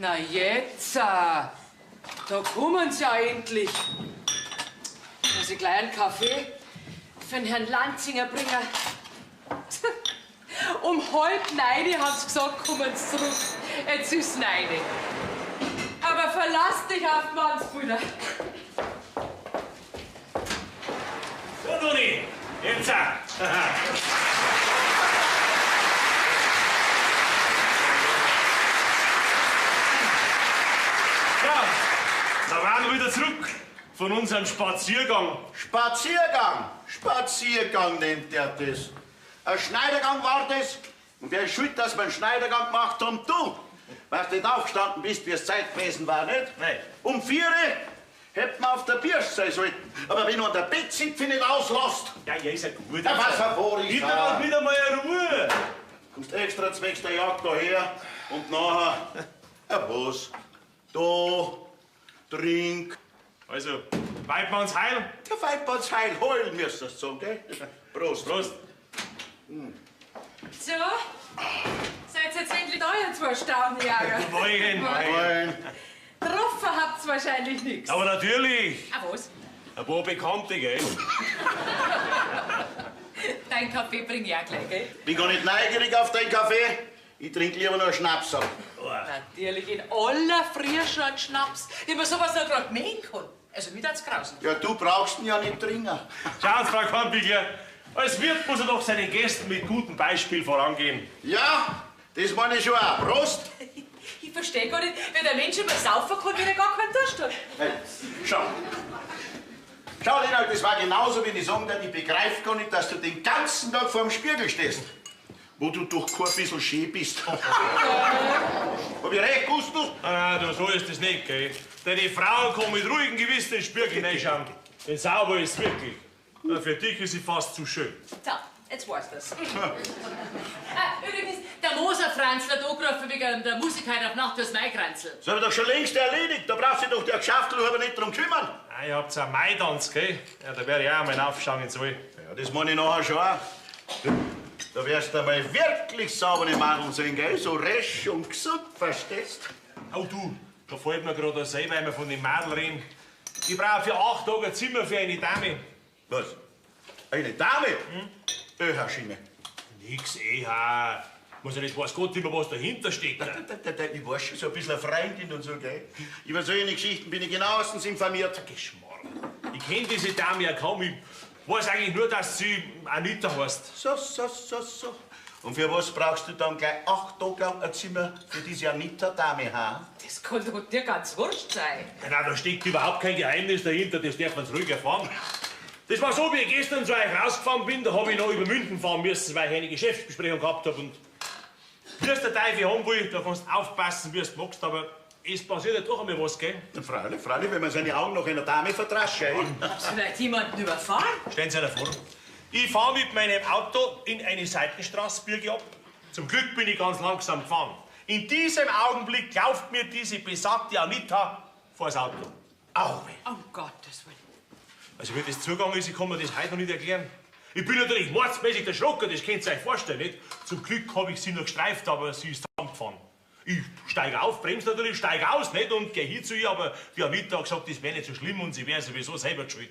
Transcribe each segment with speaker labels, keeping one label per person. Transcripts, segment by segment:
Speaker 1: Na jetzt, da kommen sie ja endlich. Muss ich gleich einen Kaffee für den Herrn Lanzinger bringen. Um 8:30 haben sie gesagt, kommen sie zurück. Jetzt ist 9. Aber verlass dich auf die Mannsbrüder.
Speaker 2: So, Toni, jetzt. Ja, da waren wir wieder zurück von unserem Spaziergang.
Speaker 3: Spaziergang! Spaziergang nennt er das. Ein Schneidergang war das. Und wer ist schuld, dass wir einen Schneidergang gemacht haben? Du! Weil du nicht aufgestanden bist, wie es Zeit gewesen war, nicht?
Speaker 2: Nein.
Speaker 3: Um 4 hätten wir auf der Birsch sein sollen. Aber wenn du an der Bettzipfel nicht auslässt...
Speaker 2: Ja, ja, ist ja gut.
Speaker 3: Ja, was verfahr ich
Speaker 2: Gib mir
Speaker 3: da?
Speaker 2: doch wieder mal Ruhe.
Speaker 3: Kommst extra zwecks der Jagd daher und nachher... Ja, was? Da, trink.
Speaker 2: Also, Weidmanns Heil.
Speaker 3: Der Weidmanns Heil, heulen müsstest du sagen, gell? Prost.
Speaker 2: Prost.
Speaker 1: So, seid ihr jetzt endlich da, ihr zwei Staunenjäger?
Speaker 2: Moin.
Speaker 3: Moin.
Speaker 1: Getroffen habt's wahrscheinlich nix.
Speaker 2: Aber natürlich.
Speaker 1: Ah, was?
Speaker 2: Ein paar Bekannte, gell?
Speaker 1: Dein Kaffee bring ich auch gleich, gell?
Speaker 3: Bin gar nicht neugierig auf deinen Kaffee. Ich trink lieber noch einen Schnaps ab.
Speaker 1: Natürlich, in aller Früh schon einen Schnaps. Wie man sowas noch grad mähen kann. Also mir tat's grausen.
Speaker 3: Ja, du brauchst ihn ja nicht trinken.
Speaker 2: Schauen Sie, Frau Kornbichler, als Wirt muss er doch seinen Gästen mit gutem Beispiel vorangehen.
Speaker 3: Ja, das meine ich schon auch. Prost!
Speaker 1: Ich verstehe gar nicht, wie der Mensch immer saufen kann, wenn er gar keinen Durst hat.
Speaker 3: Hey, schau. Schau, Lena, das war genauso, wenn ich sagen darf, ich begreif gar nicht, dass du den ganzen Tag vorm Spiegel stehst. Wo du doch kein bisschen schön bist. Hab ich recht, Gustl?
Speaker 2: Ah, du, so ist das nicht, gell? Deine Frau kann mit ruhigem Gewissen in den Spiegel reinschauen. Denn sauber ist wirklich. Na, für dich ist sie fast zu schön.
Speaker 1: So, jetzt war's das. Ah, übrigens, der Moser Franzl hat angerufen wegen der Musik heute auf Nacht, das Maikranzl.
Speaker 3: Das hab ich doch schon längst erledigt. Da brauchst du dich doch der Geschäftel aber nicht drum kümmern.
Speaker 2: Ah, ihr habt einen Maitanz, gell? Ja, da werde ich auch einmal aufschauen sollen.
Speaker 3: Ja, das meine ich nachher schon auch. Da wirst du einmal wirklich saubere Mandeln sehen, gell? So resch und gesund, verstehst?
Speaker 2: Oh du, da fällt mir gerade ein, weil wir von den Mädel reden. Ich brauche für 8 Tage ein Zimmer für eine Dame.
Speaker 3: Was? Eine Dame? Hm? Öherschiene.
Speaker 2: Nix, eh, Muss ja nicht weiß Gott immer, was dahinter steckt.
Speaker 3: Ich weiß schon, so ein bisschen eine Freundin und so, gell? Über solche Geschichten bin ich genauestens informiert.
Speaker 2: Geschmarrn. Ich kenn diese Dame ja kaum. Ich weiß eigentlich nur, dass sie Anita heißt.
Speaker 3: So, so, so, so. Und für was brauchst du dann gleich 8 Tage lang ein Zimmer für diese Anita-Dame, ha?
Speaker 1: Das kann doch dir ganz wurscht sein.
Speaker 2: Ja, nein, da steckt überhaupt kein Geheimnis dahinter, das darf man ruhig erfahren. Das war so, wie ich gestern zu euch rausgefahren bin, da hab ich noch über München fahren müssen, weil ich eine Geschäftsbesprechung gehabt hab. Und wie es der Teufel haben will, da kannst du aufpassen, wie du magst, aber es passiert ja doch einmal was, gell?
Speaker 3: Na, freilich, freilich, wenn man seine Augen noch einer Dame vertrascht, gell?
Speaker 1: Hast du vielleicht jemanden überfahren?
Speaker 2: Stellen Sie sich vor. Ich fahr mit meinem Auto in eine Seitenstraße, biege ab. Zum Glück bin ich ganz langsam gefahren. In diesem Augenblick lauft mir diese besagte Anita vors Auto.
Speaker 3: Au weh.
Speaker 1: Um Gottes Willen.
Speaker 2: Also wie das zugegangen ist, ich kann mir das heute noch nicht erklären. Ich bin natürlich mordsmäßig erschrocken, das könnt ihr euch vorstellen, nicht? Zum Glück hab ich sie noch gestreift, aber sie ist zusammengefahren. Ich steig auf, bremse natürlich, steig aus, nicht? Und geh hin zu ihr, aber die Anita hat gesagt, das wär nicht so schlimm und sie wär sowieso selber schuld.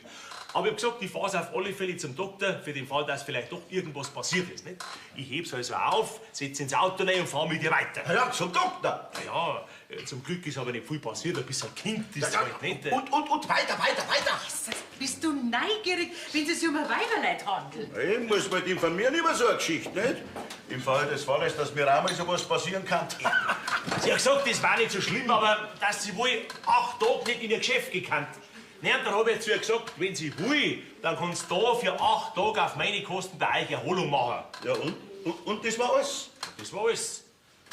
Speaker 2: Aber ich hab gesagt, ich fahr's auf alle Fälle zum Doktor, für den Fall, dass vielleicht doch irgendwas passiert ist, nicht? Ich heb's also auf, setz ins Auto rein und fahr mit ihr weiter.
Speaker 3: Ja, zum Doktor?
Speaker 2: Ja, ja, zum Glück ist aber nicht viel passiert, ein bisschen Kind ist
Speaker 3: Ja,
Speaker 2: halt nicht.
Speaker 3: Und weiter, weiter, weiter!
Speaker 1: Jesus, bist du neugierig, wenn es sich um ein Weiberleid handelt?
Speaker 3: Ich muss mich informieren über so eine Geschichte, nicht? Im Fall des Falles, dass mir auch mal sowas passieren kann.
Speaker 2: Sie hat gesagt, das war nicht so schlimm, aber dass sie wohl 8 Tage nicht in ihr Geschäft gekannt. Nein, dann hab ich zu ihr gesagt, wenn sie will, dann kannst du da für 8 Tage auf meine Kosten bei euch Erholung machen.
Speaker 3: Ja, und? Und das war alles?
Speaker 2: Das war alles.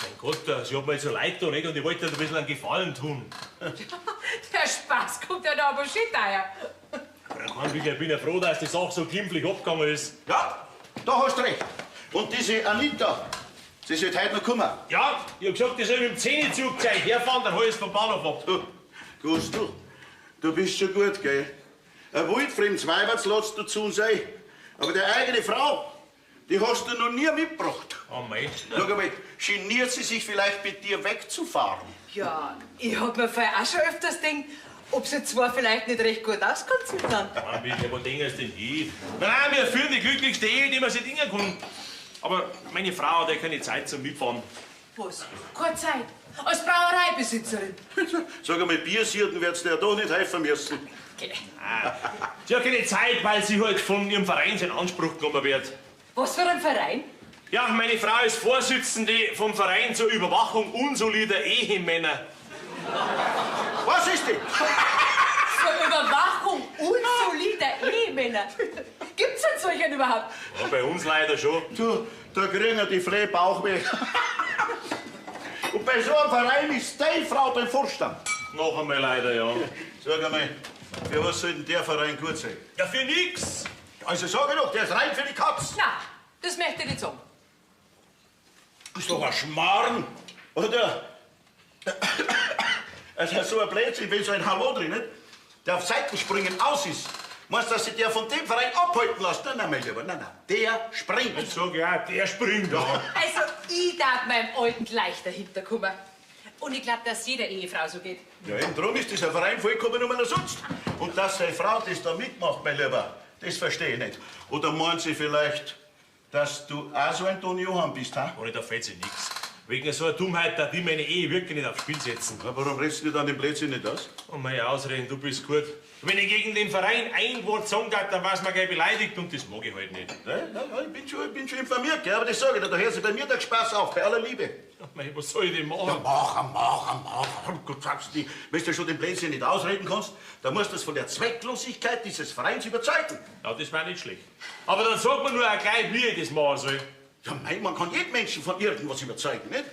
Speaker 2: Mein Gott, sie hat mir jetzt so leid da, nicht? Und ich wollte ihr ein bisschen einen Gefallen tun.
Speaker 1: Der Spaß kommt ja da aber schön daher.
Speaker 2: Aber Herr Kornbichler, ich bin ja froh, dass die Sache so glimpflich abgegangen ist.
Speaker 3: Ja, da hast du recht. Und diese Anita, sie sollte heute noch kommen.
Speaker 2: Ja, ich hab gesagt, ich soll mit dem 10-Zug gleich herfahren, dann hol ich's vom Bahnhof ab.
Speaker 3: Du, Gustl, du bist schon gut, gell? Ein wildfremdes Weiberts lässt du zu uns ein. Aber deine eigene Frau, Die hast du noch nie mitgebracht.
Speaker 2: Oh mei.
Speaker 3: Schau einmal, geniert sie sich vielleicht mit dir wegzufahren?
Speaker 1: Ja, ich hab mir vorher auch schon öfters gedacht, ob sie zwar vielleicht nicht recht gut auskommt miteinander.
Speaker 2: Mann, bitte, wo denkst du denn hin? Nein, nein, wir führen die glücklichste Ehe, die man sich dingen kann. Aber meine Frau hat ja keine Zeit zum Mitfahren.
Speaker 1: Was? Keine Zeit. Als Brauereibesitzerin.
Speaker 3: Sag einmal, Biersirten wird's dir ja doch nicht helfen müssen.
Speaker 1: Okay.
Speaker 2: Sie hat keine Zeit, weil sie halt von ihrem Verein in Anspruch genommen wird.
Speaker 1: Was für ein Verein?
Speaker 2: Ja, meine Frau ist Vorsitzende vom Verein zur Überwachung unsolider Ehemänner.
Speaker 3: Was ist die?
Speaker 1: Zur Überwachung unsolider Ehemänner. Gibt's denn solchen überhaupt?
Speaker 2: Ja, bei uns leider schon.
Speaker 3: Du, da kriegen die Flehe Bauchweh. Und bei so einem Verein ist deine Frau beim Vorstand.
Speaker 2: Noch einmal leider, ja.
Speaker 3: Sag einmal, für was soll denn der Verein gut sein?
Speaker 2: Ja, für nix.
Speaker 3: Also sag ich doch, der ist rein für die Katz.
Speaker 1: Na, das möchte ich nicht sagen.
Speaker 3: Ist doch ein Schmarrn, oder? Also so ein Blödsinn, wenn so ein Hallo drin, nicht? Der auf Seitenspringen aus ist. Meinst du, dass sich der von dem Verein abhalten lässt? Nein, nein, mein Lieber, nein, nein. Der springt.
Speaker 2: Ich sag ja, der springt. Ja.
Speaker 1: Also, ich darf meinem Alten gleich dahinter kommen. Und ich glaub, dass jeder Ehefrau so geht.
Speaker 3: Ja, eben drum ist dieser Verein vollkommen umsonst. Und dass seine Frau das da mitmacht, mein Lieber, das verstehe ich nicht. Oder meint sie vielleicht, dass du auch so ein Don Johann bist, ha?
Speaker 2: Ohne, da fällt sich nix. Wegen so einer Dummheit, da die meine Ehe wirklich nicht aufs Spiel setzen.
Speaker 3: Ja, warum redest du dann den Blödsinn nicht aus?
Speaker 2: Und meine Ausreden, du bist gut. Wenn ich gegen den Verein ein Wort sagen darf, dann war's mir gleich beleidigt und das mag ich halt nicht.
Speaker 3: Nein, nein, nein, ich bin schon informiert, gell? Aber das sag ich dir, da hört sich bei mir der Spaß auf, bei aller Liebe.
Speaker 2: Ja, mei, was soll ich denn machen?
Speaker 3: Ja, mach, mach, mach. Gott, sagst du, wenn du schon den Blödsinn nicht ausreden kannst, dann musst du das von der Zwecklosigkeit dieses Vereins überzeugen.
Speaker 2: Ja, das war nicht schlecht. Aber dann sag mir nur auch gleich, wie ich das machen soll.
Speaker 3: Ja, mei, man kann jeden Menschen von irgendwas überzeugen, nicht?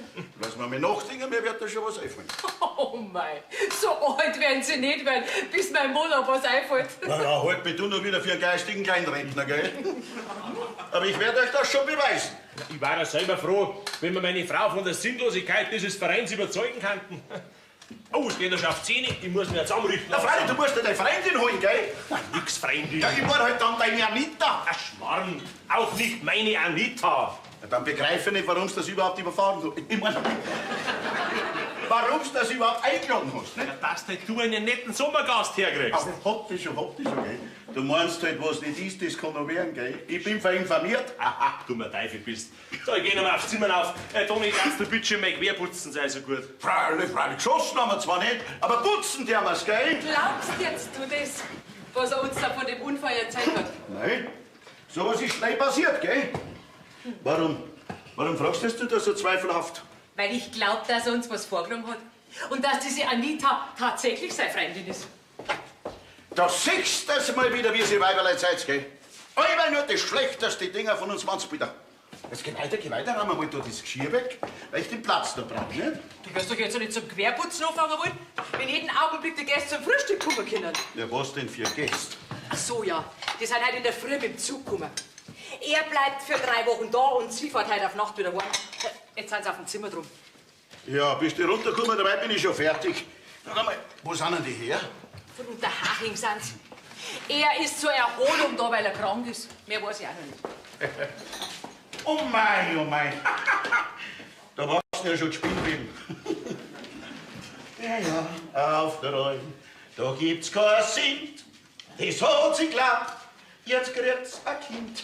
Speaker 3: Lass mal nachdenken, mir wird da schon was einfallen.
Speaker 1: Oh mei, so alt werden sie nicht werden, bis mein Mann noch was einfällt.
Speaker 3: Na ja, halt mich du noch wieder für einen geistigen Kleinrentner, gell? Aber ich werde euch das schon beweisen.
Speaker 2: Ich war ja selber froh, wenn wir meine Frau von der Sinnlosigkeit dieses Vereins überzeugen könnten. Oh, es geht ja schon auf 10, ich muss mich jetzt zusammenrichten.
Speaker 3: Na freilich, du musst ja deine Freundin holen, gell?
Speaker 2: Na, nix Freundin.
Speaker 3: Ja, ich war halt dann deine Anita.
Speaker 2: Ach, Schmarrn, auch nicht meine Anita.
Speaker 3: Ja, dann begreife ich nicht, warum du das überhaupt überfahren hast. Ich meine, warum du das überhaupt eingeladen hast, ne?
Speaker 2: Ja, dass du einen netten Sommergast herkriegst.
Speaker 3: Aber hab dich schon, gell? Du meinst halt, was nicht ist, das kann noch werden, gell? Ich bin verinformiert.
Speaker 2: Aha, du mir Teufel bist. So, ich geh noch mal aufs Zimmer auf. Toni, kannst du bitte schön mal querputzen, sei so gut.
Speaker 3: Freilich, freilich, geschossen haben wir zwar nicht, aber putzen tun wir's, gell?
Speaker 1: Glaubst jetzt du das, was er uns da von dem Unfall erzählt hat?
Speaker 3: Nein, sowas ist schnell passiert, gell? Warum fragst du das so zweifelhaft?
Speaker 1: Weil ich glaub, dass er uns was vorgenommen hat. Und dass diese Anita tatsächlich seine Freundin ist.
Speaker 3: Da siehst du das mal wieder, wie sie Weiberlein seid, gell? Immer nur das schlechteste Dinger von uns Mannsbilder. Jetzt geh weiter, räumen wir mal da das Geschirr weg, weil ich den Platz da brauche, nicht?
Speaker 1: Du wirst doch jetzt noch nicht zum Querputzen anfangen wollen, wenn jeden Augenblick die Gäste zum Frühstück kommen können.
Speaker 3: Ja, was denn für Gäste?
Speaker 1: Ach so, ja. Die sind heute in der Früh mit dem Zug gekommen. Er bleibt für 3 Wochen da und sie fährt heute auf Nacht wieder heim. Jetzt sind sie auf dem Zimmer drum.
Speaker 3: Ja, bist du runtergekommen, dabei bin ich schon fertig. Sag einmal, wo sind denn die her?
Speaker 1: Von Unterhaching sind sie. Er ist zur Erholung da, weil er krank ist. Mehr weiß ich auch noch nicht.
Speaker 3: Oh mei, oh mei. Da warst du ja schon Spinnweben. Ja, ja, auf der Alm, da gibt's kein Sinn. Das hat sie geglaubt. Jetzt kriegt's ein Kind.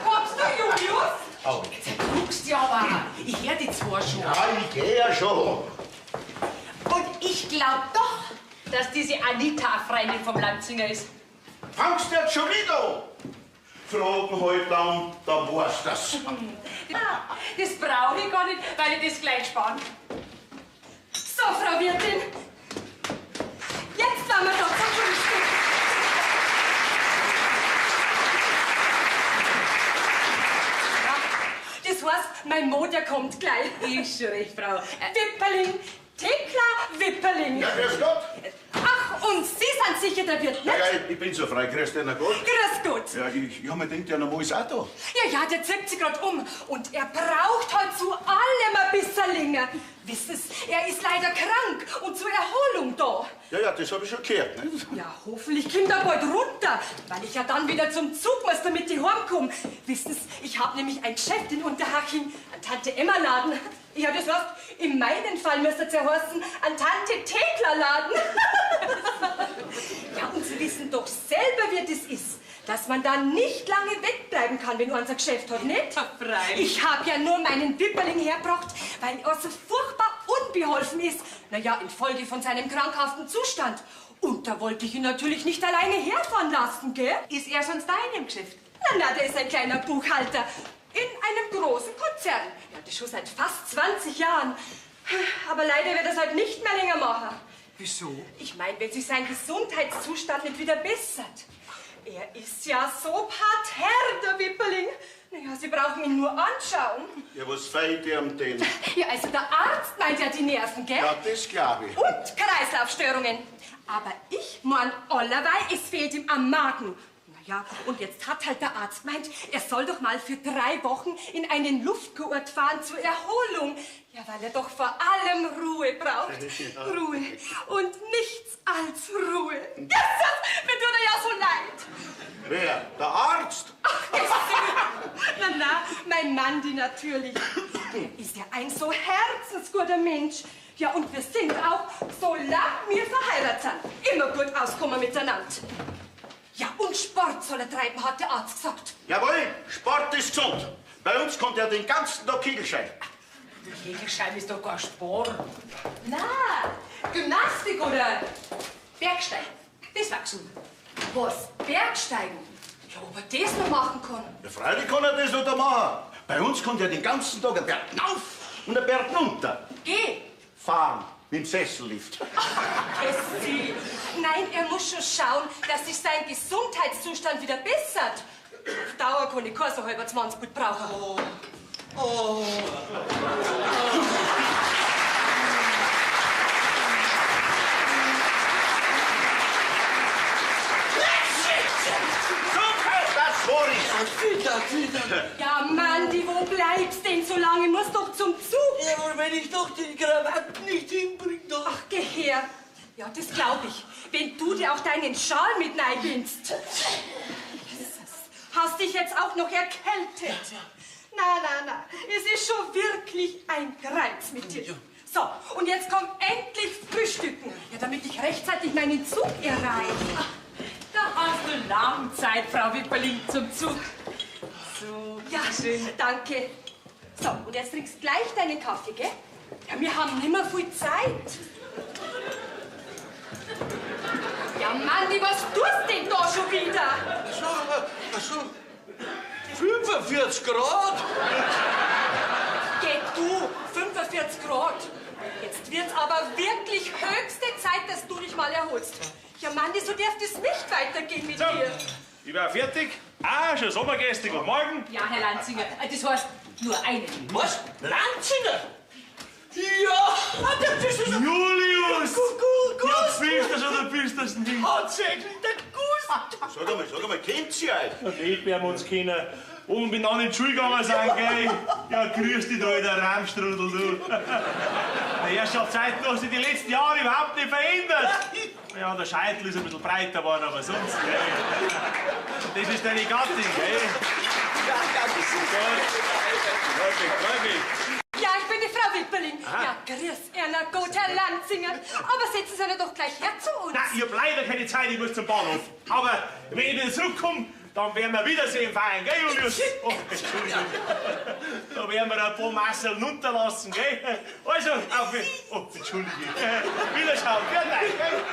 Speaker 1: Kommst du, Julius?
Speaker 3: Au.
Speaker 1: Jetzt guckst du ja aber. Ich hör die zwei schon.
Speaker 3: Ja, ich geh ja schon.
Speaker 1: Und ich glaub doch, dass diese Anita eine Freundin vom Lanzinger ist.
Speaker 3: Fangst du jetzt schon wieder an? Fragen halt dann, dann weißt du's.
Speaker 1: Ja, das brauch ich gar nicht, weil ich das gleich sparen. So, Frau Wirtin, jetzt waren wir doch zum Frühstück. Ja, das heißt, mein Mo, der kommt gleich. Ist schon recht, Frau. Wipperling, Thekla Wipperling.
Speaker 3: Ja, grüß Gott.
Speaker 1: Ach,
Speaker 4: Und Sie sind sicher der Wirt,
Speaker 3: Ja,
Speaker 4: nicht?
Speaker 3: ja, ich bin so frei. Grüß dich, na Gott.
Speaker 4: Grüß Gott.
Speaker 3: Ja, ich hab mir gedacht, ja, normal ist auch da.
Speaker 4: Ja, ja, der zieht sich grad um. Und er braucht halt zu allem ein bisschen länger. Wissen Sie, er ist leider krank und zur Erholung da.
Speaker 3: Ja, ja, das hab ich schon gehört, nicht?
Speaker 4: Ja, hoffentlich kommt er bald runter, weil ich ja dann wieder zum Zug muss, damit ich heimkomme. Wissen Sie, ich hab nämlich ein Geschäft in Unterhaching, ein Tante-Emma-Laden. Ja, das heißt, in meinem Fall müsste es ja heißen, ein Tante-Thekla-Laden. Ja, und Sie wissen doch selber, wie das ist, dass man da nicht lange wegbleiben kann, wenn unser Geschäft hat, nicht?
Speaker 1: Ja, freilich.
Speaker 4: Ich hab ja nur meinen Wipperling hergebracht, weil er so furchtbar unbeholfen ist. Na ja, infolge von seinem krankhaften Zustand. Und da wollte ich ihn natürlich nicht alleine herfahren lassen, gell?
Speaker 1: Ist er sonst da in dem Geschäft?
Speaker 4: Na, na, der ist ein kleiner Buchhalter in einem großen Konzern. Ja, das schon seit fast 20 Jahren. Aber leider wird er es halt nicht mehr länger machen.
Speaker 1: Wieso?
Speaker 4: Ich meine, wenn sich sein Gesundheitszustand nicht wieder bessert. Er ist ja so parterre, der Wipperling. Naja, Sie brauchen ihn nur anschauen.
Speaker 3: Ja, was fehlt ihm denn?
Speaker 4: Ja, also der Arzt meint ja die Nerven, gell?
Speaker 3: Ja, das glaub ich.
Speaker 4: Und Kreislaufstörungen. Aber ich mein allerweil, es fehlt ihm am Magen. Naja, und jetzt hat halt der Arzt meint, er soll doch mal für 3 Wochen in einen Luftkurort fahren zur Erholung. Ja, weil er doch vor allem Ruhe braucht.
Speaker 3: Ja.
Speaker 4: Ruhe. Und nichts als Ruhe. Jesus, mir tut er ja so leid.
Speaker 3: Wer? Der Arzt?
Speaker 4: Ach, na, na, mein Mandi natürlich. Der ist ja ein so herzensguter Mensch. Ja, und wir sind auch, solange wir verheiratet sind, immer gut auskommen miteinander. Ja, und Sport soll er treiben, hat der Arzt gesagt.
Speaker 3: Jawohl, Sport ist gesund. Bei uns kommt er den ganzen Tag Kegelschein.
Speaker 1: Kegelschein ist doch kein Sport.
Speaker 4: Na, Gymnastik oder Bergsteigen.
Speaker 1: Das war gesund.
Speaker 4: Was? Bergsteigen? Ja, ob er das noch machen kann?
Speaker 3: Ja, freilich kann er das noch da machen. Bei uns kommt er den ganzen Tag einen Berg rauf und einen Berg runter.
Speaker 4: Geh!
Speaker 3: Fahren mit dem Sessellift.
Speaker 4: Ach, Essi. Nein, er muss schon schauen, dass sich sein Gesundheitszustand wieder bessert. Auf Dauer kann ich kein so halber 20 brauchen.
Speaker 5: Oh. Oh.
Speaker 3: Das war ich.
Speaker 4: Ja, Mandi, wo bleibst denn so lange? Muss doch zum Zug.
Speaker 5: Ja, aber wenn ich doch die Krawatten nicht hinbringe, doch.
Speaker 4: Ach, geh her. Ja, das glaub ich. Wenn du dir auch deinen Schal mit reinbindst. Hast dich jetzt auch noch erkältet. Na, na, na. Es ist schon wirklich ein Greiz mit dir. So, und jetzt komm endlich frühstücken. Ja, damit ich rechtzeitig meinen Zug erreiche.
Speaker 1: Da hast du lang Zeit, Frau Wipperling, zum Zug. So,
Speaker 4: ja,
Speaker 1: schön.
Speaker 4: Danke. So, und jetzt trinkst gleich deinen Kaffee, gell? Ja, wir haben nimmer viel Zeit. Ja, Manni, was tust denn da schon wieder?
Speaker 5: Ach so, ach so. 45 Grad?
Speaker 4: Geh du, 45 Grad. Jetzt wird's aber wirklich höchste Zeit, dass du dich mal erholst. Ja, Manni, so darf das nicht weitergehen mit
Speaker 2: So,
Speaker 4: dir.
Speaker 2: Ich war fertig. Ah, schon Sommergäste. Guten Morgen.
Speaker 1: Ja, Herr Lanzinger, das heißt nur einen.
Speaker 5: Was? Lanzinger? Ja, das ist
Speaker 2: Julius!
Speaker 5: Gut,
Speaker 2: Ja, bist du schon, bist du nicht.
Speaker 5: Tatsächlich, der Gust.
Speaker 3: Sag einmal, kennt ihr euch?
Speaker 2: Nicht werden wir uns kennen. Wo wir miteinander in die Schule gegangen sind, gell? Ja, grüß dich, du alter Rahmstrudel, du. Die Herrschaftszeit hat sich die letzten Jahre überhaupt nicht verändert. Ja, der Scheitel ist ein bisschen breiter geworden, aber sonst, gell? Das ist deine Gattin, gell?
Speaker 5: Ja, ja, das ist
Speaker 2: Gut, gut.
Speaker 4: Ja, ich bin die Frau Wipperling.
Speaker 2: Aha.
Speaker 4: Ja, grüß Erna Gott, Herr Lanzinger. Aber setzen Sie doch gleich her zu uns.
Speaker 2: Nein, ich hab leider keine Zeit, ich muss zum Bahnhof. Aber wenn ich wieder zurückkomme, dann werden wir Wiedersehen feiern, gell, Julius? Oh, Entschuldigung. Da werden wir ein paar Masseln runterlassen, gell? Also, auf... Oh, Entschuldige. Wiederschauen, gell, gell?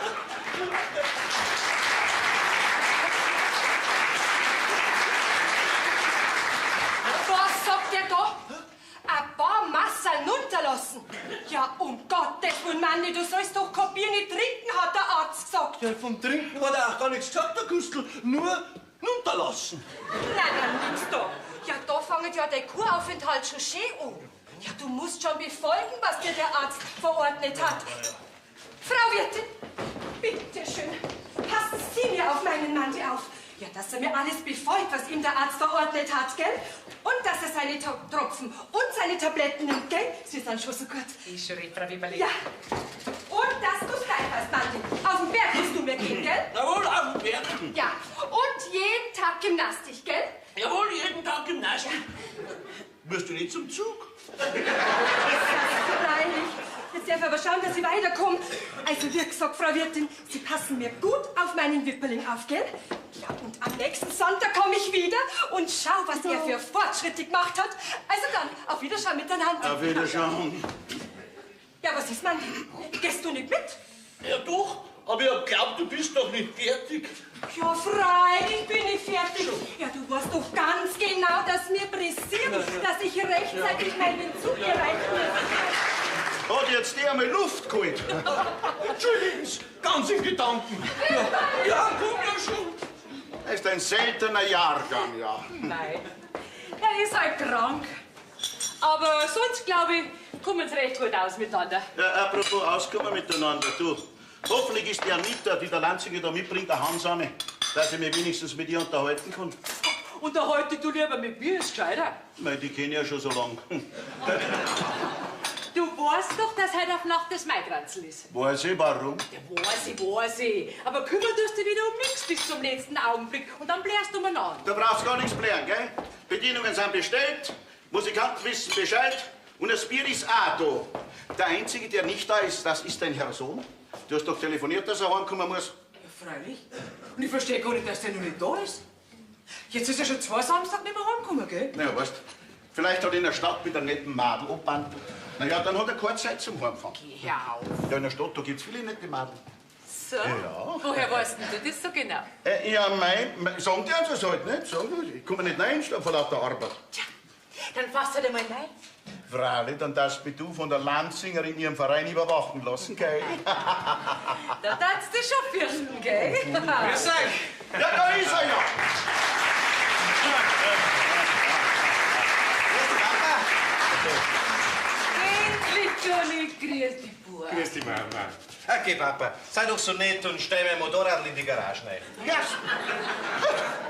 Speaker 4: Was sagt der da? Ein paar Masseln runterlassen. Ja, um Gottes Willen, Manni, du sollst doch kein Bier nicht trinken, hat der Arzt gesagt.
Speaker 5: Ja, vom Trinken hat er auch gar nichts gesagt, der Gustl. Nur runterlassen.
Speaker 4: Nein, nein, nix da. Ja, da fangen ja dein Kuraufenthalt schon schön an. Ja, du musst schon befolgen, was dir der Arzt verordnet hat. Frau Wirtin, Bitte schön, passen Sie mir auf meinen Mann auf. Ja, dass er mir alles befolgt, was ihm der Arzt verordnet hat, gell? Und dass er seine Tropfen und seine Tabletten nimmt, gell? Sie sind schon so gut.
Speaker 1: Ist schon recht, Frau Wipperling.
Speaker 4: Ja. Und dass du's gleich hast, Mandy. Auf den Berg musst du mir gehen, gell?
Speaker 5: Jawohl, auf den Berg.
Speaker 4: Ja. Und jeden Tag Gymnastik, gell?
Speaker 5: Jawohl, jeden Tag Gymnastik. Musst du nicht zum Zug?
Speaker 4: Freilich. Jetzt darf ich aber schauen, dass ich weiterkomme. Also, wie gesagt, Frau Wirtin, Sie passen mir gut auf meinen Wipperling auf, gell? Ja, und am nächsten Sonntag komme ich wieder und schau, was er für Fortschritte gemacht hat. Also dann, auf Wiederschauen miteinander.
Speaker 3: Auf Wiederschauen.
Speaker 4: Ja, was ist, Mann? Gehst du nicht mit?
Speaker 5: Ja, doch. Aber ich hab geglaubt, du bist noch nicht fertig.
Speaker 4: Ja, freilich bin ich fertig. Ja, du weißt doch ganz genau, dass mir pressiert, dass ich rechtzeitig meinen Zug erreichen muss.
Speaker 3: Hat jetzt der einmal Luft geholt?
Speaker 5: Entschuldigen Sie, ganz in Gedanken. Ja, ja, komm ja schon.
Speaker 3: Das ist ein seltener Jahrgang, ja.
Speaker 1: Nein, er ist halt krank. Aber sonst, glaube ich, kommen sie recht gut aus miteinander.
Speaker 3: Ja, apropos auskommen miteinander, du. Hoffentlich ist die Anita, die der Lanzinger da mitbringt, eine Handsame, dass ich mich wenigstens mit ihr unterhalten kann.
Speaker 1: Unterhalte du lieber mit mir, ist gescheiter.
Speaker 3: Mei, die kenne ich ja schon so lange.
Speaker 1: Du weißt doch, dass heute auf Nacht das Maikranzl ist.
Speaker 3: Weiß ich warum?
Speaker 1: Ja, weiß ich. Aber kümmern tust du dich wieder um nichts bis zum letzten Augenblick. Und dann blärst du mir an.
Speaker 3: Da brauchst du gar nichts blären, gell? Bedienungen sind bestellt, Musikanten wissen Bescheid und das Bier ist auch da. Der Einzige, der nicht da ist, das ist dein Herr Sohn. Du hast doch telefoniert, dass er heimkommen muss.
Speaker 1: Ja, freilich. Und ich verstehe gar nicht, dass der noch nicht da ist. Jetzt ist er schon 2 Samstag nicht mehr heimgekommen, gell?
Speaker 3: Na ja, weißt, vielleicht hat er in der Stadt mit einem netten Madel abbandelt. Na ja, dann hat er keine Zeit zum Heimfahren.
Speaker 1: Geh hör auf.
Speaker 3: Ja, in der Stadt, da gibt's viele nette Madel.
Speaker 1: So?
Speaker 3: Ja.
Speaker 1: Woher weißt denn du das so genau?
Speaker 3: Ja, mei, sagen die uns das halt nicht. Sagen die, ich komme nicht rein, vor lauter Arbeit.
Speaker 1: Tja, dann fasst halt einmal rein.
Speaker 3: Freilich, dann darfst mich du von der Lanzinger in ihrem Verein überwachen lassen, gell?
Speaker 1: Da darfst du schon fürchten, gell?
Speaker 6: Grüß euch!
Speaker 3: Ja, da ist er ja!
Speaker 1: Endlich, Johnny, grüß dich, Bub.
Speaker 6: Grüß dich, Mama. Okay, Papa, sei doch so nett und stell mein Motorrad in die Garage rein.
Speaker 3: Ja,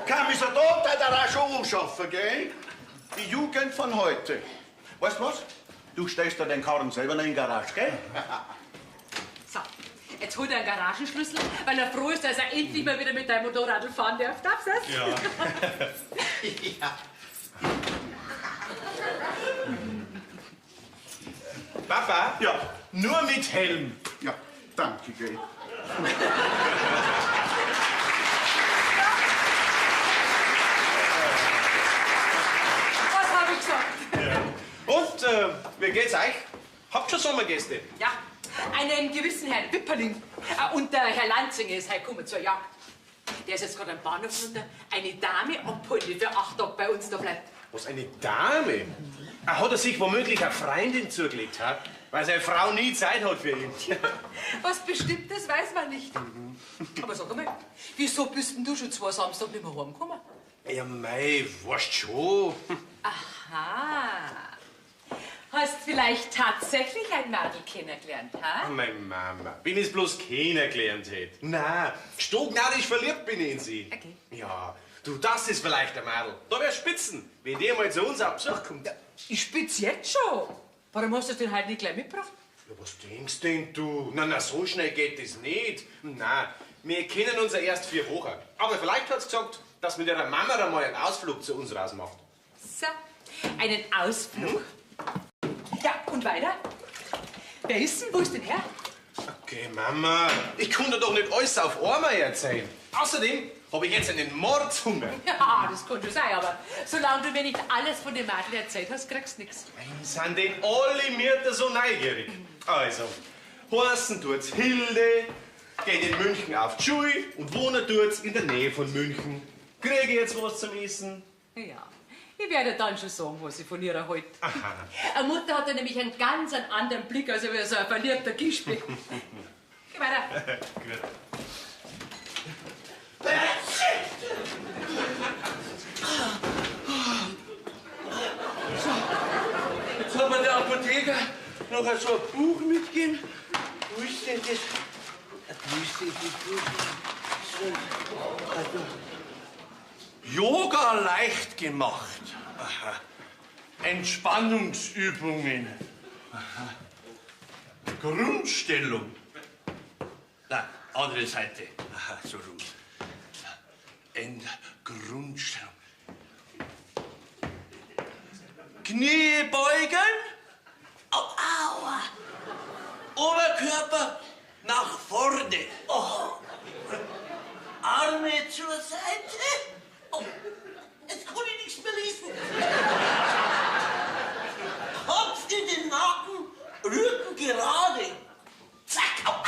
Speaker 3: kam ist er da, der hat er auch schon anschaffen, gell? Die Jugend von heute. Weißt du was? Du stellst dir den Karren selber noch in die Garage, gell?
Speaker 1: So, jetzt holt er einen Garagenschlüssel, weil er froh ist, dass er endlich mal wieder mit deinem Motorrad fahren darf. Darfst du das?
Speaker 6: Ja.
Speaker 3: Ja.
Speaker 6: Papa?
Speaker 3: Ja.
Speaker 6: Nur mit Helm.
Speaker 3: Ja, danke, gell.
Speaker 1: Was hab ich gesagt?
Speaker 6: Ja. Und, wie geht's euch? Habt schon Sommergäste?
Speaker 1: Ja, einen gewissen Herrn Wipperling. Und der Herr Lanzinger ist heute gekommen zur Jagd. Der ist jetzt gerade am Bahnhof runter. Eine Dame abholen, die für 8 Tage bei uns da bleibt.
Speaker 6: Was, eine Dame? Hat er sich womöglich eine Freundin zugelegt, ha? Weil seine Frau nie Zeit hat für ihn.
Speaker 1: Tja, was bestimmt ist, weiß man nicht. Aber sag einmal, wieso bist denn du schon 2 Samstag nicht mehr heimgekommen?
Speaker 6: Ja, mei, weißt schon.
Speaker 1: Aha. Hast vielleicht tatsächlich ein Madel kennengelernt, ha?
Speaker 6: Meine Mama, wenn ich's bloß kennengelernt hätte. Na, stocknarisch verliebt bin ich in sie.
Speaker 1: Okay.
Speaker 6: Ja, du, das ist vielleicht ein Madel. Da wär's spitzen, wenn die mal zu uns auf Besuch kommt.
Speaker 1: Ja, ich spitz jetzt schon. Warum hast du das denn heute nicht gleich mitgebracht?
Speaker 6: Ja, was denkst denn du? Na, na, so schnell geht das nicht. Na, wir kennen uns ja erst 4 Wochen. Aber vielleicht hat's gesagt, dass mit ihrer Mama einmal einen Ausflug zu uns rausmacht.
Speaker 1: So, einen Ausflug. Ja, und weiter? Wer ist denn? Wo ist denn her?
Speaker 6: Okay, Mama, ich kann dir doch nicht alles auf einmal erzählen. Außerdem habe ich jetzt einen Mordshunger.
Speaker 1: Ja, das kann schon sein, aber solange du mir nicht alles von dem Madel erzählt hast, kriegst du nichts.
Speaker 6: Sind denn alle Mütter so neugierig? Also, heißen tut's Hilde, geht in München auf die Schule und wohnen tut's in der Nähe von München. Kriege ich jetzt was zum Essen?
Speaker 1: Ja, ich werde dann schon sagen, was ich von ihr halte. Eine Mutter hat ja nämlich einen ganz anderen Blick, als so ein verliebter Gispe. Geh weiter.
Speaker 6: Gut.
Speaker 5: So, jetzt hat mir der Apotheker noch so ein Buch mitgegeben. Wo ist denn das? Yoga leicht gemacht. Aha. Entspannungsübungen. Aha. Grundstellung. Na, andere Seite. Aha, so rum. Grundstellung. Knie beugen. Au, aua. Oberkörper nach vorne. Oh. Arme zur Seite. Oh. Jetzt kann ich nichts mehr lesen. Kopf in den Nacken, Rücken gerade. Zack. Au.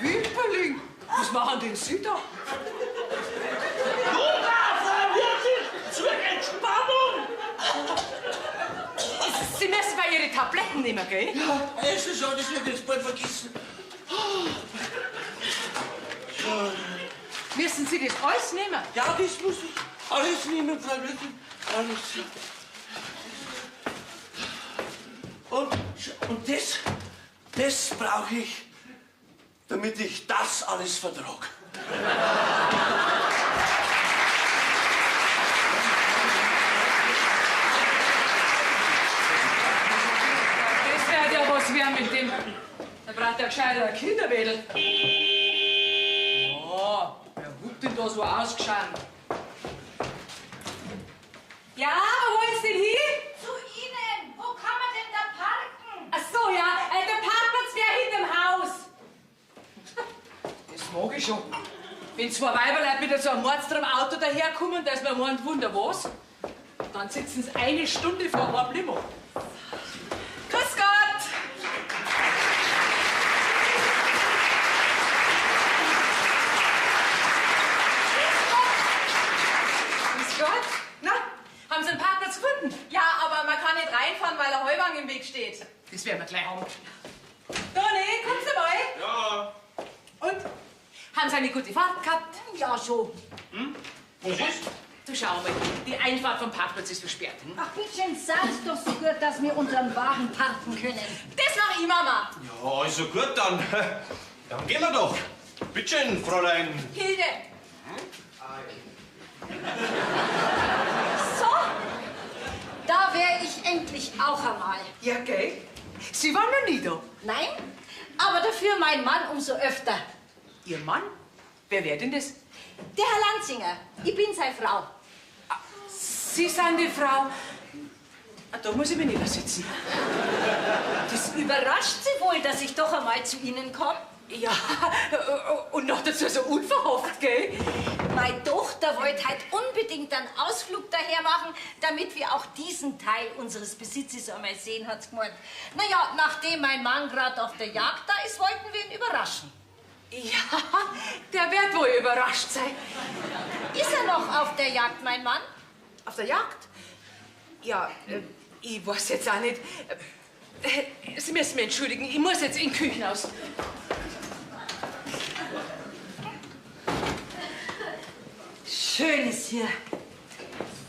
Speaker 1: Wipperling, was machen denn Sie da?
Speaker 5: Yoga, Frau Wirtin, zur Entspannung.
Speaker 1: Sie müssen mal Ihre Tabletten nehmen, gell?
Speaker 5: Ja, es ist schon, das wird jetzt bald vergessen.
Speaker 1: Müssen Sie das alles nehmen?
Speaker 5: Ja, das muss ich alles nehmen, Frau Wirtin. Alles. Und das brauche ich, damit ich das alles vertrag.
Speaker 1: Das wird ja was werden mit dem. Da braucht der gescheiter ein Kinderwedel. Oh, wer hat denn da so ausgeschaut? Ja, wo wollen Sie denn hin?
Speaker 7: Zu Ihnen! Wo kann man denn da parken?
Speaker 1: Ach so, ja, der Parkplatz wäre hinterm Haus. Das mag ich schon. Wenn zwei Weiberleute mit so einem Mordstrom Auto daherkommen, da ist mir meint, Wunder was. Dann sitzen sie eine Stunde vor einem Limo. Grüß Gott! Grüß Gott! Na, haben Sie einen Parkplatz gefunden?
Speaker 8: Ja, aber man kann nicht reinfahren, weil der Heuwagen im Weg steht.
Speaker 1: Das werden wir gleich haben. Toni, kommst du mal?
Speaker 6: Ja.
Speaker 1: Und? Haben Sie eine gute Fahrt gehabt?
Speaker 7: Ja, schon.
Speaker 6: Hm? Was ist?
Speaker 1: Du schau mal, die Einfahrt vom Parkplatz ist versperrt.
Speaker 7: Ach, bittchen, sag's doch so gut, dass wir unseren Wagen parken können.
Speaker 8: Das mach ich, Mama.
Speaker 6: Ja, also gut, dann. Dann gehen wir doch. Bittchen, Fräulein.
Speaker 8: Hilde.
Speaker 7: So, da wär ich endlich auch einmal.
Speaker 1: Ja, gell? Sie waren noch nie da.
Speaker 7: Nein, aber dafür mein Mann umso öfter.
Speaker 1: Ihr Mann? Wer wär denn das?
Speaker 7: Der Herr Lanzinger. Ich bin seine Frau.
Speaker 1: Sie sind die Frau. Ah, da muss ich mich niedersitzen.
Speaker 7: Das überrascht Sie wohl, dass ich doch einmal zu Ihnen komme?
Speaker 1: Ja, und noch dazu so unverhofft, gell?
Speaker 7: Meine Tochter wollte halt unbedingt einen Ausflug daher machen, damit wir auch diesen Teil unseres Besitzes einmal sehen, hat's gemeint. Naja, nachdem mein Mann gerade auf der Jagd da ist, wollten wir ihn überraschen.
Speaker 1: Ja, der wird wohl überrascht sein.
Speaker 7: Ist er noch auf der Jagd, mein Mann?
Speaker 1: Auf der Jagd? Ja, ich weiß jetzt auch nicht. Sie müssen mich entschuldigen, ich muss jetzt in die Küche raus.
Speaker 7: Schön ist hier.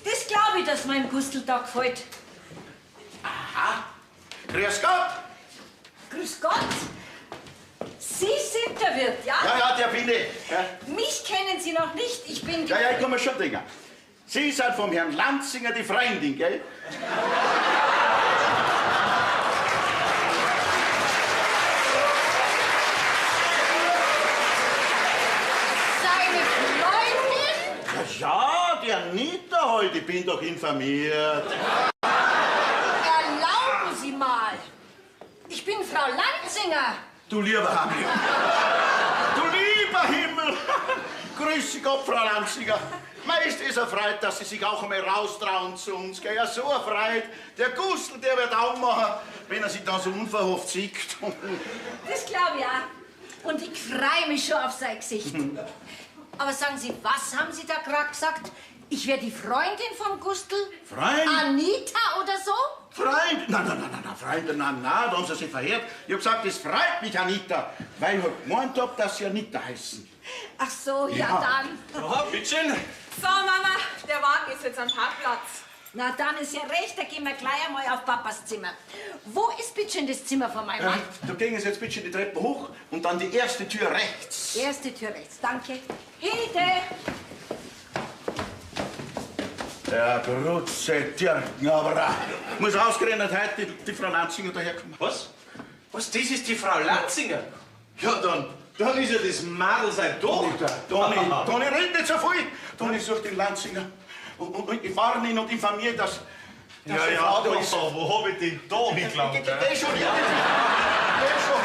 Speaker 7: Das glaube ich, dass meinem Gustl da gefällt.
Speaker 3: Aha. Grüß Gott.
Speaker 7: Grüß Gott. Sie sind der Wirt, ja?
Speaker 3: Ja, ja, der bin ich. Ja.
Speaker 7: Mich kennen Sie noch nicht, ich bin die...
Speaker 3: Ja, ja, ich kann mir schon denken. Sie sind vom Herrn Lanzinger die Freundin, gell?
Speaker 7: Seine Freundin?
Speaker 3: Ja, ja, die Anita halt, ich bin doch informiert.
Speaker 7: Erlauben Sie mal. Ich bin Frau Lanzinger.
Speaker 3: Du lieber Himmel. Du lieber Himmel. Grüß Gott, Frau Lanzinger. Meist ist er freit, dass Sie sich auch einmal raustrauen zu uns. Gell? Ja, so eine Freude. Der Gustl, der wird auch machen, wenn er sich da so unverhofft sieht.
Speaker 7: Das glaube ich auch. Und ich freue mich schon auf sein Gesicht. Aber sagen Sie, was haben Sie da gerade gesagt? Ich wäre die Freundin vom Gustl?
Speaker 3: Freund?
Speaker 7: Anita oder so?
Speaker 3: Freund? Nein, nein, nein, nein, Freunde, nein, nein, da haben Sie sich verhört. Ich hab gesagt, das freut mich, Anita, weil ich halt gemeint hab, dass Sie Anita heißen.
Speaker 7: Ach so, ja,
Speaker 3: Ja.
Speaker 7: dann.
Speaker 6: Ja, bitteschön.
Speaker 8: So, Mama, der Wagen ist jetzt am Parkplatz.
Speaker 7: Na, dann ist ja recht, da gehen wir gleich einmal auf Papas Zimmer. Wo ist bitte schön das Zimmer von meinem Mann?
Speaker 3: Da gehen Sie jetzt bitte die Treppe hoch und dann die erste Tür rechts.
Speaker 7: Erste Tür rechts, danke. Hilde!
Speaker 3: Der große Dirken, aber muss ausgerechnet heute die Frau Lanzinger daherkommen.
Speaker 6: Was? Was, das ist die Frau Lanzinger? Ja, dann ist ja das Madel sein Tochter.
Speaker 3: Toni, Toni, red nicht so viel. Toni sucht den Lanzinger. Und ich warne ihn und informiere, dass
Speaker 2: Ja,
Speaker 3: die
Speaker 2: ja,
Speaker 3: Frau da ist.
Speaker 2: wo hab ich den da hingelangt?
Speaker 3: Der schon, ja. Der schon.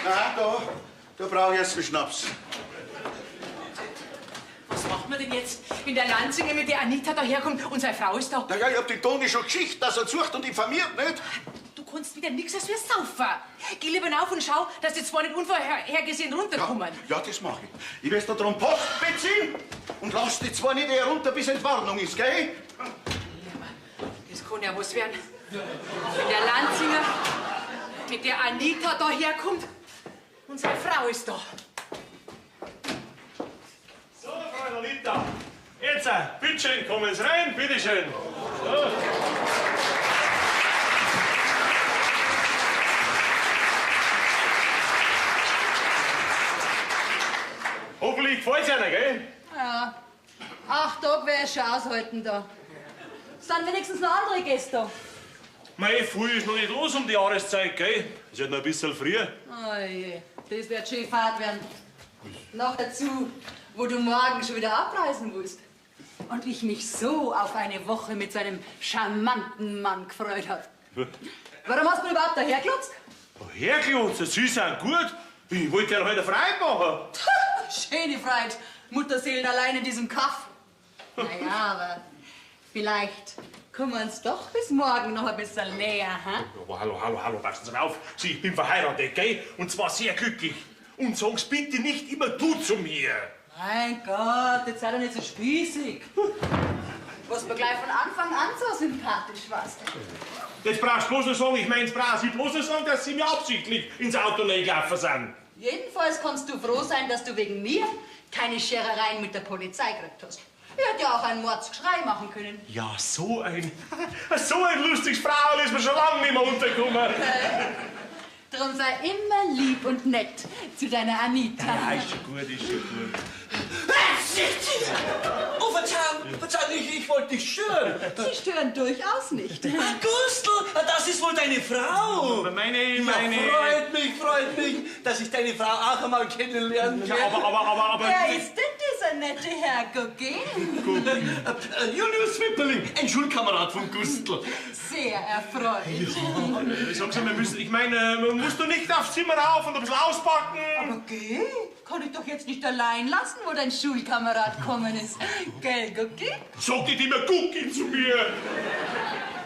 Speaker 3: Na, da brauche ich erst einen Schnaps.
Speaker 1: Was machen wir denn jetzt, wenn der Lanzinger mit der Anita daherkommt und seine Frau ist da?
Speaker 3: Na ja, ich hab den Toni schon geschickt, dass er sucht und informiert, nicht?
Speaker 1: Du kannst wieder nichts als wir saufen. Geh lieber rauf und schau, dass die zwei nicht unvorhergesehen runterkommen.
Speaker 3: Ja, das mache ich. Ich werde da drum Post beziehen und lass die zwei nicht eher runter, bis Entwarnung ist, gell?
Speaker 1: Das kann ja was werden. Wenn der Lanzinger mit der Anita daherkommt und seine Frau ist da.
Speaker 2: So, Frau Anita, jetzt, bitteschön, kommen Sie rein, bitteschön. So. Hoffentlich gefällt's Ihnen, gell?
Speaker 8: Ja. 8 Tage werde ich schon aushalten da. Es sind wenigstens noch andere Gäste da.
Speaker 2: Mei, früh ist noch nicht los um die Jahreszeit, gell? Ist halt noch ein bisschen früher.
Speaker 8: Oh je, das wird schön fad werden. Noch dazu, wo du morgen schon wieder abreisen musst. Und ich mich so auf eine Woche mit seinem charmanten Mann gefreut habe. Warum hast du mir überhaupt dahergeklotzt?
Speaker 2: Herklotzt, Sie sind gut. Ich wollte ja heute frei machen.
Speaker 8: Schöne Freude, Mutterseelen allein in diesem Kaff. Naja, aber vielleicht kommen wir uns doch bis morgen noch ein bisschen näher, hä?
Speaker 2: Aber hallo, hallo, hallo, passen Sie mal auf. Sie, ich bin verheiratet, gell? Und zwar sehr glücklich. Und sagen Sie bitte nicht immer du zu mir.
Speaker 8: Mein Gott, jetzt sei doch nicht so spießig. Was mir gleich von Anfang an so sympathisch warst.
Speaker 2: Jetzt brauchst du bloß noch sagen, ich mein's brauchst du bloß noch sagen, dass Sie mir absichtlich ins Auto reingelaufen sind.
Speaker 8: Jedenfalls kannst du froh sein, dass du wegen mir keine Scherereien mit der Polizei gekriegt hast. Ich hätte ja auch ein Mordsgeschrei machen können.
Speaker 2: Ja, so ein lustiges Frauel ist mir schon lange nicht mehr untergekommen.
Speaker 8: Drum sei immer lieb und nett zu deiner Anita.
Speaker 2: Ja, ist schon gut, ist schon gut.
Speaker 5: Oh, Verzeihung, Verzeihung, ich wollte dich stören.
Speaker 8: Sie stören durchaus nicht.
Speaker 5: Gustl, das ist wohl deine Frau.
Speaker 2: Meine.
Speaker 5: Ja, freut mich, dass ich deine Frau auch einmal kennenlernen kann.
Speaker 2: Ja, aber.
Speaker 8: Wer ist denn dieser nette Herr Gugin?
Speaker 5: Julius Wipperling, ein Schulkamerad von Gustl.
Speaker 8: Sehr erfreut.
Speaker 2: Ja, sag's mal, wir müssen, ich meine, man muss doch nicht aufs Zimmer rauf und ein bisschen auspacken.
Speaker 8: Aber geh, kann ich doch jetzt nicht allein lassen, wo dein Schulkamerad kommen ist. Gell, Gucki?
Speaker 2: Sag nicht immer Gucki zu mir.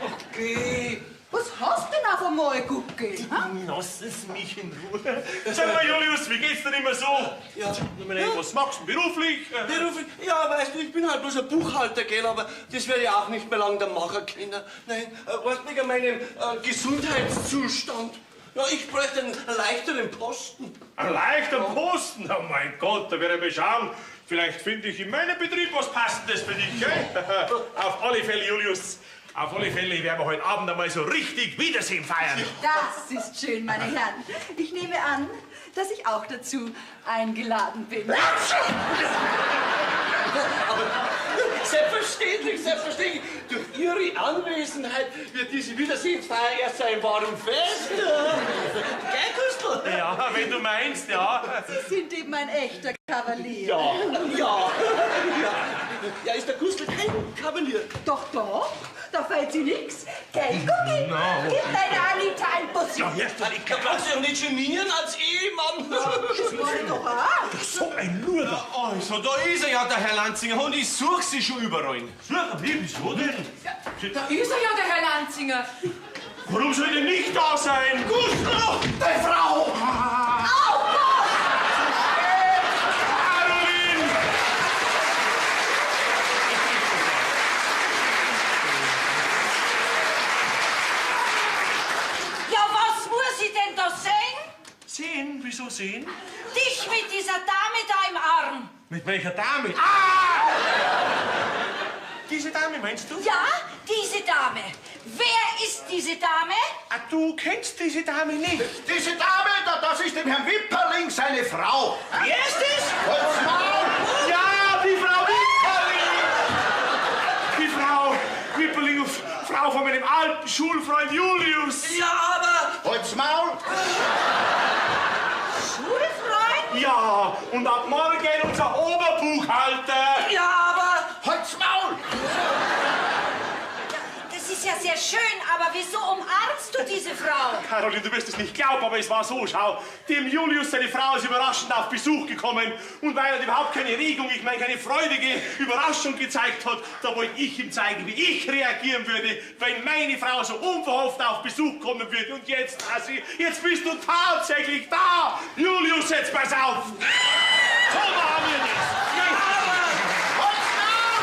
Speaker 8: Ach, geh. Was hast du denn auf einmal, Gucki?
Speaker 2: Lass es mich in Ruhe. Sag mal, Julius, wie geht's denn immer so?
Speaker 5: Ja.
Speaker 2: Was machst du beruflich?
Speaker 5: Beruflich? Ja, weißt du, ich bin halt bloß ein Buchhalter, gell, aber das werde ich auch nicht mehr lange dann machen können. Nein, weißt du, wegen meinem Gesundheitszustand. Ja, ich bräuchte einen leichteren Posten.
Speaker 2: Einen leichteren Posten? Oh mein Gott, da werde ich mal schauen. Vielleicht finde ich in meinem Betrieb was Passendes für dich, gell? Auf alle Fälle, Julius, auf alle Fälle werden wir heute Abend einmal so richtig Wiedersehen feiern.
Speaker 8: Das ist schön, meine Herren. Ich nehme an, dass ich auch dazu eingeladen bin.
Speaker 5: Aber selbstverständlich, selbstverständlich. Durch Ihre Anwesenheit wird diese Wiedersehensfeier erst zu einem wahren Fest. Gell, Gustl?
Speaker 2: Ja, wenn du meinst, ja.
Speaker 8: Sie sind eben ein echter Kavalier.
Speaker 5: Ja, ja, ja. Ja, ist der Gustl kein Kavalier?
Speaker 4: Doch, doch. Da fällt sie nix. Gell, Gucki? Gib deiner Anita ein Bussi.
Speaker 2: Ja, jetzt,
Speaker 5: Da brauchst du dich doch nicht genieren als Ehemann.
Speaker 4: Das war ich doch auch.
Speaker 2: So ein Luder.
Speaker 6: Also, da ist er ja, der Herr Lanzinger, und ich suche Sie schon überall.
Speaker 2: Suchen Sie, wieso denn?
Speaker 1: Da ist er ja, der Herr Lanzinger.
Speaker 2: Warum soll denn nicht da sein?
Speaker 3: Gustl, deine Frau!
Speaker 2: Caroline!
Speaker 7: Ja, was muss ich denn da sehen?
Speaker 2: Sehen? Wieso sehen?
Speaker 7: Dich mit dieser
Speaker 2: Mit welcher Dame? Ah! Diese Dame meinst du?
Speaker 7: Ja, diese Dame. Wer ist diese Dame?
Speaker 2: Ah, du kennst diese Dame nicht.
Speaker 3: Diese Dame, das ist dem Herrn Wipperling seine Frau.
Speaker 2: Wer ist das?
Speaker 3: Halt's Maul!
Speaker 2: Ja, die Frau Wipperling! Die Frau Wipperling, Frau von meinem alten Schulfreund Julius.
Speaker 5: Ja, aber...
Speaker 3: Halt's Maul!
Speaker 7: Schulfreund?
Speaker 2: Ja, und ab morgen unser Oberbuchhalter.
Speaker 5: Ja, aber...
Speaker 3: Halt's Maul!
Speaker 7: Das ist ja sehr schön, aber wieso umarmst du diese Frau?
Speaker 2: Caroline, du wirst es nicht glauben, aber es war so, schau. Dem Julius, seine Frau, ist überraschend auf Besuch gekommen. Und weil er überhaupt keine Regung, ich meine keine freudige Überraschung gezeigt hat, da wollte ich ihm zeigen, wie ich reagieren würde, wenn meine Frau so unverhofft auf Besuch kommen würde. Und jetzt, Assi, jetzt bist du tatsächlich da! Julius, jetzt pass auf! So machen wir das!
Speaker 5: Ja, aber...
Speaker 3: Halt's Maul!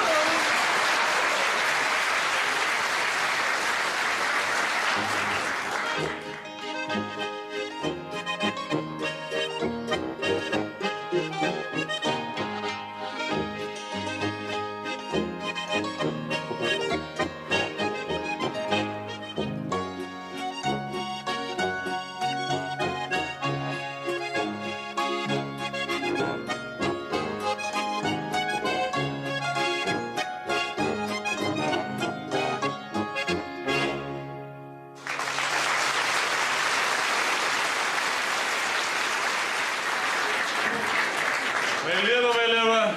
Speaker 2: Mein Lieber,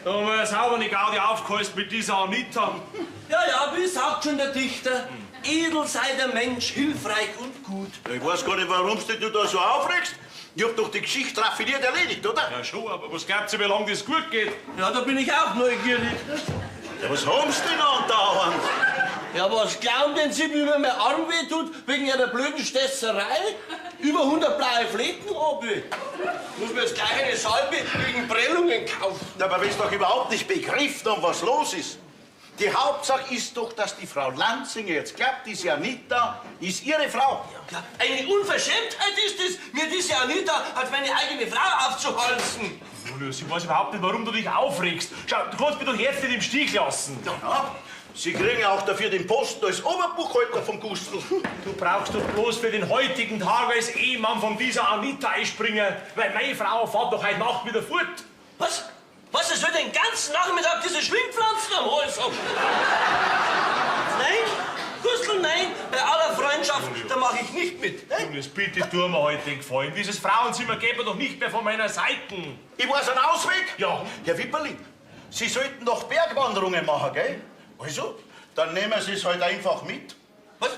Speaker 2: da haben wir ja sauber eine Gaudi aufgeheißt mit dieser Anita.
Speaker 5: Ja, ja, wie sagt schon der Dichter, edel sei der Mensch, hilfreich und gut.
Speaker 3: Ich weiß gar nicht, warum du dich da so aufregst. Ich hab doch die Geschichte raffiniert erledigt, oder?
Speaker 2: Ja schon, aber was glaubt ihr, wie lange das gut geht?
Speaker 5: Ja, da bin ich auch neugierig.
Speaker 3: Ja, was haben Sie denn andauernd?
Speaker 5: Ja, was glauben denn Sie, wie mir mein Arm weh tut, wegen einer blöden Stesserei? Über 100 blaue Flecken hab ich. Muss mir jetzt gleich eine Salbe gegen Prellungen kaufen.
Speaker 3: Ja, aber wenn doch überhaupt nicht begriffen, um was los ist. Die Hauptsache ist doch, dass die Frau Lanzinger jetzt glaubt, diese Anita ist ihre Frau.
Speaker 5: Ja, eine Unverschämtheit ist es, mir diese Anita als meine eigene Frau aufzuhalsen.
Speaker 2: Julius, ich weiß überhaupt nicht, warum du dich aufregst. Schau, du kannst mich doch jetzt nicht im Stich lassen.
Speaker 3: Ja, Sie kriegen ja auch dafür den Posten als Oberbuchhalter vom Gustl.
Speaker 2: Du brauchst doch bloß für den heutigen Tag als Ehemann von dieser Anita einspringen, weil meine Frau fährt doch heute Nacht wieder fort.
Speaker 5: Was? Was, es wird den ganzen Nachmittag diese Schwingpflanzen am Hals haben? Nein, Gustl, nein, bei aller Freundschaft, da mache ich nicht mit. Ne?
Speaker 2: Julius, bitte tu mir heute den Gefallen. Dieses Frauenzimmer geht mir doch nicht mehr von meiner Seite.
Speaker 3: Ich weiß einen Ausweg.
Speaker 2: Ja.
Speaker 3: Herr Wipperling, Sie sollten doch Bergwanderungen machen, gell? Also, dann nehmen Sie es halt einfach mit.
Speaker 5: Was?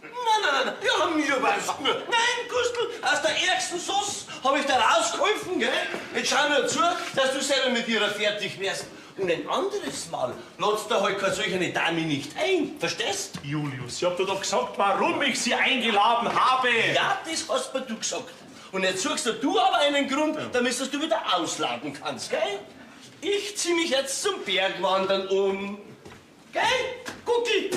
Speaker 5: Nein, nein, nein, ja, mir weiß nur. Nein, Gustl, aus der ärgsten Sauce habe ich da rausgeholfen, gell? Jetzt schau nur zu, dass du selber mit ihrer fertig wirst. Und ein anderes Mal lädst du halt keine solche Dame nicht ein, verstehst?
Speaker 2: Julius, ich hab dir doch gesagt, warum ich sie eingeladen habe.
Speaker 5: Ja, das hast mir du gesagt. Und jetzt suchst du aber einen Grund, damit du wieder ausladen kannst, gell? Ich zieh mich jetzt zum Bergwandern um. Gell? Gucki!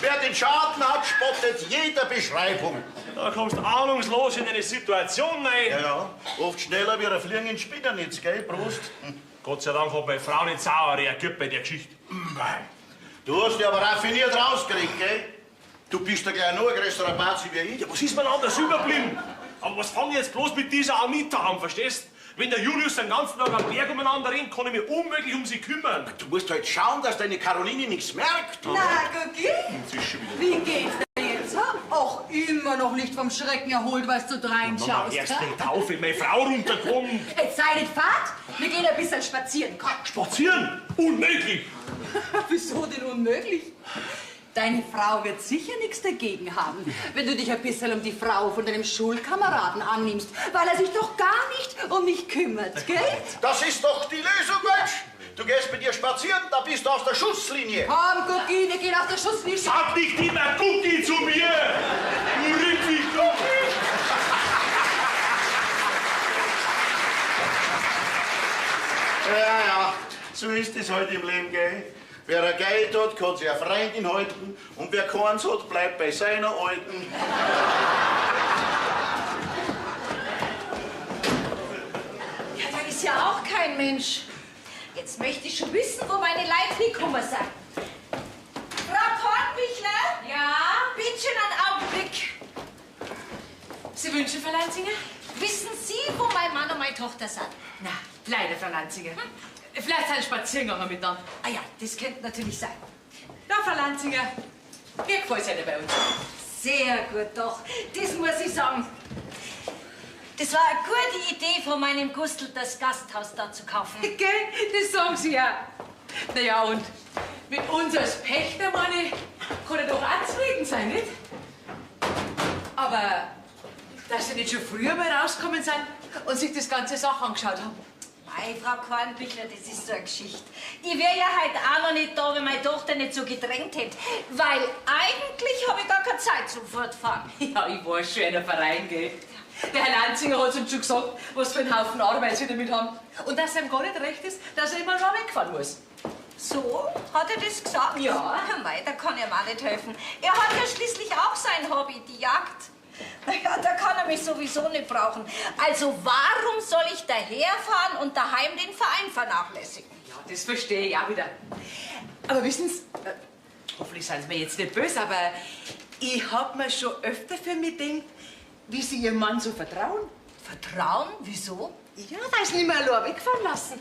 Speaker 3: Wer den Schaden hat, spottet jeder Beschreibung.
Speaker 2: Da kommst du ahnungslos in eine Situation rein.
Speaker 3: Ja, ja. Oft schneller wie ein Fliegen in Spinnernetz, gell? Prost.
Speaker 2: Gott sei Dank hat meine Frau nicht sauer reagiert bei der Geschichte.
Speaker 3: Du hast dich aber raffiniert rausgekriegt, gell? Du bist ja gleich noch ein größerer Bazi wie ich.
Speaker 2: Ja, was ist mir anders überblieben? Aber was fange ich jetzt bloß mit dieser Anita an, verstehst? Wenn der Julius den ganzen Tag am Berg umeinander rennt, kann ich mich unmöglich um sie kümmern.
Speaker 3: Du musst halt schauen, dass deine Caroline nichts merkt.
Speaker 8: Na, Gucki, wie geht's dir jetzt? Ha? Auch immer noch nicht vom Schrecken erholt, weil du reinschaust.
Speaker 2: Erst
Speaker 8: ha?
Speaker 2: nicht auf, wenn meine Frau runterkommt.
Speaker 8: Jetzt sei nicht fad, wir gehen ein bisschen spazieren. Komm.
Speaker 2: Spazieren? Unmöglich!
Speaker 8: Wieso denn unmöglich? Deine Frau wird sicher nichts dagegen haben, wenn du dich ein bisschen um die Frau von deinem Schulkameraden annimmst, weil er sich doch gar nicht um mich kümmert, gell?
Speaker 3: Das ist doch die Lösung, Mensch. Du gehst mit ihr spazieren, da bist du aus der Schusslinie.
Speaker 8: Komm, Gucki, wir gehen auf der Schusslinie.
Speaker 2: Sag nicht immer Gucki zu mir! Du Rippig, Gucki!
Speaker 3: Ja, ja, so ist es halt im Leben, gell? Wer ein Geld hat, kann sich eine Freundin halten. Und wer keins hat, bleibt bei seiner Alten.
Speaker 7: Ja, da ist ja auch kein Mensch. Jetzt möchte ich schon wissen, wo meine Leute hingekommen sind. Frau Kornbichler?
Speaker 1: Ja?
Speaker 7: Bitte schön einen Augenblick.
Speaker 1: Sie wünschen, Frau Lanzinger?
Speaker 7: Wissen Sie, wo mein Mann und meine Tochter sind?
Speaker 1: Na, leider, Frau Lanzinger. Vielleicht sind sie spazieren gegangen miteinander.
Speaker 7: Ah ja, das könnte natürlich sein.
Speaker 1: Na, Frau Lanzinger, mir gefällt's ja bei uns.
Speaker 7: Sehr gut, doch. Das muss ich sagen. Das war eine gute Idee von meinem Gustl, das Gasthaus da zu kaufen.
Speaker 1: Gell, das sagen Sie ja. Na ja, und mit uns als Pächter, meine ich, kann er doch auch zufrieden sein, nicht? Aber dass Sie nicht schon früher mal rausgekommen sind und sich das ganze Sache angeschaut haben.
Speaker 7: Mei, Frau Kornbichler, das ist so eine Geschichte. Ich wäre ja heute auch noch nicht da, wenn meine Tochter nicht so gedrängt hätte. Weil eigentlich habe ich gar keine Zeit zum Fortfahren.
Speaker 1: Ja, ich war schon in einem Verein, gell? Der Herr Lanzinger hat uns schon gesagt, was für einen Haufen Arbeit sie damit haben. Und dass ihm gar nicht recht ist, dass er immer noch wegfahren muss.
Speaker 7: So? Hat er das gesagt?
Speaker 1: Ja.
Speaker 7: Mei, da kann ich ihm auch nicht helfen. Er hat ja schließlich auch sein Hobby, die Jagd. Naja, da kann er mich sowieso nicht brauchen. Also warum soll ich daherfahren und daheim den Verein vernachlässigen?
Speaker 1: Ja, das verstehe ich auch wieder. Aber wissen Sie, hoffentlich sind Sie mir jetzt nicht böse, aber ich hab mir schon öfter für mich gedacht, wie Sie Ihrem Mann so vertrauen.
Speaker 7: Vertrauen? Wieso?
Speaker 1: Ja, weil Sie nicht mehr allein wegfahren lassen.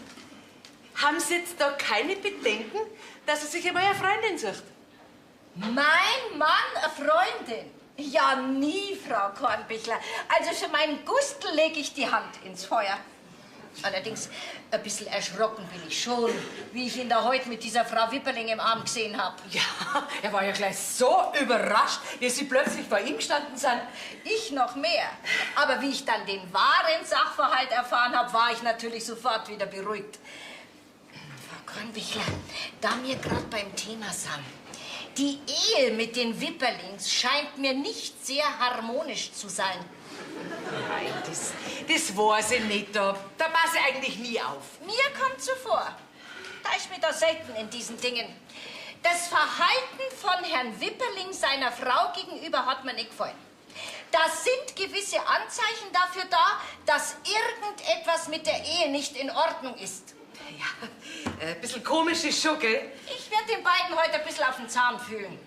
Speaker 1: Haben Sie jetzt da keine Bedenken, dass er sich einmal eine Freundin sucht?
Speaker 7: Mein Mann, eine Freundin? Ja, nie, Frau Kornbichler. Also für meinen Gustl lege ich die Hand ins Feuer. Allerdings, ein bisschen erschrocken bin ich schon, wie ich ihn da heute mit dieser Frau Wipperling im Arm gesehen habe.
Speaker 1: Ja, er war ja gleich so überrascht, wie Sie plötzlich vor ihm gestanden sind.
Speaker 7: Ich noch mehr. Aber wie ich dann den wahren Sachverhalt erfahren habe, war ich natürlich sofort wieder beruhigt. Frau Kornbichler, da wir gerade beim Thema sind, die Ehe mit den Wipperlings scheint mir nicht sehr harmonisch zu sein.
Speaker 1: Nein, das weiß ich nicht. Da passe ich eigentlich nie auf.
Speaker 7: Mir kommt so vor. Da ist mir da selten in diesen Dingen. Das Verhalten von Herrn Wipperling seiner Frau gegenüber hat mir nicht gefallen. Da sind gewisse Anzeichen dafür da, dass irgendetwas mit der Ehe nicht in Ordnung ist.
Speaker 1: Ja, ein bisschen komisch ist schon, gell?
Speaker 7: Ich werde den beiden heute ein bisschen auf den Zahn fühlen.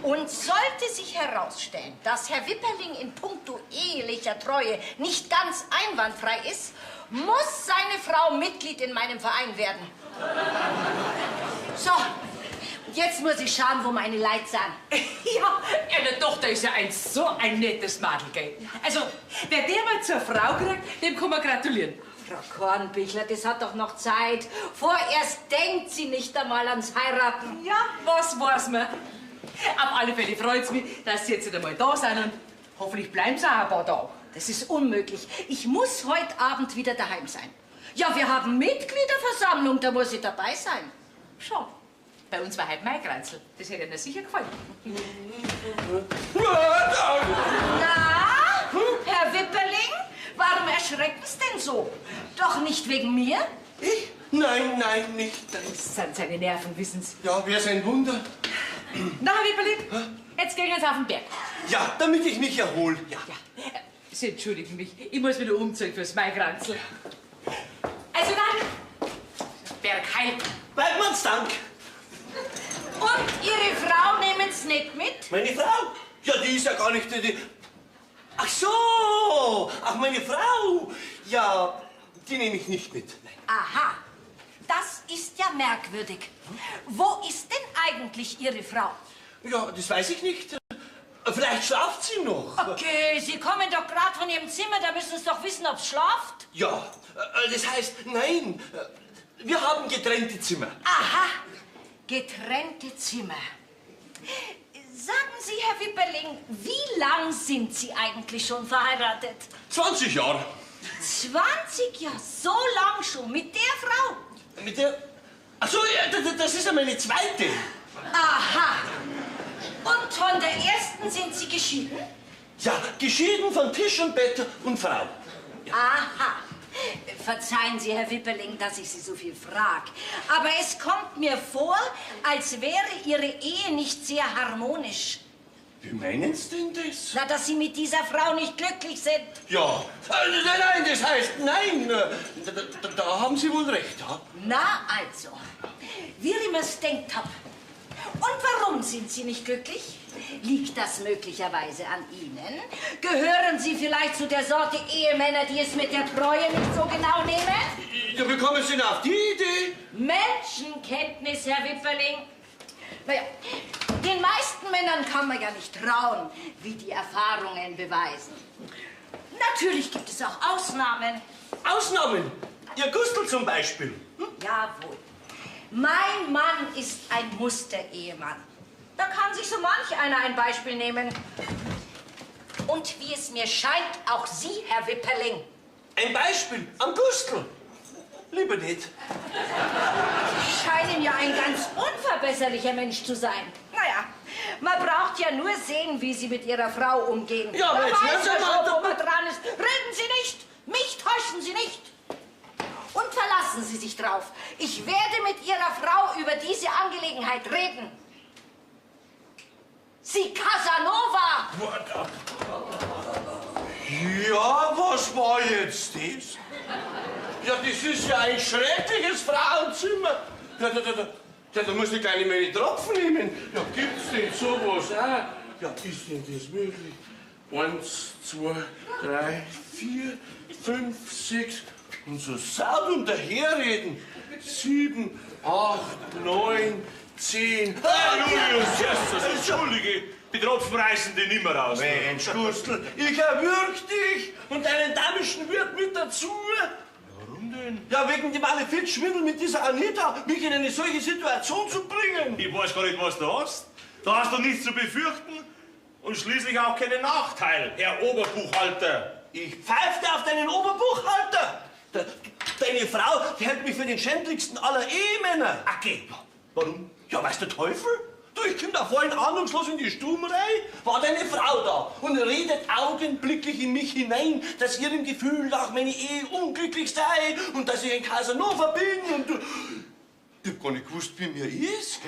Speaker 7: Und sollte sich herausstellen, dass Herr Wipperling in puncto ehelicher Treue nicht ganz einwandfrei ist, muss seine Frau Mitglied in meinem Verein werden. So, und jetzt muss ich schauen, wo meine Leute sind.
Speaker 1: Ja, Ihre Tochter ist ja so ein nettes Madel, gell? Also, wer der mal zur Frau kriegt, dem kann man gratulieren.
Speaker 7: Frau Kornbichler, das hat doch noch Zeit. Vorerst denkt sie nicht einmal ans Heiraten.
Speaker 1: Ja, was weiß man. Auf alle Fälle freut's mich, dass Sie jetzt wieder mal da sind und hoffentlich bleiben Sie auch ein paar Tage.
Speaker 7: Das ist unmöglich. Ich muss heute Abend wieder daheim sein. Ja, wir haben Mitgliederversammlung, da muss ich dabei sein.
Speaker 1: Schon. Bei uns war heute Maikranzl. Das hätte Ihnen sicher gefallen.
Speaker 7: Na, Herr Wipperling, warum erschrecken Sie denn so? Doch nicht wegen mir?
Speaker 5: Ich? Nein, nein, nicht. Nein.
Speaker 1: Das sind seine Nerven, wissen Sie.
Speaker 5: Ja, wär's ein Wunder.
Speaker 1: Na, Herr Wipperling, jetzt gehen wir auf den Berg.
Speaker 5: Ja, damit ich mich erhole. Ja.
Speaker 1: Ja. Sie entschuldigen mich, ich muss wieder umziehen fürs Maikranzl. Also dann, Berg heil.
Speaker 5: Weidmanns Dank.
Speaker 7: Und Ihre Frau nehmen Sie nicht mit?
Speaker 5: Meine Frau? Ja, die ist ja gar nicht... Die... Ach so, ach, meine Frau. Ja, die nehme ich nicht mit. Nein.
Speaker 7: Aha, das ist ja merkwürdig. Wo ist denn eigentlich Ihre Frau?
Speaker 5: Ja, das weiß ich nicht. Vielleicht schlaft sie noch.
Speaker 7: Okay, Sie kommen doch gerade von Ihrem Zimmer, da müssen Sie doch wissen, ob sie schlaft.
Speaker 5: Ja, das heißt, nein, wir haben getrennte Zimmer.
Speaker 7: Aha, getrennte Zimmer. Sagen Sie, Herr Wipperling, wie lang sind Sie eigentlich schon verheiratet?
Speaker 5: 20 Jahre.
Speaker 7: 20 Jahre, so lang schon, mit der Frau?
Speaker 5: Mit der? Ach so, ja, das ist ja meine zweite.
Speaker 7: Aha. Und von der ersten sind Sie geschieden?
Speaker 5: Ja, geschieden von Tisch und Bett und Frau.
Speaker 7: Ja. Aha. Verzeihen Sie, Herr Wipperling, dass ich Sie so viel frag. Aber es kommt mir vor, als wäre Ihre Ehe nicht sehr harmonisch.
Speaker 5: Wie meinen Sie denn das?
Speaker 7: Na, dass Sie mit dieser Frau nicht glücklich sind.
Speaker 5: Ja, nein, nein, das heißt nein. Da haben Sie wohl recht, ja?
Speaker 7: Na also, wie ich mir's denkt hab. Und warum sind Sie nicht glücklich? Liegt das möglicherweise an Ihnen? Gehören Sie vielleicht zu der Sorte Ehemänner, die es mit der Treue nicht so genau nehmen?
Speaker 5: Ja, wie kommen Sie denn auf die Idee?
Speaker 7: Menschenkenntnis, Herr Wipperling. Naja, den meisten Männern kann man ja nicht trauen, wie die Erfahrungen beweisen. Natürlich gibt es auch Ausnahmen.
Speaker 5: Ausnahmen? Ihr Gustl zum Beispiel.
Speaker 7: Hm? Jawohl. Mein Mann ist ein Musterehemann. Da kann sich so manch einer ein Beispiel nehmen. Und wie es mir scheint, auch Sie, Herr Wipperling.
Speaker 5: Ein Beispiel am Gustl? Lieber nicht.
Speaker 7: Sie scheinen ja ein ganz unverbesserlicher Mensch zu sein. Naja, man braucht ja nur sehen, wie Sie mit Ihrer Frau umgehen.
Speaker 5: Ja, aber
Speaker 7: da
Speaker 5: jetzt hören
Speaker 7: weiß
Speaker 5: Sie
Speaker 7: man
Speaker 5: mal,
Speaker 7: schon, wo man dran ist. Reden Sie nicht! Mich täuschen Sie nicht! Und verlassen Sie sich drauf. Ich werde mit Ihrer Frau über diese Angelegenheit reden. Sie Casanova!
Speaker 5: Ja, was war jetzt das? Ja, das ist ja ein schreckliches Frauenzimmer. Ja, da muss ich gleich meine Tropfen nehmen. Ja, gibt's denn sowas auch? Ja, ist denn das möglich? 1, 2, 3, 4, 5, 6 und so sauber daherreden. 7, 8, 9, 10.
Speaker 2: Ah, Julius, Jesus, entschuldige. Die Tropfen reißen die nimmer raus.
Speaker 5: Mensch, Gustl, ich erwürg dich und deinen damischen Wirt mit dazu.
Speaker 2: Warum denn?
Speaker 5: Ja, wegen dem Malefizschwindel mit dieser Anita, mich in eine solche Situation zu bringen.
Speaker 2: Ich weiß gar nicht, was du hast. Da hast du nichts zu befürchten und schließlich auch keinen Nachteil, Herr Oberbuchhalter.
Speaker 5: Ich pfeifte auf deinen Oberbuchhalter. Deine Frau, die hält mich für den schändlichsten aller Ehemänner.
Speaker 2: Okay. Warum?
Speaker 5: Ja, weiß der Teufel? Du, ich komm da vorhin ahnungslos in die Stuben rein, war deine Frau da und redet augenblicklich in mich hinein, dass ihrem Gefühl nach meine Ehe unglücklich sei und dass ich ein Casanova bin und du... Ich hab gar nicht gewusst, wie mir ist.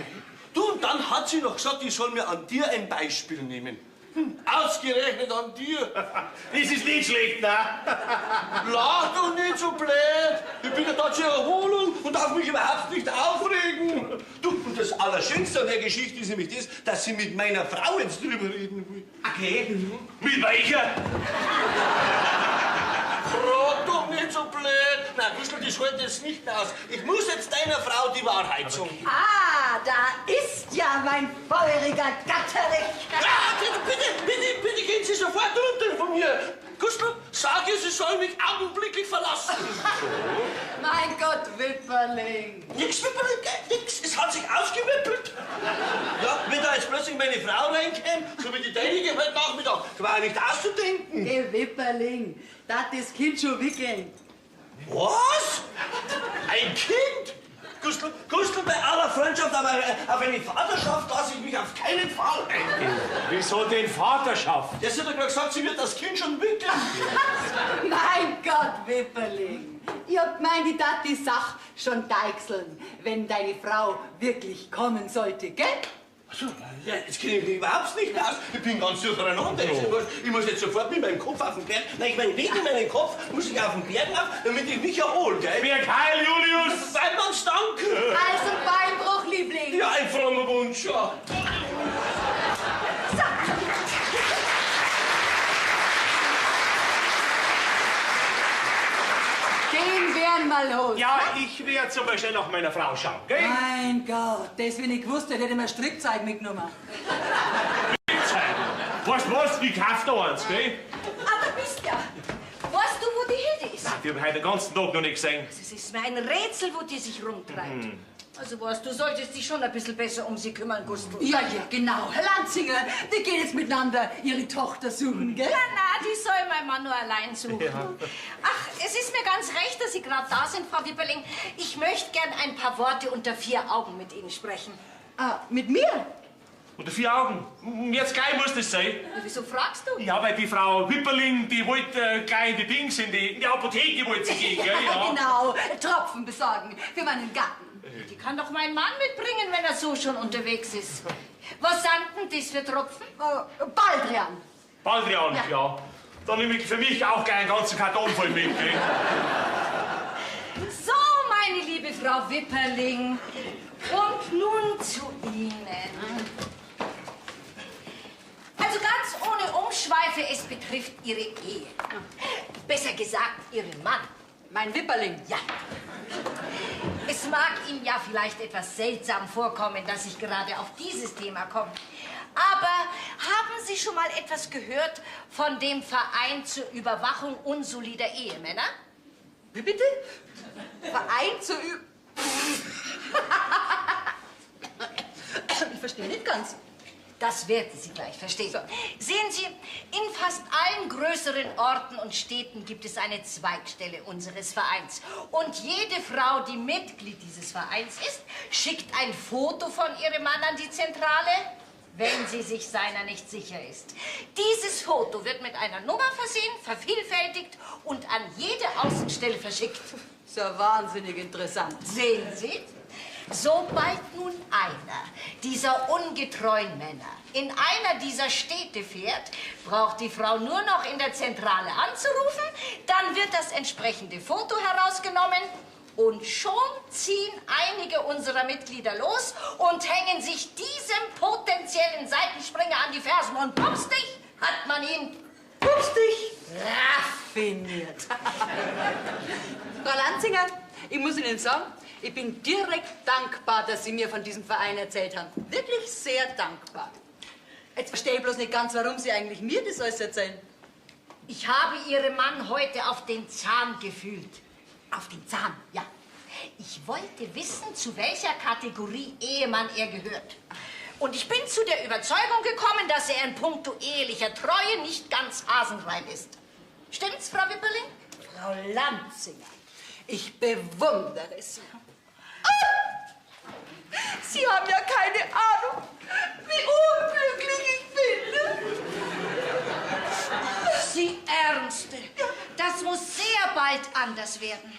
Speaker 5: Du, und dann hat sie noch gesagt, ich soll mir an dir ein Beispiel nehmen. Hm, ausgerechnet an dir.
Speaker 2: Das ist nicht schlecht, ne?
Speaker 5: Lach doch nicht so blöd. Ich bin ja da zur Erholung und darf mich überhaupt nicht aufregen. Du, und das Allerschönste an der Geschichte ist nämlich das, dass sie mit meiner Frau jetzt drüber reden will.
Speaker 2: Okay. Mit welcher?
Speaker 5: Frag doch nicht so blöd. Na, Gustl, das hält jetzt nicht mehr aus. Ich muss jetzt deiner Frau die Wahrheit sagen.
Speaker 4: Ah, da ist ja mein feuriger Gatterich.
Speaker 5: Ah, bitte, bitte, bitte gehen Sie sofort runter von mir. Gustl, sag ihr, sie soll mich augenblicklich verlassen.
Speaker 8: So. Mein Gott, Wipperling.
Speaker 5: Nix, Wipperling, nix. Es hat sich ausgewippelt. Ja, wenn da jetzt plötzlich meine Frau reinkäme, so wie die deinige heute Nachmittag, war ja nicht auszudenken.
Speaker 8: Geh, Wipperling, da hat das Kind schon wickeln.
Speaker 5: Was? Ein Kind? Gustl, Gustl, bei aller Freundschaft, aber auf eine Vaterschaft lasse ich mich auf keinen Fall ein.
Speaker 2: Wieso denn Vaterschaft?
Speaker 5: Ja, sie hat doch gerade gesagt, sie wird das Kind schon wickeln.
Speaker 8: Mein Gott, Wipperling. Ich hab gemeint, ich darf die Sache schon deichseln, wenn deine Frau wirklich kommen sollte, gell?
Speaker 5: Also, ja, jetzt kenne ich mich überhaupt nicht mehr aus. Ich bin ganz durcheinander. Ich muss jetzt sofort mit meinem Kopf auf den Berg. Nein, ich meine, wegen meinem Kopf muss ich auf den Berg rauf, damit ich mich erhole, gell?
Speaker 2: Berg heil, Julius!
Speaker 5: Weidmanns Dank!
Speaker 8: Also Beinbruch, Liebling!
Speaker 5: Ja, ein frommer Wunsch, ja.
Speaker 8: So. Den werden wir los.
Speaker 2: Ja, ich werde zum Beispiel nach meiner Frau schauen, gell?
Speaker 8: Mein Gott, das, wenn ich gewusst hätte, hätte ich mir Strickzeug mitgenommen.
Speaker 2: Strickzeug? Weißt du was? Ich kauf da eins, gell?
Speaker 7: Ah, da bist du ja. Weißt du, wo die Hilde ist?
Speaker 2: Die hab ich heute den ganzen Tag noch nicht gesehen.
Speaker 7: Es ist mir ein Rätsel, wo die sich rumtreibt. Mhm. Also weißt du, solltest dich schon ein bisschen besser um sie kümmern, Gustl.
Speaker 8: Ja, ja, genau. Herr Lanzinger, die gehen jetzt miteinander ihre Tochter suchen, gell?
Speaker 7: Ja, na, die soll mein Mann nur allein suchen. Ja. Ach, es ist mir ganz recht, dass Sie gerade da sind, Frau Wipperling. Ich möchte gern ein paar Worte unter vier Augen mit Ihnen sprechen.
Speaker 8: Ah, mit mir?
Speaker 2: Unter vier Augen. Jetzt gleich muss das sein.
Speaker 7: Ja, wieso fragst du?
Speaker 2: Ja, weil die Frau Wipperling, die wollte gleich in die Dings, in die Apotheke wollte sie gehen, gell? Ja.
Speaker 8: Genau, Tropfen besorgen für meinen Gatten.
Speaker 7: Die kann doch mein Mann mitbringen, wenn er so schon unterwegs ist. Was sind denn das für Tropfen?
Speaker 8: Baldrian.
Speaker 2: Baldrian, ja. Dann nehme ich für mich auch gleich einen ganzen Karton voll mit, gell?
Speaker 7: So, meine liebe Frau Wipperling. Und nun zu Ihnen. Also ganz ohne Umschweife, es betrifft Ihre Ehe. Besser gesagt, Ihren Mann.
Speaker 8: Mein Wipperling?
Speaker 7: Ja. Es mag Ihnen ja vielleicht etwas seltsam vorkommen, dass ich gerade auf dieses Thema komme. Aber haben Sie schon mal etwas gehört von dem Verein zur Überwachung unsolider Ehemänner?
Speaker 8: Wie bitte? Verein zur Ü... Ich verstehe nicht ganz.
Speaker 7: Das werden Sie gleich verstehen. So. Sehen Sie, in fast allen größeren Orten und Städten gibt es eine Zweigstelle unseres Vereins. Und jede Frau, die Mitglied dieses Vereins ist, schickt ein Foto von ihrem Mann an die Zentrale, wenn sie sich seiner nicht sicher ist. Dieses Foto wird mit einer Nummer versehen, vervielfältigt und an jede Außenstelle verschickt.
Speaker 8: Ist ja wahnsinnig interessant.
Speaker 7: Sehen Sie? Sobald nun einer dieser ungetreuen Männer in einer dieser Städte fährt, braucht die Frau nur noch in der Zentrale anzurufen, dann wird das entsprechende Foto herausgenommen und schon ziehen einige unserer Mitglieder los und hängen sich diesem potenziellen Seitenspringer an die Fersen. Und pupst dich, hat man ihn.
Speaker 8: Pupst dich! Raffiniert. Frau Lanzinger, ich muss Ihnen sagen, ich bin direkt dankbar, dass Sie mir von diesem Verein erzählt haben. Wirklich sehr dankbar. Jetzt verstehe ich bloß nicht ganz, warum Sie eigentlich mir das alles erzählen.
Speaker 7: Ich habe Ihrem Mann heute auf den Zahn gefühlt. Auf den Zahn, ja. Ich wollte wissen, zu welcher Kategorie Ehemann er gehört. Und ich bin zu der Überzeugung gekommen, dass er in puncto ehelicher Treue nicht ganz hasenrein ist. Stimmt's, Frau Wipperling?
Speaker 8: Frau Lanzinger, ich bewundere Sie. Ah! Sie haben ja keine Ahnung, wie unglücklich ich bin.
Speaker 7: Sie Ärmste, das muss sehr bald anders werden.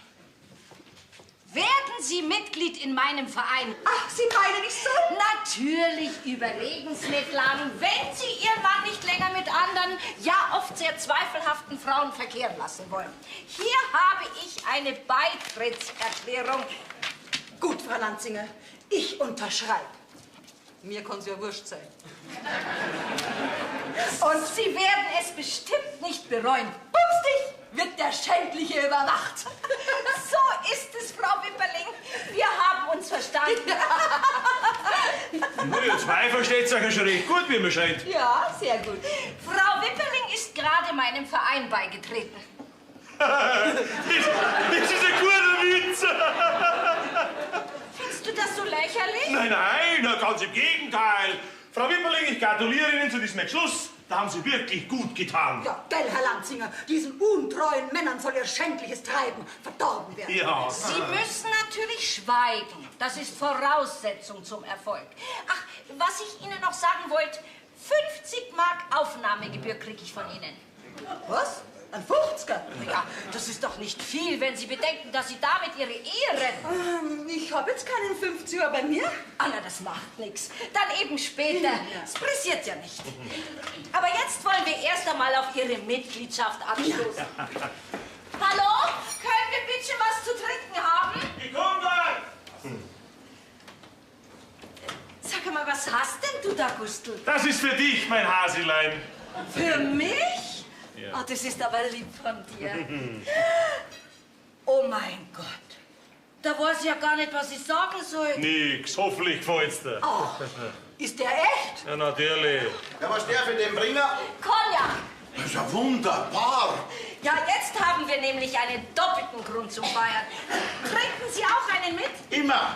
Speaker 7: Werden Sie Mitglied in meinem Verein?
Speaker 4: Ach, Sie meinen, ich soll?
Speaker 7: Natürlich überlegen Sie nicht lang, wenn Sie Ihren Mann nicht länger mit anderen, ja oft sehr zweifelhaften Frauen verkehren lassen wollen. Hier habe ich eine Beitrittserklärung.
Speaker 8: Gut, Frau Lanzinger, ich unterschreibe. Mir kann's ja wurscht sein.
Speaker 7: Und Sie werden es bestimmt nicht bereuen.
Speaker 8: Bums dich, wird der Schändliche überwacht.
Speaker 7: So ist es, Frau Wipperling. Wir haben uns verstanden.
Speaker 2: Na, ihr zwei versteht sich ja schon recht gut, wie mir scheint.
Speaker 8: Ja, sehr gut.
Speaker 7: Frau Wipperling ist gerade meinem Verein beigetreten.
Speaker 2: Das ist ein guter Witz.
Speaker 7: Findest du das so lächerlich?
Speaker 2: Nein, nein, ganz im Gegenteil. Frau Wipperling, ich gratuliere Ihnen zu diesem Entschluss. Da haben Sie wirklich gut getan.
Speaker 8: Ja, gell, Herr Lanzinger, diesen untreuen Männern soll ihr schändliches Treiben verdorben werden.
Speaker 2: Ja.
Speaker 7: Sie müssen natürlich schweigen. Das ist Voraussetzung zum Erfolg. Ach, was ich Ihnen noch sagen wollte, 50 Mark Aufnahmegebühr kriege ich von Ihnen.
Speaker 8: Was? Ein 50er?
Speaker 7: Ja, das ist doch nicht viel, wenn Sie bedenken, dass Sie damit Ihre Ehe retten.
Speaker 4: Ich habe jetzt keinen 50er bei mir.
Speaker 7: Anna, das macht nichts. Dann eben später. Es pressiert ja nicht. Aber jetzt wollen wir erst einmal auf Ihre Mitgliedschaft anstoßen. Ja. Hallo? Können wir bitte was zu trinken haben?
Speaker 2: Ich komm gleich!
Speaker 7: Sag mal, was hast denn du da, Gustl?
Speaker 2: Das ist für dich, mein Hasilein.
Speaker 7: Für mich?
Speaker 2: Ja.
Speaker 7: Oh, das ist aber lieb von dir. Oh mein Gott. Da weiß ich ja gar nicht, was ich sagen soll.
Speaker 2: Nix, hoffentlich gefällt's dir.
Speaker 8: Oh, ist der echt?
Speaker 2: Ja, natürlich.
Speaker 3: Ja, was darf ich denn bringen?
Speaker 7: Cognac.
Speaker 3: Das ist ja wunderbar.
Speaker 7: Ja, jetzt haben wir nämlich einen doppelten Grund zum Feiern. Trinken Sie auch einen mit?
Speaker 3: Immer.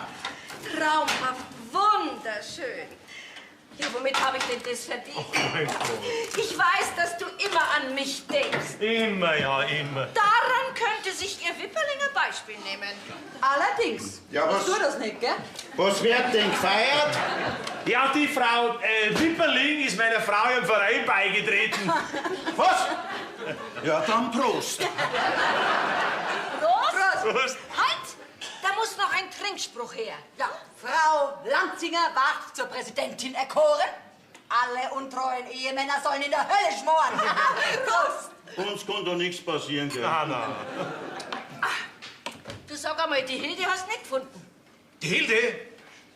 Speaker 7: Traumhaft, wunderschön. Ja, womit habe ich denn das verdient?
Speaker 2: Oh mein Gott.
Speaker 7: Ich weiß, dass du immer an mich denkst.
Speaker 2: Immer, ja, immer.
Speaker 7: Daran könnte sich ihr Wipperlinger Beispiel nehmen.
Speaker 8: Allerdings.
Speaker 3: Ja, was-
Speaker 8: Du das nicht, gell?
Speaker 3: Was wird denn gefeiert?
Speaker 2: Ja, die Frau Wipperling ist meiner Frau im Verein beigetreten.
Speaker 3: Was? Ja, dann Prost.
Speaker 7: Prost!
Speaker 2: Prost.
Speaker 7: Halt! Da muss noch ein Trinkspruch her.
Speaker 8: Ja, Frau Lanzinger ward zur Präsidentin erkoren. Alle untreuen Ehemänner sollen in der Hölle schmoren. Prost!
Speaker 3: Uns kann doch nichts passieren, gell?
Speaker 2: Na, na.
Speaker 7: Du sag einmal, die Hilde hast nicht gefunden.
Speaker 2: Die Hilde?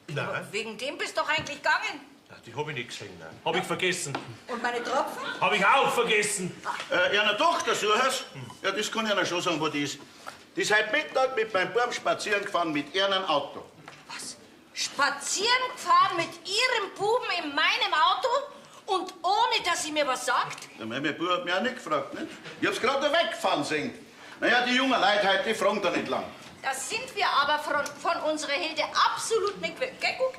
Speaker 2: Nein,
Speaker 7: Wegen dem bist doch eigentlich gegangen.
Speaker 2: die hab ich nicht gesehen. Nein. Hab ich vergessen.
Speaker 8: Und meine Tropfen?
Speaker 2: Hab ich auch vergessen.
Speaker 3: Einer Tochter suchst? Ja, das kann ich einer schon sagen, wo die ist. Die ist heute Mittag mit meinem Buben spazieren gefahren mit ihrem Auto.
Speaker 7: Was? Spazieren gefahren mit ihrem Buben in meinem Auto? Und ohne, dass sie mir was sagt?
Speaker 3: Ja, mein Bub hat mich auch nicht gefragt, nicht? Ich hab's gerade da weggefahren sehen. Naja, die jungen Leute heute, die fragen da nicht lang.
Speaker 7: Das sind wir aber von unserer Hilde absolut nicht gewöhnt. Gell, guck?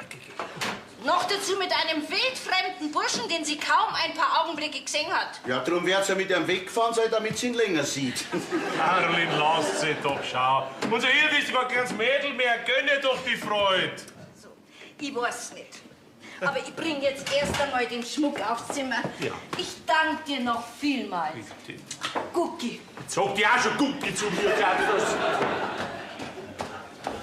Speaker 7: Noch dazu mit einem wildfremden Burschen, den sie kaum ein paar Augenblicke gesehen hat.
Speaker 3: Ja, drum wird's ja mit ihrem weggefahren sein, damit sie ihn länger sieht.
Speaker 2: Caroline, lasst sie doch schauen. Unser Hilde ist gar kein Mädel mehr. Gönne doch die Freude.
Speaker 7: So, ich weiß nicht. Aber ich bring jetzt erst einmal den Schmuck aufs Zimmer.
Speaker 2: Ja.
Speaker 7: Ich danke dir noch vielmals.
Speaker 2: Bitte.
Speaker 7: Gucki.
Speaker 2: Jetzt sagt die auch schon Gucki zu mir, glaubst du das?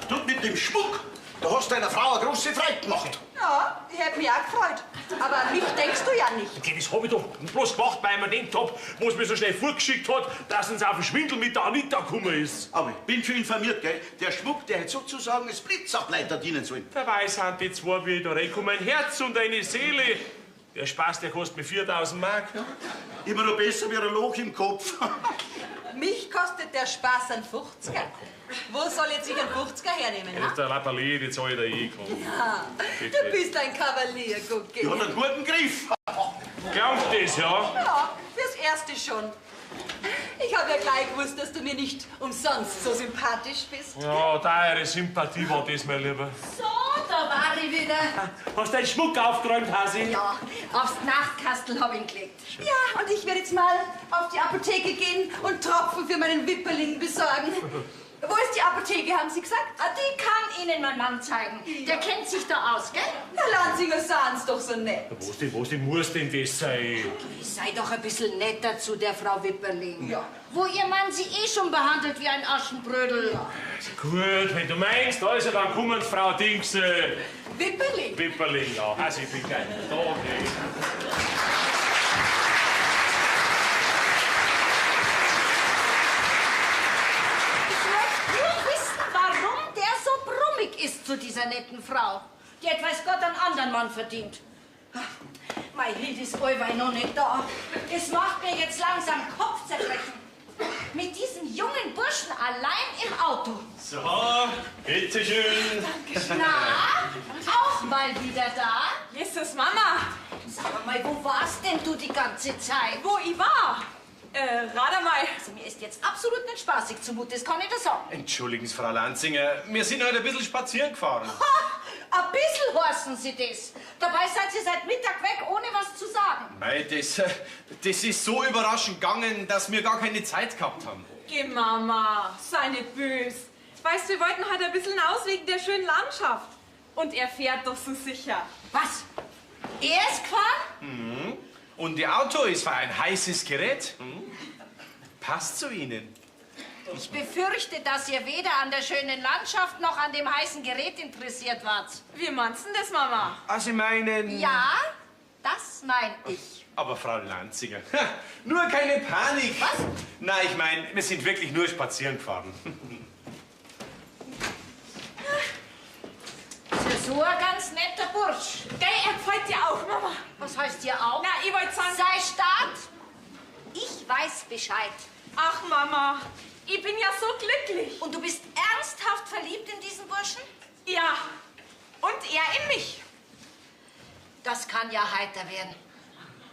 Speaker 3: Du, mit dem Schmuck, da hast du deiner Frau eine große Freude gemacht.
Speaker 8: Ja, ich hätte mich auch gefreut. Aber an mich denkst du ja nicht.
Speaker 2: Okay, das hab ich doch bloß gemacht, weil ich mir gedacht hab, wo es mir so schnell vorgeschickt hat, dass uns auf den Schwindel mit der Anita gekommen ist.
Speaker 3: Aber ich bin schon informiert, gell? Der Schmuck, der hätte sozusagen als Blitzableiter dienen sollen.
Speaker 2: Dabei sind die zwei, wie ich da reinkomme, ein Herz und eine Seele. Der Spaß, der kostet mir 4000 Mark.
Speaker 3: Immer noch besser wie ein Loch im Kopf.
Speaker 8: Mich kostet der Spaß ein 50er. Wo soll jetzt ich einen 50er hernehmen?
Speaker 2: Das
Speaker 8: Ha?
Speaker 2: ist der Lappalie, die zahl ich da eh, komm.
Speaker 8: Ja, du bist ein Kavalier, Gucki.
Speaker 3: Die hat einen guten Griff.
Speaker 2: Glaubt das, ja?
Speaker 8: Ja, fürs Erste schon. Ich habe ja gleich gewusst, dass du mir nicht umsonst so sympathisch bist.
Speaker 2: Ja, deine Sympathie war das, mein Lieber.
Speaker 7: So, da war ich wieder.
Speaker 2: Hast du deinen Schmuck aufgeräumt, Hasi?
Speaker 7: Ja, aufs Nachtkastel hab ich ihn gelegt.
Speaker 8: Ja, und ich werde jetzt mal auf die Apotheke gehen und Tropfen für meinen Wipperling besorgen. Wo ist die Apotheke, haben Sie gesagt?
Speaker 7: Ah, die kann Ihnen mein Mann zeigen. Der kennt sich da aus, gell?
Speaker 8: Herr Lanzinger, sahen's doch so nett.
Speaker 2: Was denn muss denn das sein?
Speaker 7: Sei doch ein bisschen netter zu der Frau Wipperling.
Speaker 8: Ja.
Speaker 7: Wo ihr Mann sie eh schon behandelt wie ein Aschenbrödel. Ja.
Speaker 2: Gut, wenn du meinst, also dann kommen Frau Dings,
Speaker 8: Wipperling?
Speaker 2: Wipperling, ja. Also ich bin gleich da, okay.
Speaker 7: Ich möchte nur wissen, warum der so brummig ist zu dieser netten Frau. Die hat, weiß Gott, einen anderen Mann verdient. Mei Hilde ist allweil noch nicht da. Es macht mir jetzt langsam Kopfzerbrechen. Mit diesem jungen Burschen allein im Auto.
Speaker 6: So, bitteschön.
Speaker 7: Na, auch mal wieder da?
Speaker 4: Jesus, Mama,
Speaker 7: Sag mal, wo warst denn du die ganze Zeit?
Speaker 4: wo ich war? Rat einmal.
Speaker 7: Also mir ist jetzt absolut nicht spaßig zumute, das kann ich dir sagen.
Speaker 6: Entschuldigen Sie, Frau Lanzinger, wir sind heute ein bisschen spazieren gefahren.
Speaker 7: Ha, ein bisschen horsen Sie das. Dabei seid ihr seit Mittag weg, ohne was zu sagen.
Speaker 6: Mei, das ist so überraschend gegangen, dass wir gar keine Zeit gehabt haben.
Speaker 4: Geh, Mama, sei nicht bös. Weißt du, wir wollten heute ein bisschen aus wegen der schönen Landschaft. Und er fährt doch so sicher.
Speaker 7: Was? Er ist gefahren?
Speaker 6: Und Ihr Auto ist ein heißes Gerät. Hm? Passt zu Ihnen.
Speaker 7: Ich befürchte, dass ihr weder an der schönen Landschaft noch an dem heißen Gerät interessiert wart.
Speaker 4: Wie meinst du denn das, Mama?
Speaker 6: Also, Sie meinen...
Speaker 7: Ja, das mein ich.
Speaker 6: Aber Frau Lanzinger, nur keine Panik.
Speaker 7: Was?
Speaker 6: Na, ich meine, wir sind wirklich nur spazieren gefahren.
Speaker 7: Ist ja so ein ganz netter Bursch.
Speaker 4: Gell, er gefällt dir auch, Mama.
Speaker 7: Was heißt dir auch?
Speaker 4: Na, ich wollte sagen...
Speaker 7: Sei stark. Ich weiß Bescheid.
Speaker 4: Ach, Mama, ich bin ja so glücklich.
Speaker 7: Und du bist ernsthaft verliebt in diesen Burschen?
Speaker 4: Ja, und er in mich.
Speaker 7: Das kann ja heiter werden.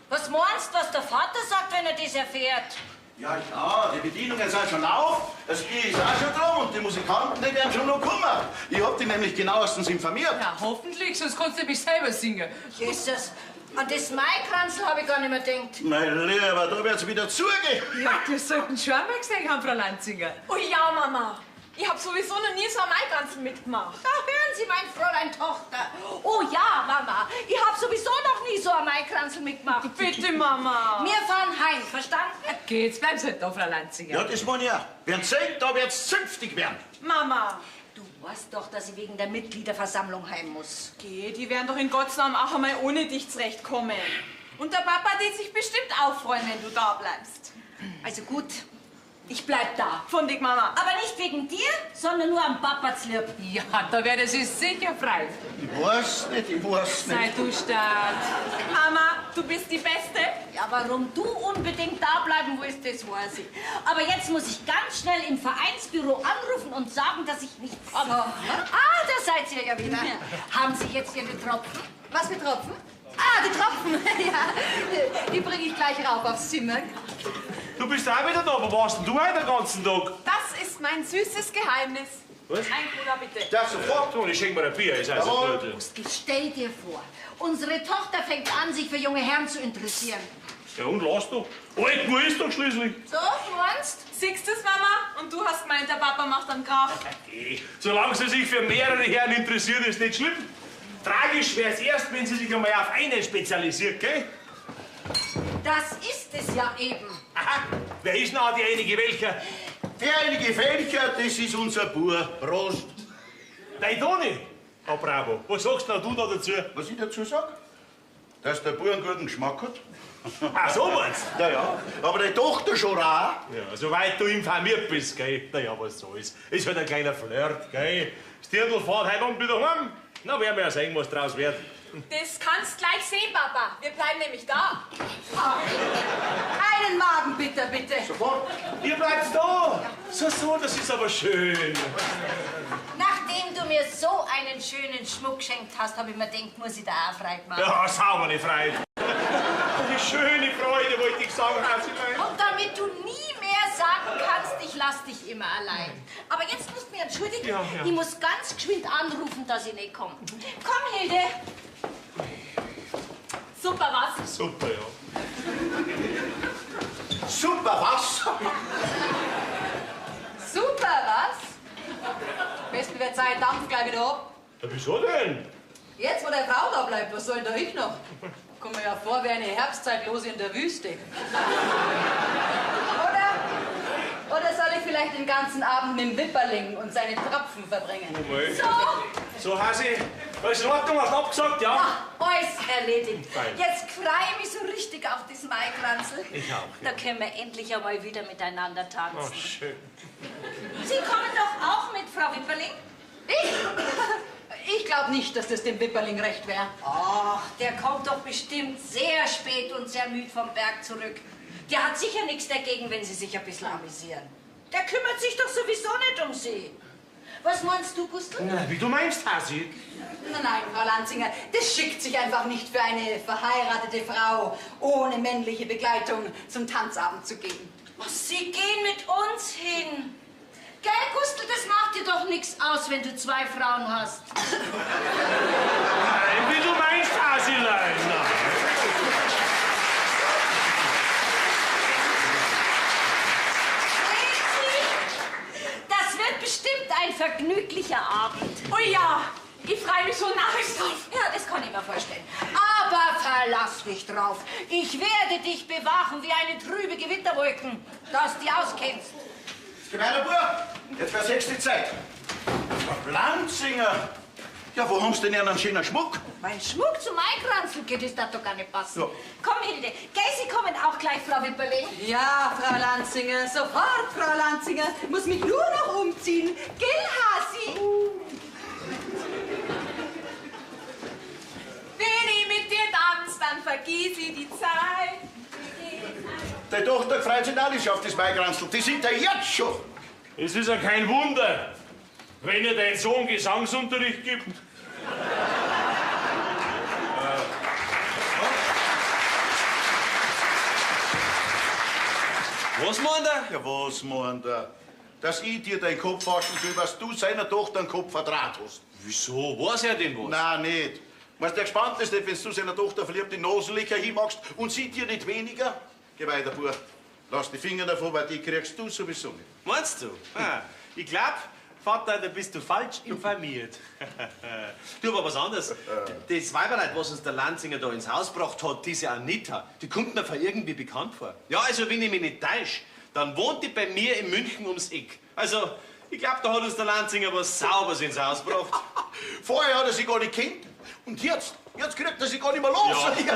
Speaker 7: Was meinst du, was der Vater sagt, wenn er das erfährt?
Speaker 3: Ja, ja, die Bedienungen sind schon auf, das Bier ist auch schon drum und die Musikanten, die werden schon noch kommen. Ich hab die nämlich genauestens informiert.
Speaker 1: Ja, hoffentlich, sonst kannst du mich selber singen.
Speaker 7: Jesus, An das Maikranzl habe ich gar nicht mehr gedacht.
Speaker 3: Mein Lieber, da wird's wieder zugehen.
Speaker 1: Ja, das sollten schon einmal gesehen haben, Frau Lanzinger.
Speaker 9: Oh ja, Mama. Ich hab sowieso noch nie so ein Maikranzl mitgemacht.
Speaker 7: Da hören Sie, mein Fräulein Tochter. Oh ja, Mama. Ich habe sowieso noch nie so ein Maikranzl mitgemacht.
Speaker 9: Bitte, Mama.
Speaker 7: Wir fahren heim, verstanden?
Speaker 1: Okay, jetzt bleiben Sie halt da, Frau Lanzinger.
Speaker 3: Ja, das meine ich auch. Werden sehen, da wird's zünftig werden.
Speaker 9: Mama.
Speaker 7: Du weißt doch, dass ich wegen der Mitgliederversammlung heim muss.
Speaker 9: Geh, die werden doch in Gottes Namen auch einmal ohne dich zurechtkommen. Und der Papa wird sich bestimmt auch freuen, wenn du da bleibst.
Speaker 7: Also gut, ich bleib da.
Speaker 9: Von dich, Mama.
Speaker 7: Aber nicht wegen dir, sondern nur am Papa z'lieb.
Speaker 1: Ja, da werde sie sicher frei.
Speaker 3: Ich weiß nicht, ich weiß nicht.
Speaker 1: Sei du stark.
Speaker 9: Mama, du bist die Beste.
Speaker 7: Ja, warum du unbedingt da bleiben willst, das weiß ich. Aber jetzt muss ich ganz schnell im Vereinsbüro anrufen und sagen, dass ich nicht komme. Ah, da seid ihr ja wieder. Haben Sie jetzt Ihre Tropfen?
Speaker 8: Was für Tropfen? Ah, die Tropfen. Ja, die bringe ich gleich rauf aufs Zimmer.
Speaker 2: Du bist auch wieder da. Wo warst denn du heute den ganzen Tag?
Speaker 9: Das ist mein süßes Geheimnis.
Speaker 2: Was?
Speaker 9: Ein Cola, bitte.
Speaker 3: Ja, sofort.
Speaker 2: Du, ich schenk mir ein Bier, ist also
Speaker 3: Jawohl.
Speaker 2: gut.
Speaker 7: Stell dir vor, unsere Tochter fängt an, sich für junge Herren zu interessieren.
Speaker 2: Ja, und lass doch. Alt wo ist doch schließlich.
Speaker 7: So, meinst?
Speaker 9: Siehst du's, Mama? Und du hast gemeint, der Papa macht einen Krach.
Speaker 2: Okay. Solange sie sich für mehrere Herren interessiert, ist nicht schlimm. Tragisch wär's erst, wenn sie sich einmal auf einen spezialisiert, gell?
Speaker 7: Das ist es ja eben.
Speaker 2: Aha, wer ist denn auch diejenige welcher?
Speaker 3: Derjenige welcher, das ist unser Bub. Prost.
Speaker 2: Dein Toni. Ah, bravo. Was sagst denn du da dazu?
Speaker 3: Was ich dazu sag? Dass der Bub einen guten Geschmack hat.
Speaker 2: Ach, so meinst
Speaker 3: Ja, ja. Aber die Tochter schon auch.
Speaker 2: Ja, soweit du informiert bist, gell? Na ja, was soll's. Ist halt ein kleiner Flirt, gell? Das Dirndl fährt heute Abend wieder heim. Na, werden wir ja sehen, was draus wird.
Speaker 9: Das kannst gleich sehen, Papa. Wir bleiben nämlich da.
Speaker 8: Einen Magenbitter, bitte.
Speaker 3: Sofort.
Speaker 2: Ihr bleibt da. So, so, das ist aber schön.
Speaker 7: Nachdem du mir so einen schönen Schmuck geschenkt hast, habe ich mir gedacht, muss ich da auch Freude machen.
Speaker 2: Ja, saubere Freude. Eine schöne Freude, wollte ich sagen, Hasilein.
Speaker 7: Und damit du nie mehr sagen kannst, ich lass dich immer allein. Aber jetzt musst du mich entschuldigen,
Speaker 2: Ja, ja.
Speaker 7: ich muss ganz geschwind anrufen, dass ich nicht komme. Komm, Hilde.
Speaker 9: Super, was?
Speaker 2: Super, ja.
Speaker 3: Super, was?
Speaker 8: Super, was? Besten wird Zeit, dampf gleich wieder ab.
Speaker 2: Ja, wieso denn?
Speaker 8: Jetzt, wo der Frau da bleibt, was soll denn da ich noch? Kommt mir ja vor wie eine Herbstzeitlose in der Wüste. Oder soll ich vielleicht den ganzen Abend mit dem Wipperling und seinen Tropfen verbringen?
Speaker 7: So,
Speaker 2: So, Hasi, alles in Ordnung, hast du abgesagt, ja?
Speaker 7: ah, alles erledigt.
Speaker 2: Fein.
Speaker 7: Jetzt freue ich mich so richtig auf das Maikranzl.
Speaker 2: Ich auch, ja.
Speaker 7: Da können wir endlich einmal wieder miteinander tanzen.
Speaker 2: Oh, schön.
Speaker 7: Sie kommen doch auch mit, Frau Wipperling?
Speaker 8: Ich? Ich glaube nicht, dass das dem Wipperling recht wäre.
Speaker 7: Ach, der kommt doch bestimmt sehr spät und sehr müde vom Berg zurück. Der hat sicher nichts dagegen, wenn Sie sich ein bisschen amüsieren. Der kümmert sich doch sowieso nicht um Sie. Was meinst du, Gustl?
Speaker 2: Na, wie du meinst, Hasi.
Speaker 8: Nein, nein, Frau Lanzinger, das schickt sich einfach nicht für eine verheiratete Frau, ohne männliche Begleitung zum Tanzabend zu gehen.
Speaker 7: Was, Sie gehen mit uns hin. Gell, Gustl, das macht dir doch nichts aus, wenn du zwei Frauen hast.
Speaker 2: Nein, wie du meinst, Hasilein. Nein.
Speaker 7: Das wird bestimmt ein vergnüglicher Abend.
Speaker 9: Oh ja, ich freue mich schon narrisch drauf.
Speaker 7: Ja, das kann ich mir vorstellen. Aber verlass dich drauf. Ich werde dich bewachen wie eine trübe Gewitterwolken, dass du dich auskennst.
Speaker 3: Gemeiner Bub, jetzt wär's höchste Zeit. Frau Lanzinger. Ja, wo haben Sie denn einen schönen Schmuck?
Speaker 7: Mein Schmuck zum Maikranzl geht, das darf doch gar nicht passen.
Speaker 3: Ja.
Speaker 7: Komm, Hilde, gell, Sie kommen auch gleich, Frau Wipperling.
Speaker 8: Ja, Frau Lanzinger, sofort, Frau Lanzinger. Muss mich nur noch umziehen. Gell, Hasi?
Speaker 9: Wenn ich mit dir tanz, dann vergiss ich die Zeit.
Speaker 3: Die Tochter freut sich narrisch auf das Maikranzl. Die sind ja jetzt schon.
Speaker 2: Es ist ja kein Wunder, wenn ihr dein Sohn Gesangsunterricht gibt.
Speaker 6: Was meint er?
Speaker 3: Ja, was meint er? Dass ich dir deinen Kopf waschen soll, was du seiner Tochter den Kopf verdraht hast.
Speaker 6: Wieso? Weiß er denn was?
Speaker 3: Nein, nicht. Weißt du, der gespannt ist nicht, wenn du seiner Tochter verliebt die Nasenlöcher hinmachst und sie dir nicht weniger? Geh weiter, Bub. Lass die Finger davon, weil die kriegst du sowieso nicht.
Speaker 6: Meinst du? Ah, ich glaub, Vater, da bist du falsch informiert. Du, aber was anderes. Das Weiberleid, was uns der Lanzinger da ins Haus gebracht hat, diese Anita, die kommt mir irgendwie bekannt vor. Ja, also wenn ich mich nicht täusche, dann wohnt die bei mir in München ums Eck. Also, ich glaub, da hat uns der Lanzinger was Sauberes ins Haus gebracht.
Speaker 3: Vorher hat er sie gar nicht kennt. Und jetzt kriegt er sie gar nicht mehr los.
Speaker 6: Ja.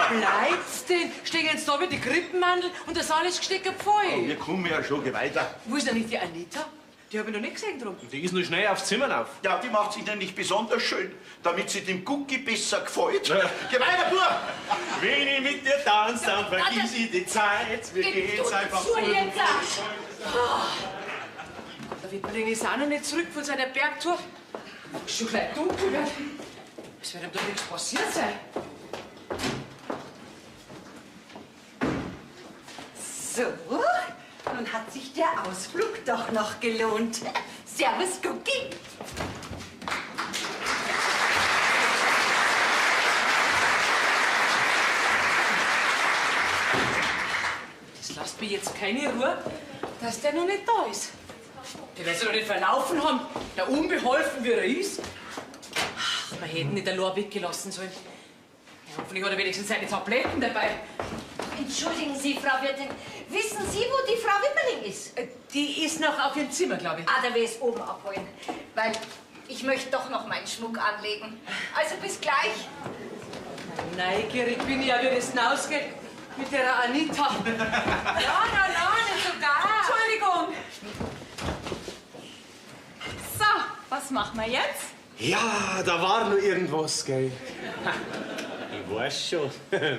Speaker 1: Bleibt's denn? Stehen jetzt da mit den Krippenmandel und das alles gesteckt voll.
Speaker 3: Wir kommen ja schon, geh weiter.
Speaker 1: Wo ist denn nicht die Anita? Die hab ich noch nicht gesehen drum.
Speaker 6: Die ist nur schnell aufs Zimmer auf.
Speaker 3: Ja, die macht sich nämlich besonders schön, damit sie dem Gucki besser gefällt. Ja. Geh weiter, Bub!
Speaker 6: Wenn ich mit dir tanze, dann vergiss ich die Zeit. Mir geht's einfach
Speaker 1: zu jetzt. Der Wipperling ist auch noch nicht zurück von seiner Bergtour. Ist schon gleich dunkel wird. Es wird ihm doch nichts passiert sein.
Speaker 4: So, nun hat sich der Ausflug doch noch gelohnt. Servus, Gucki.
Speaker 1: Das lasst mir jetzt keine Ruhe, dass der noch nicht da ist. Der wird sich doch nicht verlaufen haben, der unbeholfen wie er ist. Ach, wir hätten nicht allein weggelassen sollen. Ja, hoffentlich hat er wenigstens seine Tabletten dabei.
Speaker 7: Entschuldigen Sie, Frau Wirtin, wissen Sie, wo die Frau Wipperling ist?
Speaker 1: Die ist noch auf ihrem Zimmer, glaube ich.
Speaker 7: Ah, da will ich es oben abholen, weil ich möchte doch noch meinen Schmuck anlegen. Also bis gleich.
Speaker 1: Neugierig bin ich ja, wie das hinausgeht mit der Anita. Ja, na, na, nicht sogar.
Speaker 9: Entschuldigung. So, was machen wir jetzt?
Speaker 6: Ja, da war nur irgendwas, gell? Ich weiß schon.
Speaker 4: So eine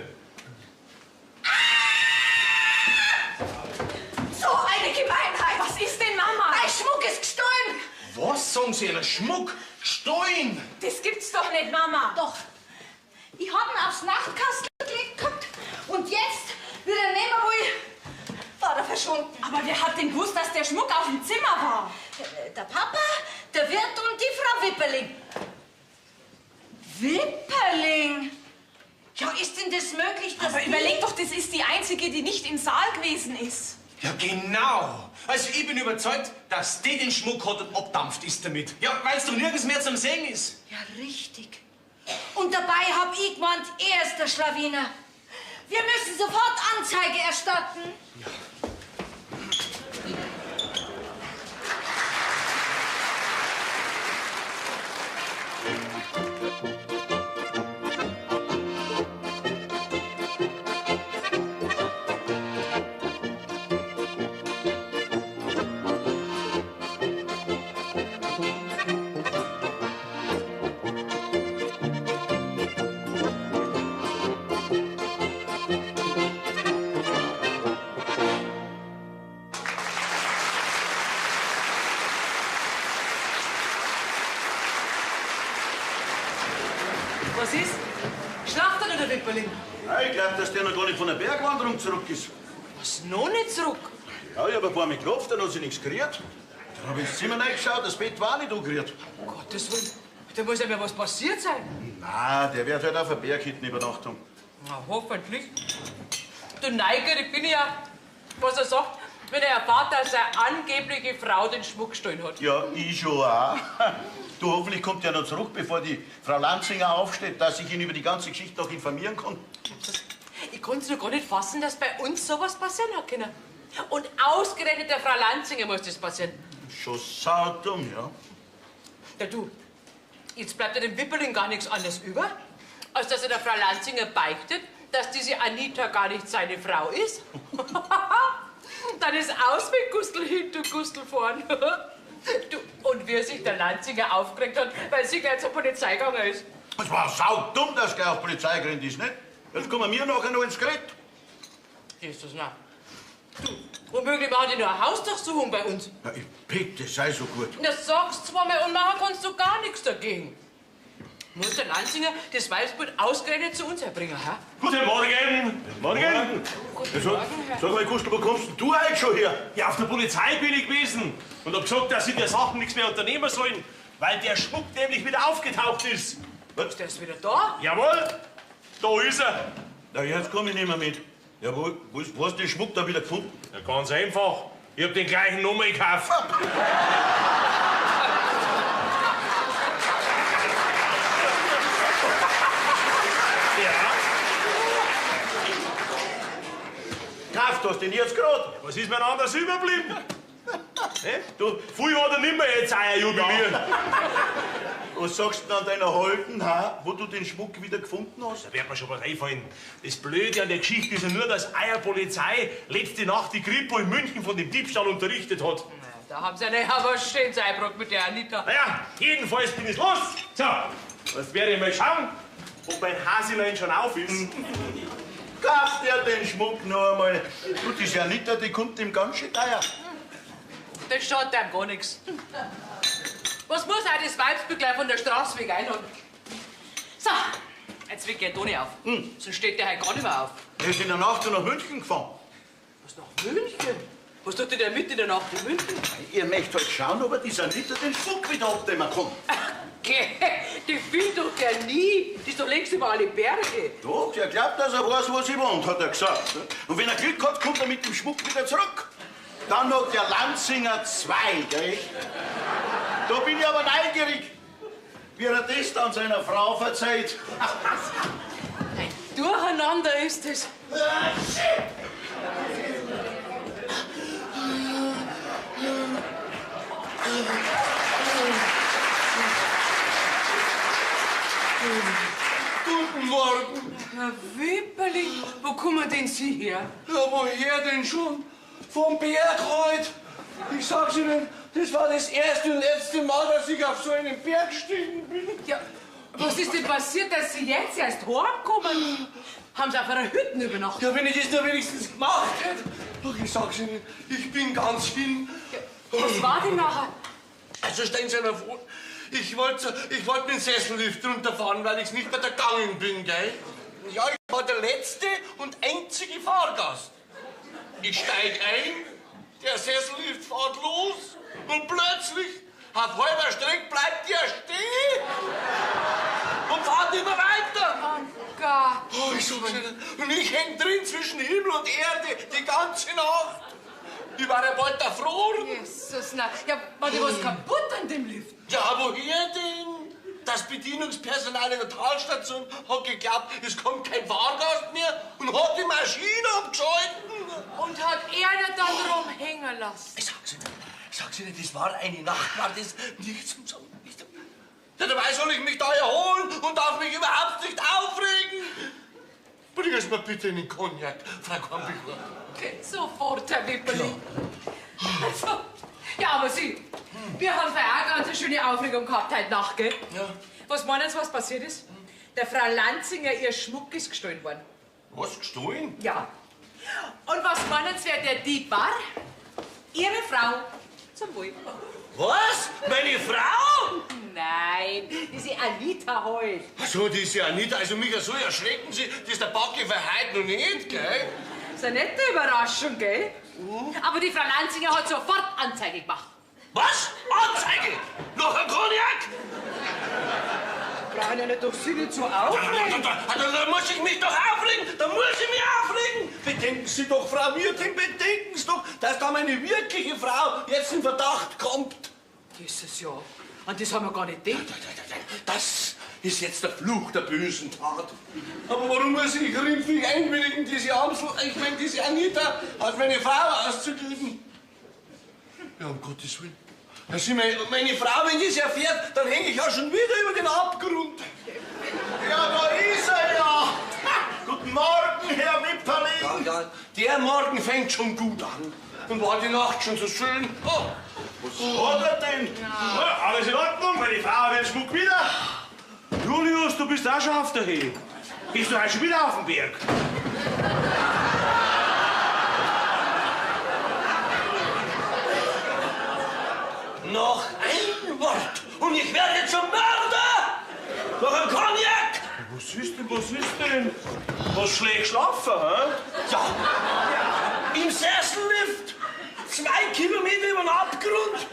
Speaker 4: Gemeinheit!
Speaker 9: Was ist denn, Mama?
Speaker 7: Mein Schmuck ist gestohlen!
Speaker 6: Was sagen Sie, ein Schmuck? Gestohlen?
Speaker 9: Das gibt's doch nicht, Mama.
Speaker 7: Doch. Ich hab ihn aufs Nachtkastel gelegt gehabt und jetzt wieder nehmen will, war er verschwunden.
Speaker 9: Aber wer hat denn gewusst, dass der Schmuck auf dem Zimmer war?
Speaker 7: Der Papa, der Wirt und die Frau Wipperling. Wipperling? Ja, ist denn das möglich, dass
Speaker 9: Aber überleg doch, das ist die einzige, die nicht im Saal gewesen ist.
Speaker 6: Ja, genau. Also ich bin überzeugt, dass die den Schmuck hat und abdampft ist damit. Ja, weil's doch nirgends mehr zum Sehen ist.
Speaker 7: Ja, richtig. Und dabei hab ich gemeint, er ist der Schlawiner. Wir müssen sofort Anzeige erstatten.
Speaker 6: Ja.
Speaker 1: Was ist? Schlaft er der Wipperling?
Speaker 3: Ja, ich glaub, dass der noch gar nicht von der Bergwanderung zurück ist.
Speaker 1: Was, noch nicht zurück?
Speaker 3: Ja, ich hab ein paar Mal geklopft, dann hat sie nichts gerührt. Dann hab ich ins Zimmer reingeschaut, das Bett war nicht angerührt.
Speaker 1: Um Gottes Willen, da muss ja mir was passiert sein.
Speaker 3: Na, der wird halt auf der Berghütte übernachtet haben.
Speaker 1: Na, hoffentlich. Du neugierig bin ich ja, was er sagt, wenn er erfahrt, dass seine angebliche Frau den Schmuck gestohlen hat.
Speaker 3: Ja, ich schon auch. Du, hoffentlich kommt er noch zurück, bevor die Frau Lanzinger aufsteht, dass ich ihn über die ganze Geschichte noch informieren kann.
Speaker 1: Ich konnte es noch gar nicht fassen, dass bei uns sowas passieren hat können. Und ausgerechnet der Frau Lanzinger muss das passieren.
Speaker 3: Schon saudumm, ja.
Speaker 1: Ja, du, jetzt bleibt ja dem Wipperling gar nichts anderes über, als dass er der Frau Lanzinger beichtet, dass diese Anita gar nicht seine Frau ist. Dann ist aus mit Gustl hinten und Gustl vorn. Du, und wie sich der Lanzinger aufgeregt hat, weil sie gleich zur Polizei gegangen ist.
Speaker 3: Es war saudumm, dass gleich auf Polizei gerannt ist, nicht? Jetzt kommen wir nachher noch ins Gerät.
Speaker 1: Ist das noch? Du, womöglich machen die nur eine Hausdurchsuchung bei uns.
Speaker 3: Na, ich bitte, sei so gut.
Speaker 1: Das sagst zweimal und machen kannst du gar nichts dagegen. Muss der Lanzinger das Weibsbild ausgerechnet zu uns herbringen, ha?
Speaker 2: Guten Morgen! Morgen!
Speaker 1: Guten Morgen, Herr.
Speaker 3: Sag mal, Gustl, wo kommst denn du heute schon her?
Speaker 2: Ja, auf der Polizei bin ich gewesen und hab gesagt, dass sie der Sachen nichts mehr unternehmen sollen, weil der Schmuck nämlich wieder aufgetaucht ist.
Speaker 1: Ist der jetzt wieder da?
Speaker 2: Jawohl, da ist er.
Speaker 3: Na, jetzt komm ich nicht mehr mit. Ja, wo hast du den Schmuck da wieder gefunden?
Speaker 2: Ja, ganz einfach. Ich hab den gleichen Nummer gekauft. Ja.
Speaker 3: Gekauft hast du den jetzt gerade.
Speaker 2: Was ist mir denn anders überblieben? Du, viel hat er nimmer jetzt euer Juwelier.
Speaker 3: Ja. Was sagst du denn an deiner Holden, ha, wo du den Schmuck wieder gefunden hast?
Speaker 2: Da wird mir schon was einfallen. Das Blöde an der Geschichte ist ja nur, dass euer Polizei letzte Nacht die Kripo in München von dem Diebstahl unterrichtet hat.
Speaker 1: Na, da haben sie eine aber schön Einbruch mit der Anita.
Speaker 2: Naja, jedenfalls bin ich los. So, jetzt werde ich mal schauen, ob mein Hasilein schon auf ist.
Speaker 3: Kauft er den Schmuck noch einmal. Du, diese Anita, die kommt ihm ganz schön teuer.
Speaker 1: Das schaut einem gar nichts. Was muss auch das Weibsbild gleich von der Straße weg einladen? So, jetzt weckt der Toni auf. Sonst steht der heute gar nicht mehr auf.
Speaker 3: Der ist in der Nacht schon nach München gefahren.
Speaker 1: Was, nach München? Was tut denn der mit in der Nacht in München?
Speaker 3: Ihr möchtet halt schauen, ob er dieser Anita den Schmuck wieder abnehmen kann.
Speaker 1: Okay, die findet doch der nie. Die ist doch längst über alle Berge.
Speaker 3: Doch, der glaubt, dass er weiß, wo sie wohnt, hat er gesagt. Und wenn er Glück hat, kommt er mit dem Schmuck wieder zurück. Dann noch der Lanzinger 2, gell? Da bin ich aber neugierig, wie er das dann seiner Frau verzeiht.
Speaker 1: Ein Durcheinander ist es.
Speaker 5: Guten Morgen.
Speaker 1: Herr Wipperling, wo kommen denn Sie her?
Speaker 5: Ja, woher denn schon? Vom Berg heute. Ich sag's Ihnen, das war das erste und letzte Mal, dass ich auf so einen Berg gestiegen bin.
Speaker 1: Ja, was ist denn passiert, dass Sie jetzt erst heimkommen? Haben Sie auf einer Hütte übernachtet?
Speaker 5: Ja, wenn ich das nur wenigstens gemacht hätte. Doch, ich sag's Ihnen, ich bin ganz hin.
Speaker 1: Ja, was war denn nachher?
Speaker 5: Also stellen Sie mir vor, ich wollte mit dem Sessellift runterfahren, weil ich's nicht mehr gegangen bin, gell? Ja, ich war der letzte und einzige Fahrgast. Ich steig ein, der Sessellift fährt los und plötzlich, auf halber Strecke, bleibt der stehen und fährt immer weiter.
Speaker 1: Oh Gott.
Speaker 5: Oh, ich sag's Ihnen, und ich häng drin zwischen Himmel und Erde die ganze Nacht. Ich war ja bald erfroren.
Speaker 1: Jesus, na. Ja, war denn was kaputt an dem Lift?
Speaker 5: Ja, woher denn? Das Bedienungspersonal in der Talstation hat geglaubt, es kommt kein Fahrgast mehr und hat die Maschine abgeschalten.
Speaker 1: Und hat er dann rumhängen lassen?
Speaker 5: Ich sag's Ihnen, das war eine Nacht, war das nicht zum Sagen. Nicht zum... Ja, dabei soll ich mich da erholen und darf mich überhaupt nicht aufregen. Bringen Sie mir bitte einen Cognac, Frau Kornbichler.
Speaker 1: Sofort, Herr Wipperling. Ja. Also, ja, aber Sie, wir haben vorher auch ganz eine schöne Aufregung gehabt heute Nacht, gell?
Speaker 5: Ja.
Speaker 1: Was meinen Sie, was passiert ist? Der Frau Lanzinger, ihr Schmuck ist gestohlen worden.
Speaker 5: Was, gestohlen?
Speaker 1: Ja. Und was meinen Sie, wer der Dieb war? Ihre Frau. Zum Wohl.
Speaker 5: Was? Meine Frau?
Speaker 1: Nein, diese Anita halt.
Speaker 5: Ach so, diese Anita, also mich so erschrecken Sie, das ist der Backe für heute noch nicht, gell?
Speaker 1: Das ist eine nette Überraschung, gell? Aber die Frau Lanzinger hat sofort Anzeige gemacht.
Speaker 5: Was? Anzeige? Noch ein Cognac?
Speaker 1: Brauchen ja nicht doch Sie nicht so aufregen.
Speaker 5: Da muss ich mich doch aufregen! Da muss ich mich aufregen! Bedenken Sie doch, Frau Wirtin, bedenken Sie doch, dass da meine wirkliche Frau jetzt in Verdacht kommt.
Speaker 1: Jesus, ja. An das haben wir gar nicht gedacht.
Speaker 5: Das ist jetzt der Fluch der bösen Tat. Aber warum muss ich rimpfig einwilligen, diese Amsel, ich meine, diese Anita, als meine Frau auszugeben? Ja, um Gottes Willen. Ja, Sie, meine Frau, wenn die es erfährt, dann hänge ich ja schon wieder über den Abgrund.
Speaker 3: Ja, da ist er ja. Guten Morgen, Herr Wipperling.
Speaker 5: Ja, ja, der Morgen fängt schon gut an. Und war die Nacht schon so schön. Oh.
Speaker 3: Was hat er denn?
Speaker 2: Ja. Alles in Ordnung, meine Frau hat den Schmuck wieder. Julius, du bist auch schon auf der Höhe. Bist du auch schon wieder auf dem Berg?
Speaker 5: Noch ein Wort und ich werde zum Mörder! Noch ein Cognac!
Speaker 2: Was ist denn, was ist denn? Was schlägt schlafen, hä?
Speaker 5: Ja, im Sessellift! 2 Kilometer über den Abgrund!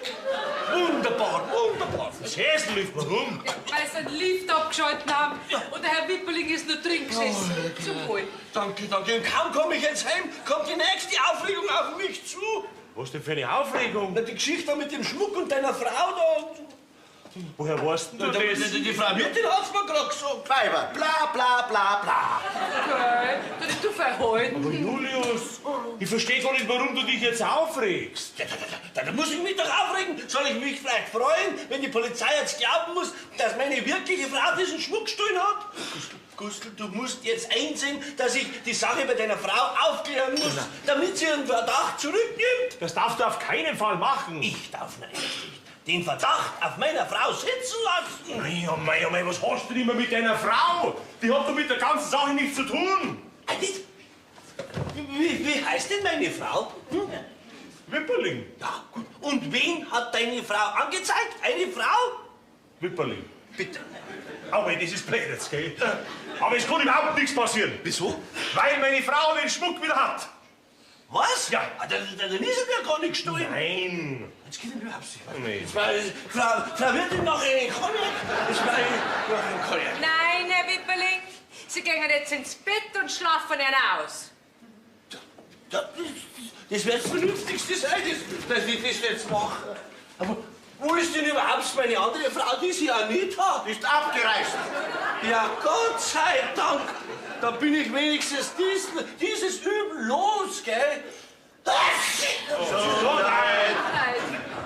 Speaker 5: Wunderbar, wunderbar!
Speaker 2: Das Häsel-Lift, warum?
Speaker 1: Ja, weil sie den Lift abgeschalten haben und der Herr Wipperling ist nur drin gesessen. Zum Wohl.
Speaker 5: Danke, danke. Und kaum komme ich jetzt heim, kommt die nächste Aufregung auf mich zu.
Speaker 2: Was denn für eine Aufregung?
Speaker 5: Na, die Geschichte mit dem Schmuck und deiner Frau da.
Speaker 2: Woher weißt denn du das?
Speaker 5: Die Frau Wirtin hat's mir gerade gesagt.
Speaker 3: Weiber, bla bla bla bla.
Speaker 1: Gell, du dich du verhalten.
Speaker 2: Aber Julius, ich verstehe gar nicht, warum du dich jetzt aufregst.
Speaker 5: Ja, da muss ich mich doch aufregen. Soll ich mich vielleicht freuen, wenn die Polizei jetzt glauben muss, dass meine wirkliche Frau diesen Schmuck gestohlen hat? Gustl, du musst jetzt einsehen, dass ich die Sache bei deiner Frau aufklären muss, damit sie ihren Verdacht zurücknimmt.
Speaker 2: Das darfst du auf keinen Fall machen.
Speaker 5: Ich darf nicht den Verdacht auf meiner Frau sitzen lassen.
Speaker 2: Mei, oh mei, oh mei, was hast du denn immer mit deiner Frau? Die hat doch mit der ganzen Sache nichts zu tun.
Speaker 5: Wie heißt denn meine Frau? Hm?
Speaker 2: Wipperling.
Speaker 5: Ja, gut. Und wen hat deine Frau angezeigt? Eine Frau?
Speaker 2: Wipperling.
Speaker 5: Bitte.
Speaker 2: Aber das ist blöd jetzt, gell? Aber es kann überhaupt nichts passieren.
Speaker 5: Wieso?
Speaker 2: Weil meine Frau den Schmuck wieder hat.
Speaker 5: Was?
Speaker 2: Ja.
Speaker 5: Dann ist er ja gar nicht gestohlen.
Speaker 2: Nein.
Speaker 5: Jetzt geht er überhaupt nicht.
Speaker 2: Nee.
Speaker 5: Jetzt war, Frau Wirtin, noch einen Cognac? Jetzt war noch einen Cognac.
Speaker 1: Nein, Herr Wipperling, Sie gehen jetzt ins Bett und schlafen ihn aus.
Speaker 5: Das wird das Vernünftigste sein, dass ich das jetzt mache. Aber wo ist denn überhaupt meine andere Frau, die sie Anita?
Speaker 3: Die ist abgereist.
Speaker 5: Ja, Gott sei Dank. Da bin ich wenigstens dieses Übel los, gell?
Speaker 2: Gesundheit.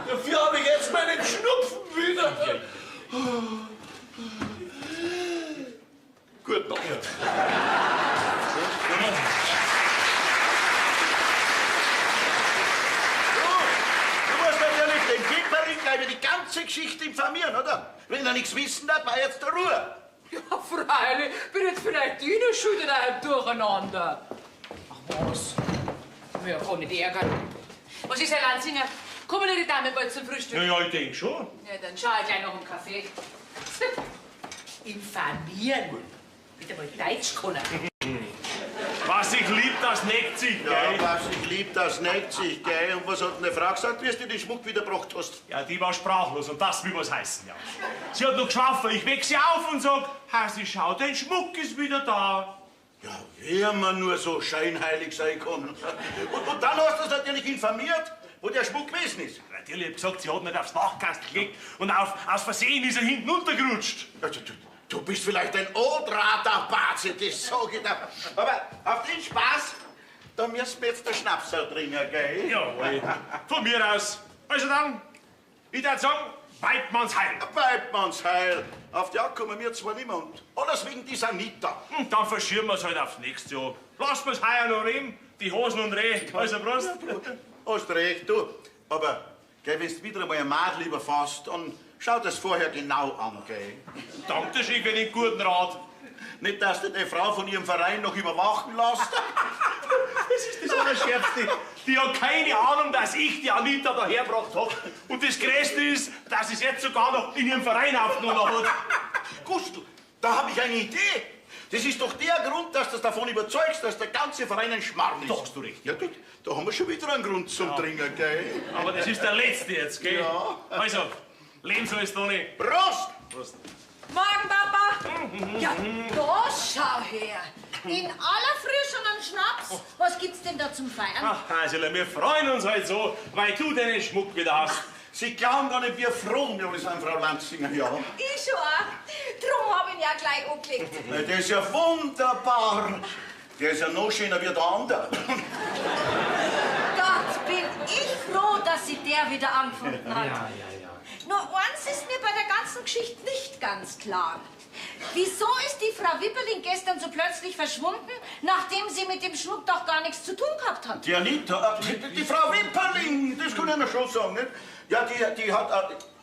Speaker 5: Dafür habe ich jetzt meinen Schnupfen wieder. Gute Nacht.
Speaker 3: Du musst natürlich den Wipperling gleich über die ganze Geschichte informieren, oder? Wenn er nichts wissen hat, war jetzt der Ruhe.
Speaker 1: Ja, freilich, bin jetzt vielleicht Ihnen schuld an einem Durcheinander. Ach was, ich will ja gar nicht ärgern. Was ist, Herr Lanzinger? Kommen Ihre Damen bald zum Frühstück?
Speaker 2: Ja, ja, ich denk schon.
Speaker 1: Ja, dann schau ich gleich noch einen Kaffee. Informieren. Bitte mal Deutsch können.
Speaker 2: Was ich lieb, das neckt sich, gell?
Speaker 3: Ja, was ich lieb, das neckt sich, gell? Und was hat denn die Frau gesagt, wie du den Schmuck wiedergebracht hast?
Speaker 2: Ja, die war sprachlos und das will was heißen, ja. Sie hat noch geschlafen. Ich weck sie auf und sag, Hasi, schau, dein Schmuck ist wieder da.
Speaker 3: Ja, wie man nur so scheinheilig sein kann. Und dann hast du es natürlich informiert, wo der Schmuck gewesen ist.
Speaker 2: Natürlich, ich hab gesagt, sie hat nicht aufs Dachkasten gelegt und aus Versehen ist er hinten untergerutscht.
Speaker 3: Also, du bist vielleicht ein Odrater-Baze, das sag ich dir. Aber auf den Spaß, da müssen wir jetzt den Schnaps trinken, gell?
Speaker 2: Jawohl. Von mir aus. Also dann, ich würd sagen, Weidmanns Heil.
Speaker 3: Weidmanns Heil. Auf die Jagd kommen wir zwar nicht mehr und alles wegen dieser Anita.
Speaker 2: Dann verschieben wir's halt aufs nächste Jahr. Lassen wir's heuer noch reden, die Hosen und Reh. Also Prost.
Speaker 3: Ja, hast recht, du. Aber, gell, wenn du wieder einmal ein Madel überfasst, dann schau das vorher genau an, gell?
Speaker 2: Danke schön für den guten Rat.
Speaker 3: Nicht, dass du die Frau von ihrem Verein noch überwachen lässt.
Speaker 2: Das ist das Allerschärfste. Die hat keine Ahnung, dass ich die Anita dahergebracht hab. Und das Größte ist, dass sie es jetzt sogar noch in ihrem Verein aufgenommen hat.
Speaker 3: Gustl, da habe ich eine Idee. Das ist doch der Grund, dass du das davon überzeugst, dass der ganze Verein ein Schmarrn ist.
Speaker 2: Da hast du recht.
Speaker 3: Ja, gut, da haben wir schon wieder einen Grund zum Trinken, gell?
Speaker 2: Aber das ist der letzte jetzt, gell?
Speaker 3: Ja.
Speaker 2: Also, leben soll es noch nicht.
Speaker 3: Prost!
Speaker 2: Prost!
Speaker 9: Morgen, Papa!
Speaker 7: Ja, da schau her. In aller Früh schon einen Schnaps. Was gibt's denn da zum Feiern?
Speaker 2: Ach, Hasele, wir freuen uns halt so, weil du deinen Schmuck wieder hast.
Speaker 3: Sie glauben gar nicht, wie froh wir alle sind, Frau Lanzinger, ja.
Speaker 9: Ich schon auch. Drum hab ich ihn ja gleich angelegt.
Speaker 3: Na, der ist ja wunderbar. Der ist ja noch schöner wie der andere.
Speaker 7: Gott, bin ich froh, dass sie der wieder angefunden hat.
Speaker 2: Ja, ja, ja.
Speaker 7: Nur eins ist mir bei der ganzen Geschichte nicht ganz klar. Wieso ist die Frau Wipperling gestern so plötzlich verschwunden, nachdem sie mit dem Schmuck doch gar nichts zu tun gehabt hat?
Speaker 3: Die Anita, die Frau Wipperling, das kann ich noch schon sagen, nicht? Ja, die hat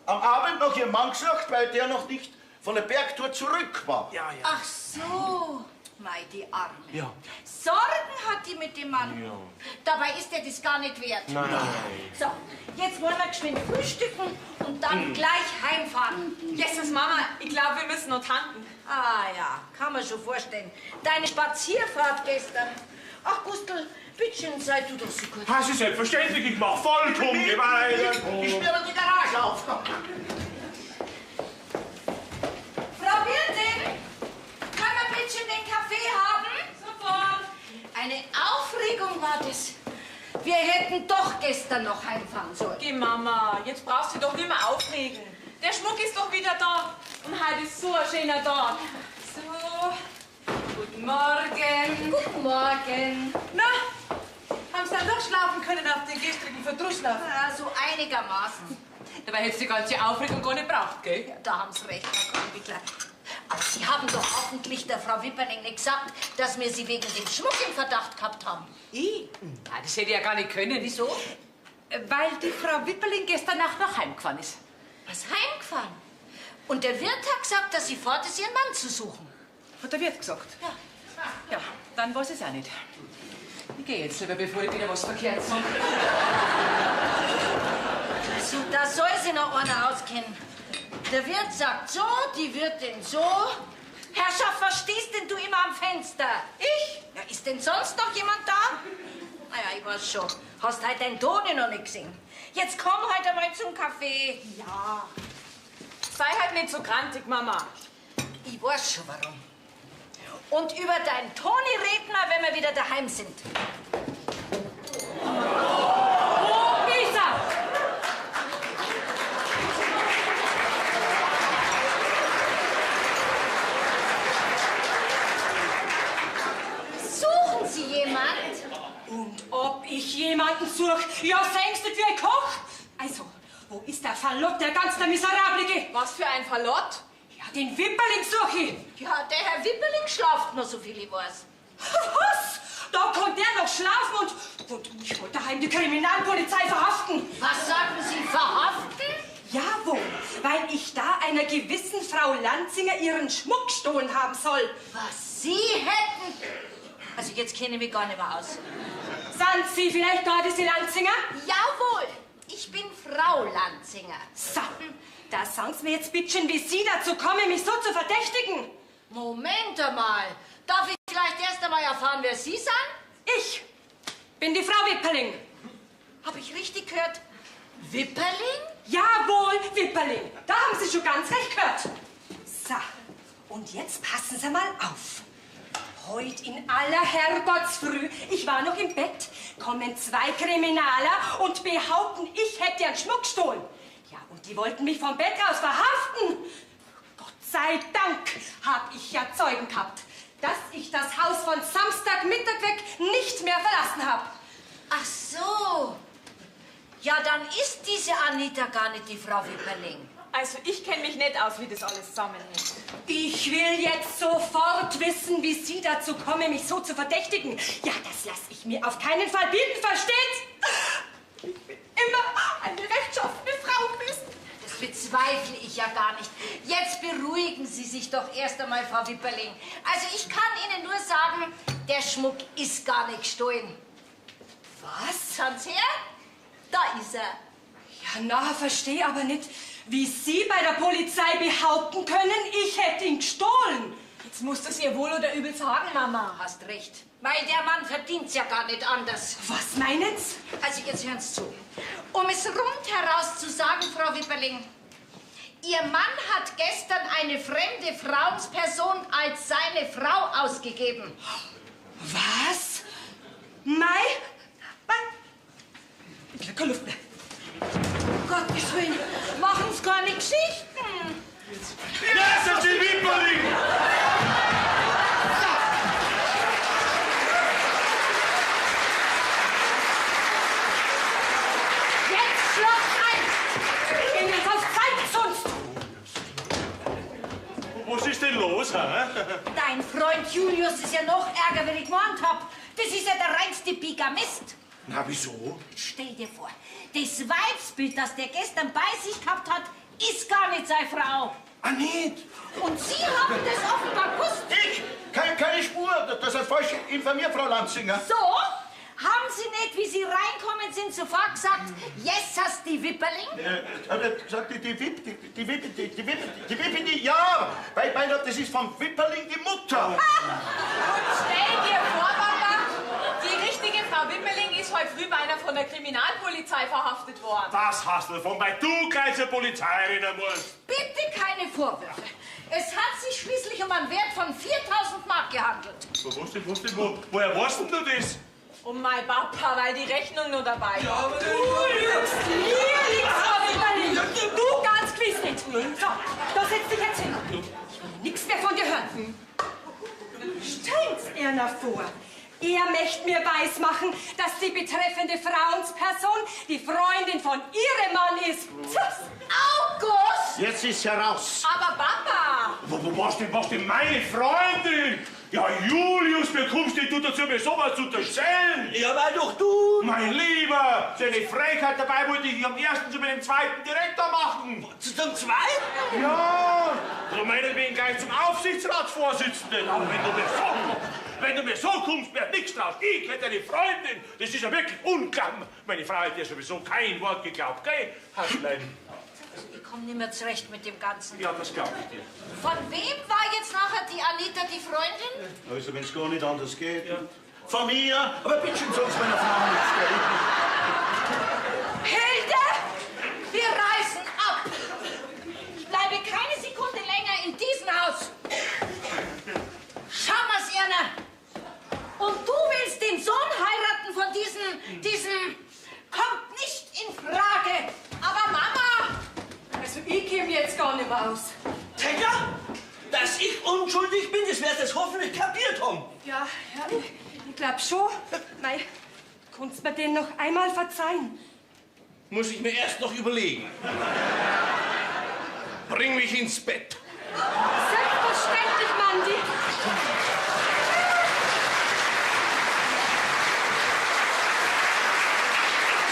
Speaker 3: am Abend noch ihren Mann gesucht, weil der noch nicht von der Bergtour zurück war.
Speaker 2: Ja, ja.
Speaker 7: Ach so, mei, die Arme.
Speaker 2: Ja.
Speaker 7: Sorgen hat die mit dem Mann.
Speaker 2: Ja.
Speaker 7: Dabei ist er das gar nicht wert.
Speaker 2: Nein.
Speaker 7: So, jetzt wollen wir geschwind frühstücken und dann gleich heimfahren.
Speaker 9: Jesus, Mama, ich glaube, wir müssen noch tanken.
Speaker 7: Ah ja, kann man schon vorstellen. Deine Spazierfahrt gestern. Ach, Gustl, bitteschön, sei du doch so gut.
Speaker 2: Das ist selbstverständlich, ich mach vollkommen gemein.
Speaker 3: Ich sperre die Garage auf.
Speaker 7: gestern noch heimfahren sollen.
Speaker 9: Geh, Mama, jetzt brauchst du dich doch nicht mehr aufregen. Der Schmuck ist doch wieder da. Und heute ist so ein schöner Tag.
Speaker 8: So, guten Morgen.
Speaker 7: Guten Morgen.
Speaker 1: Na, haben Sie dann doch schlafen können auf den gestrigen Verdrussschlaf?
Speaker 7: Ja, so einigermaßen.
Speaker 1: Dabei hättest du die ganze Aufregung gar nicht braucht, gell?
Speaker 7: Ja, da haben Sie recht, Frau Kornbichler. Aber Sie haben doch hoffentlich der Frau Wipperling nicht gesagt, dass wir sie wegen dem Schmuck im Verdacht gehabt haben.
Speaker 1: Ich? Nein, das hätte ich ja gar nicht können.
Speaker 7: Wieso?
Speaker 1: Weil die Frau Wipperling gestern Nacht noch heimgefahren ist.
Speaker 7: Was, heimgefahren? Und der Wirt hat gesagt, dass sie fort ist, ihren Mann zu suchen.
Speaker 1: Hat der Wirt gesagt?
Speaker 7: Ja.
Speaker 1: Ja, dann weiß ich es auch nicht. Ich gehe jetzt lieber, bevor ich wieder was verkehrt sage.
Speaker 7: Also, da soll sich noch einer auskennen. Der Wirt sagt so, die Wirtin so. Herrschaft, was stehst denn du immer am Fenster? Ich? Ja, ist denn sonst noch jemand da? Naja, ich weiß schon. Hast halt deinen Toni noch nicht gesehen. Jetzt komm heute mal zum Kaffee.
Speaker 9: Ja. Sei halt nicht so grantig, Mama.
Speaker 7: Ich weiß schon warum. Und über deinen Toni reden wir, wenn wir wieder daheim sind.
Speaker 4: Wo ist er?
Speaker 7: Suchen Sie jemand?
Speaker 4: Und ob ich jemanden suche? Ja, sengst du wie ein Koch? Also, wo ist der Verlott, der ganz der Miserablige?
Speaker 9: Was für ein Verlott?
Speaker 4: Ja, den Wipperling suche ich.
Speaker 7: Ja, der Herr Wipperling schlaft noch, so viel ich weiß.
Speaker 4: Was? Da konnte der noch schlafen und mich wollte daheim die Kriminalpolizei verhaften.
Speaker 7: Was sagen Sie, verhaften?
Speaker 4: Jawohl, weil ich da einer gewissen Frau Lanzinger ihren Schmuck gestohlen haben soll.
Speaker 7: Was Sie hätten? Also jetzt kenne ich mich gar nicht mehr aus.
Speaker 4: Sind Sie vielleicht da, diese Lanzinger?
Speaker 7: Jawohl, ich bin Frau Lanzinger.
Speaker 4: So, da sagen Sie mir jetzt bittchen, wie Sie dazu kommen, mich so zu verdächtigen.
Speaker 7: Moment einmal. Darf ich vielleicht erst einmal erfahren, wer Sie sind?
Speaker 4: Ich bin die Frau Wipperling.
Speaker 7: Hab ich richtig gehört? Wipperling?
Speaker 4: Jawohl, Wipperling. Da haben Sie schon ganz recht gehört. So, und jetzt passen Sie mal auf. Heut in aller Herrgottsfrüh, ich war noch im Bett, kommen zwei Kriminaler und behaupten, ich hätte ihren Schmuck gestohlen. Ja, und die wollten mich vom Bett aus verhaften. Gott sei Dank hab ich ja Zeugen gehabt, dass ich das Haus von Samstagmittag weg nicht mehr verlassen hab.
Speaker 7: Ach so. Ja, dann ist diese Anita gar nicht die Frau Wipperling.
Speaker 9: Also ich kenne mich nicht aus, wie das alles zusammenhängt.
Speaker 4: Ich will jetzt sofort wissen, wie Sie dazu kommen, mich so zu verdächtigen. Ja, das lasse ich mir auf keinen Fall bieten, versteht? Ich bin immer eine rechtschaffene Frau gewesen.
Speaker 7: Das bezweifle ich ja gar nicht. Jetzt beruhigen Sie sich doch erst einmal, Frau Wipperling. Also ich kann Ihnen nur sagen, der Schmuck ist gar nicht gestohlen.
Speaker 4: Was?
Speaker 7: Schauen Sie her, da ist er.
Speaker 4: Ja, na, verstehe aber nicht, wie Sie bei der Polizei behaupten können, ich hätte ihn gestohlen.
Speaker 9: Jetzt musst du es ihr wohl oder übel sagen, Mama.
Speaker 7: Hast recht. Weil der Mann verdient's ja gar nicht anders.
Speaker 4: Was meinen Sie?
Speaker 7: Also jetzt hören Sie zu. Um es rundheraus zu sagen, Frau Wipperling, Ihr Mann hat gestern eine fremde Frauensperson als seine Frau ausgegeben.
Speaker 4: Was? Mei? Mei? Ich krieg keine Luft mehr.
Speaker 7: Um Gottes Willen, machen's keine Geschichten.
Speaker 2: Ja, ist die Wipperling!
Speaker 7: Jetzt schlag's ein!
Speaker 4: Gehen jetzt auf Zeit sonst!
Speaker 2: Was ist denn los, hä?
Speaker 7: Dein Freund Julius ist ja noch ärger, wenn ich gemeint hab. Das ist ja der reinste Bigamist.
Speaker 3: Na, wieso?
Speaker 7: Stell dir vor, das Weibsbild, das der gestern bei sich gehabt hat, ist gar nicht seine Frau.
Speaker 3: Ah, nicht?
Speaker 7: Und Sie haben das offenbar gewusst.
Speaker 3: Ich? Keine Spur. Das hat falsch informiert, Frau Lanzinger.
Speaker 7: So? Haben Sie nicht, wie Sie reinkommen sind, sofort gesagt, yes, hast die Wipperling?
Speaker 3: Hat er gesagt, die Wipp, die Wipp, die Wipp, die Wipp, die, ja! Weil, das ist vom Wipperling die Mutter.
Speaker 9: Und stell dir vor, Papa, die richtige Frau Wipperling ist heute früh beinahe von der Kriminalpolizei verhaftet worden.
Speaker 2: Das hast du davon, weil du gleich zur Polizei rennen musst.
Speaker 7: Bitte keine Vorwürfe. Es hat sich schließlich um einen Wert von 4.000 Mark gehandelt.
Speaker 2: Was denn, woher weißt denn du das?
Speaker 9: Und mein Papa, weil die Rechnung noch dabei
Speaker 5: Ja,
Speaker 9: war.
Speaker 5: aber
Speaker 4: Du lügst! Mir liegt's, Frau Wimperling! Du ganz gewiss nicht! So, da setz dich jetzt hin. Ich will nichts mehr von dir hören. Stell's Erna vor. Er möchte mir weismachen, dass die betreffende Frauensperson die Freundin von ihrem Mann ist. Tschüss.
Speaker 7: August!
Speaker 3: Jetzt ist heraus.
Speaker 9: Aber Papa!
Speaker 2: Was denn meine Freundin? Ja, Julius, wie kommst denn du dazu, mir sowas zu unterstellen?
Speaker 5: Ja, weil doch du...
Speaker 2: Mein Lieber, so eine Frechheit dabei wollte ich am ersten zu meinem zweiten Direktor machen.
Speaker 5: Zum zweiten?
Speaker 2: Ja, oder meinetwegen gleich zum Aufsichtsratsvorsitzenden. Aber wenn du mir so kommst, wenn du mir so kommst, wird nichts draus. Ich hätte eine Freundin. Das ist ja wirklich unglaublich. Meine Frau hat dir sowieso kein Wort geglaubt, gell, Haschlein?
Speaker 7: Ich komme nicht mehr zurecht mit dem Ganzen.
Speaker 2: Ja, das glaub ich dir.
Speaker 7: Von wem war jetzt nachher die Anita die Freundin?
Speaker 3: Also, wenn's gar nicht anders geht. Ja. Von mir, aber bitte schön, sag's meiner Frau nichts, gell?
Speaker 7: Hilde, wir reisen ab. Ich bleibe keine Sekunde länger in diesem Haus. Schau mal's, Erna. Und du willst den Sohn heiraten von diesem... Kommt nicht in Frage. Aber Mama...
Speaker 4: Also ich käme jetzt gar nicht mehr aus.
Speaker 5: Tegger, dass ich unschuldig bin, das wirst du jetzt hoffentlich kapiert haben.
Speaker 4: Ja, ja, ich glaub schon. Mei, kannst mir den noch einmal verzeihen?
Speaker 6: Muss ich mir erst noch überlegen. Bring mich ins Bett.
Speaker 4: Selbstverständlich, Mandi.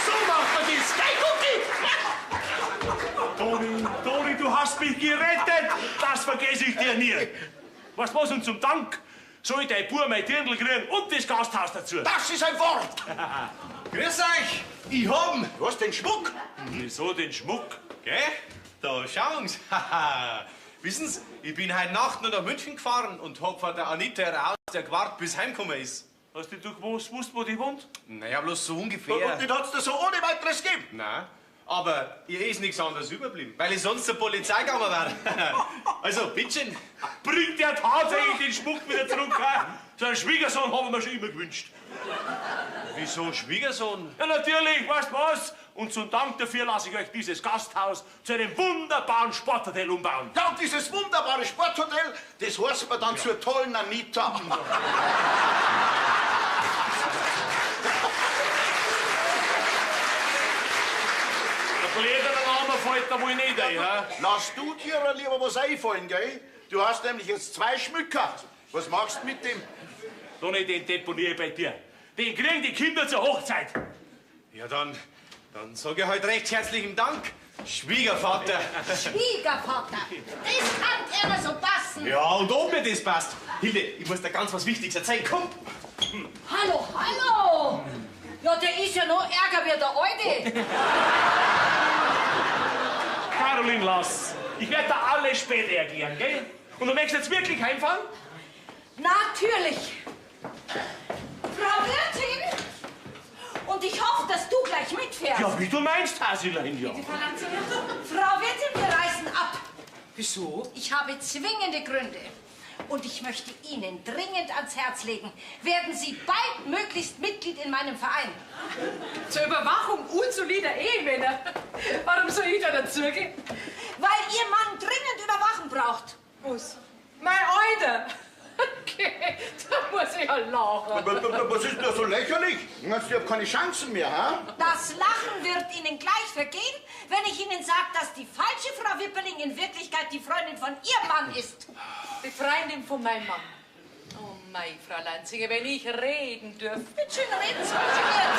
Speaker 6: So macht man das. Gell, Gucki?
Speaker 2: Toni, Toni, du hast mich gerettet. Das vergesse ich dir nie. Weißt du was, und zum Dank soll dein Bub mein Dirndl kriegen und das Gasthaus dazu.
Speaker 3: Das ist ein Wort!
Speaker 6: Grüß euch. Ich hab'n.
Speaker 3: Was, den Schmuck?
Speaker 2: Wieso den Schmuck?
Speaker 6: Gell? Da schauen's. Haha. Wissen Sie, ich bin heute Nacht noch nach München gefahren und hab von der Anita ihr Haus der gewartet, bis heimgekommen ist.
Speaker 2: Hast du gewusst, wo die wohnt?
Speaker 6: Naja, bloß so ungefähr.
Speaker 3: Und den hat's dir so ohne weiteres gegeben?
Speaker 6: Nein, aber ihr ist nichts anderes überblieben, weil ich sonst zur Polizei gegangen wäre. Also, bitteschön.
Speaker 2: Bringt der tatsächlich den Schmuck wieder zurück? Hä? So einen Schwiegersohn haben wir schon immer gewünscht.
Speaker 6: Wieso Schwiegersohn?
Speaker 2: Ja, natürlich, weißt du was? Und zum Dank dafür lasse ich euch dieses Gasthaus zu einem wunderbaren Sporthotel umbauen.
Speaker 3: Ja, und dieses wunderbare Sporthotel, das heißt wir dann zur tollen Anita.
Speaker 2: Der blöde Name fällt da wohl nicht ein, hä?
Speaker 3: Lass du dir lieber was einfallen, gell? Du hast nämlich jetzt zwei Schmücker. Was machst du mit dem?
Speaker 2: Toni, den deponiere ich bei dir. Den kriegen die Kinder zur Hochzeit.
Speaker 6: Ja, dann sag ich halt recht herzlichen Dank, Schwiegervater.
Speaker 7: Schwiegervater, das kann immer so passen.
Speaker 6: Ja, und ob mir das passt. Hilde, ich muss dir ganz was Wichtiges erzählen. Komm!
Speaker 7: Hallo, hallo! Ja, der ist ja noch ärger wie der Alte.
Speaker 2: Caroline, lass. Ich werde da alles später erklären, gell? Und du möchtest jetzt wirklich heimfahren?
Speaker 7: Natürlich. Frau Wirtin, und ich hoffe, dass du gleich mitfährst.
Speaker 2: Ja, wie du meinst, Hasilein, ja.
Speaker 7: Frau Wirtin, wir reisen ab.
Speaker 1: Wieso?
Speaker 7: Ich habe zwingende Gründe. Und ich möchte Ihnen dringend ans Herz legen, werden Sie bald möglichst Mitglied in meinem Verein.
Speaker 1: Zur Überwachung unsolider Ehemänner. Warum soll ich da dazugehen?
Speaker 7: Weil Ihr Mann dringend Überwachung braucht.
Speaker 1: Was? Mein Alter! Okay, da muss ich ja lachen.
Speaker 3: Was ist denn da so lächerlich? Meinst du, ich hab keine Chancen mehr, ha?
Speaker 7: Das Lachen wird Ihnen gleich vergehen, wenn ich Ihnen sage, dass die falsche Frau Wipperling in Wirklichkeit die Freundin von Ihrem Mann ist.
Speaker 1: Die Freundin von meinem Mann. Oh mei, Frau Lanzinger, wenn ich reden dürfte.
Speaker 7: Bitte schön, reden Sie ungeniert.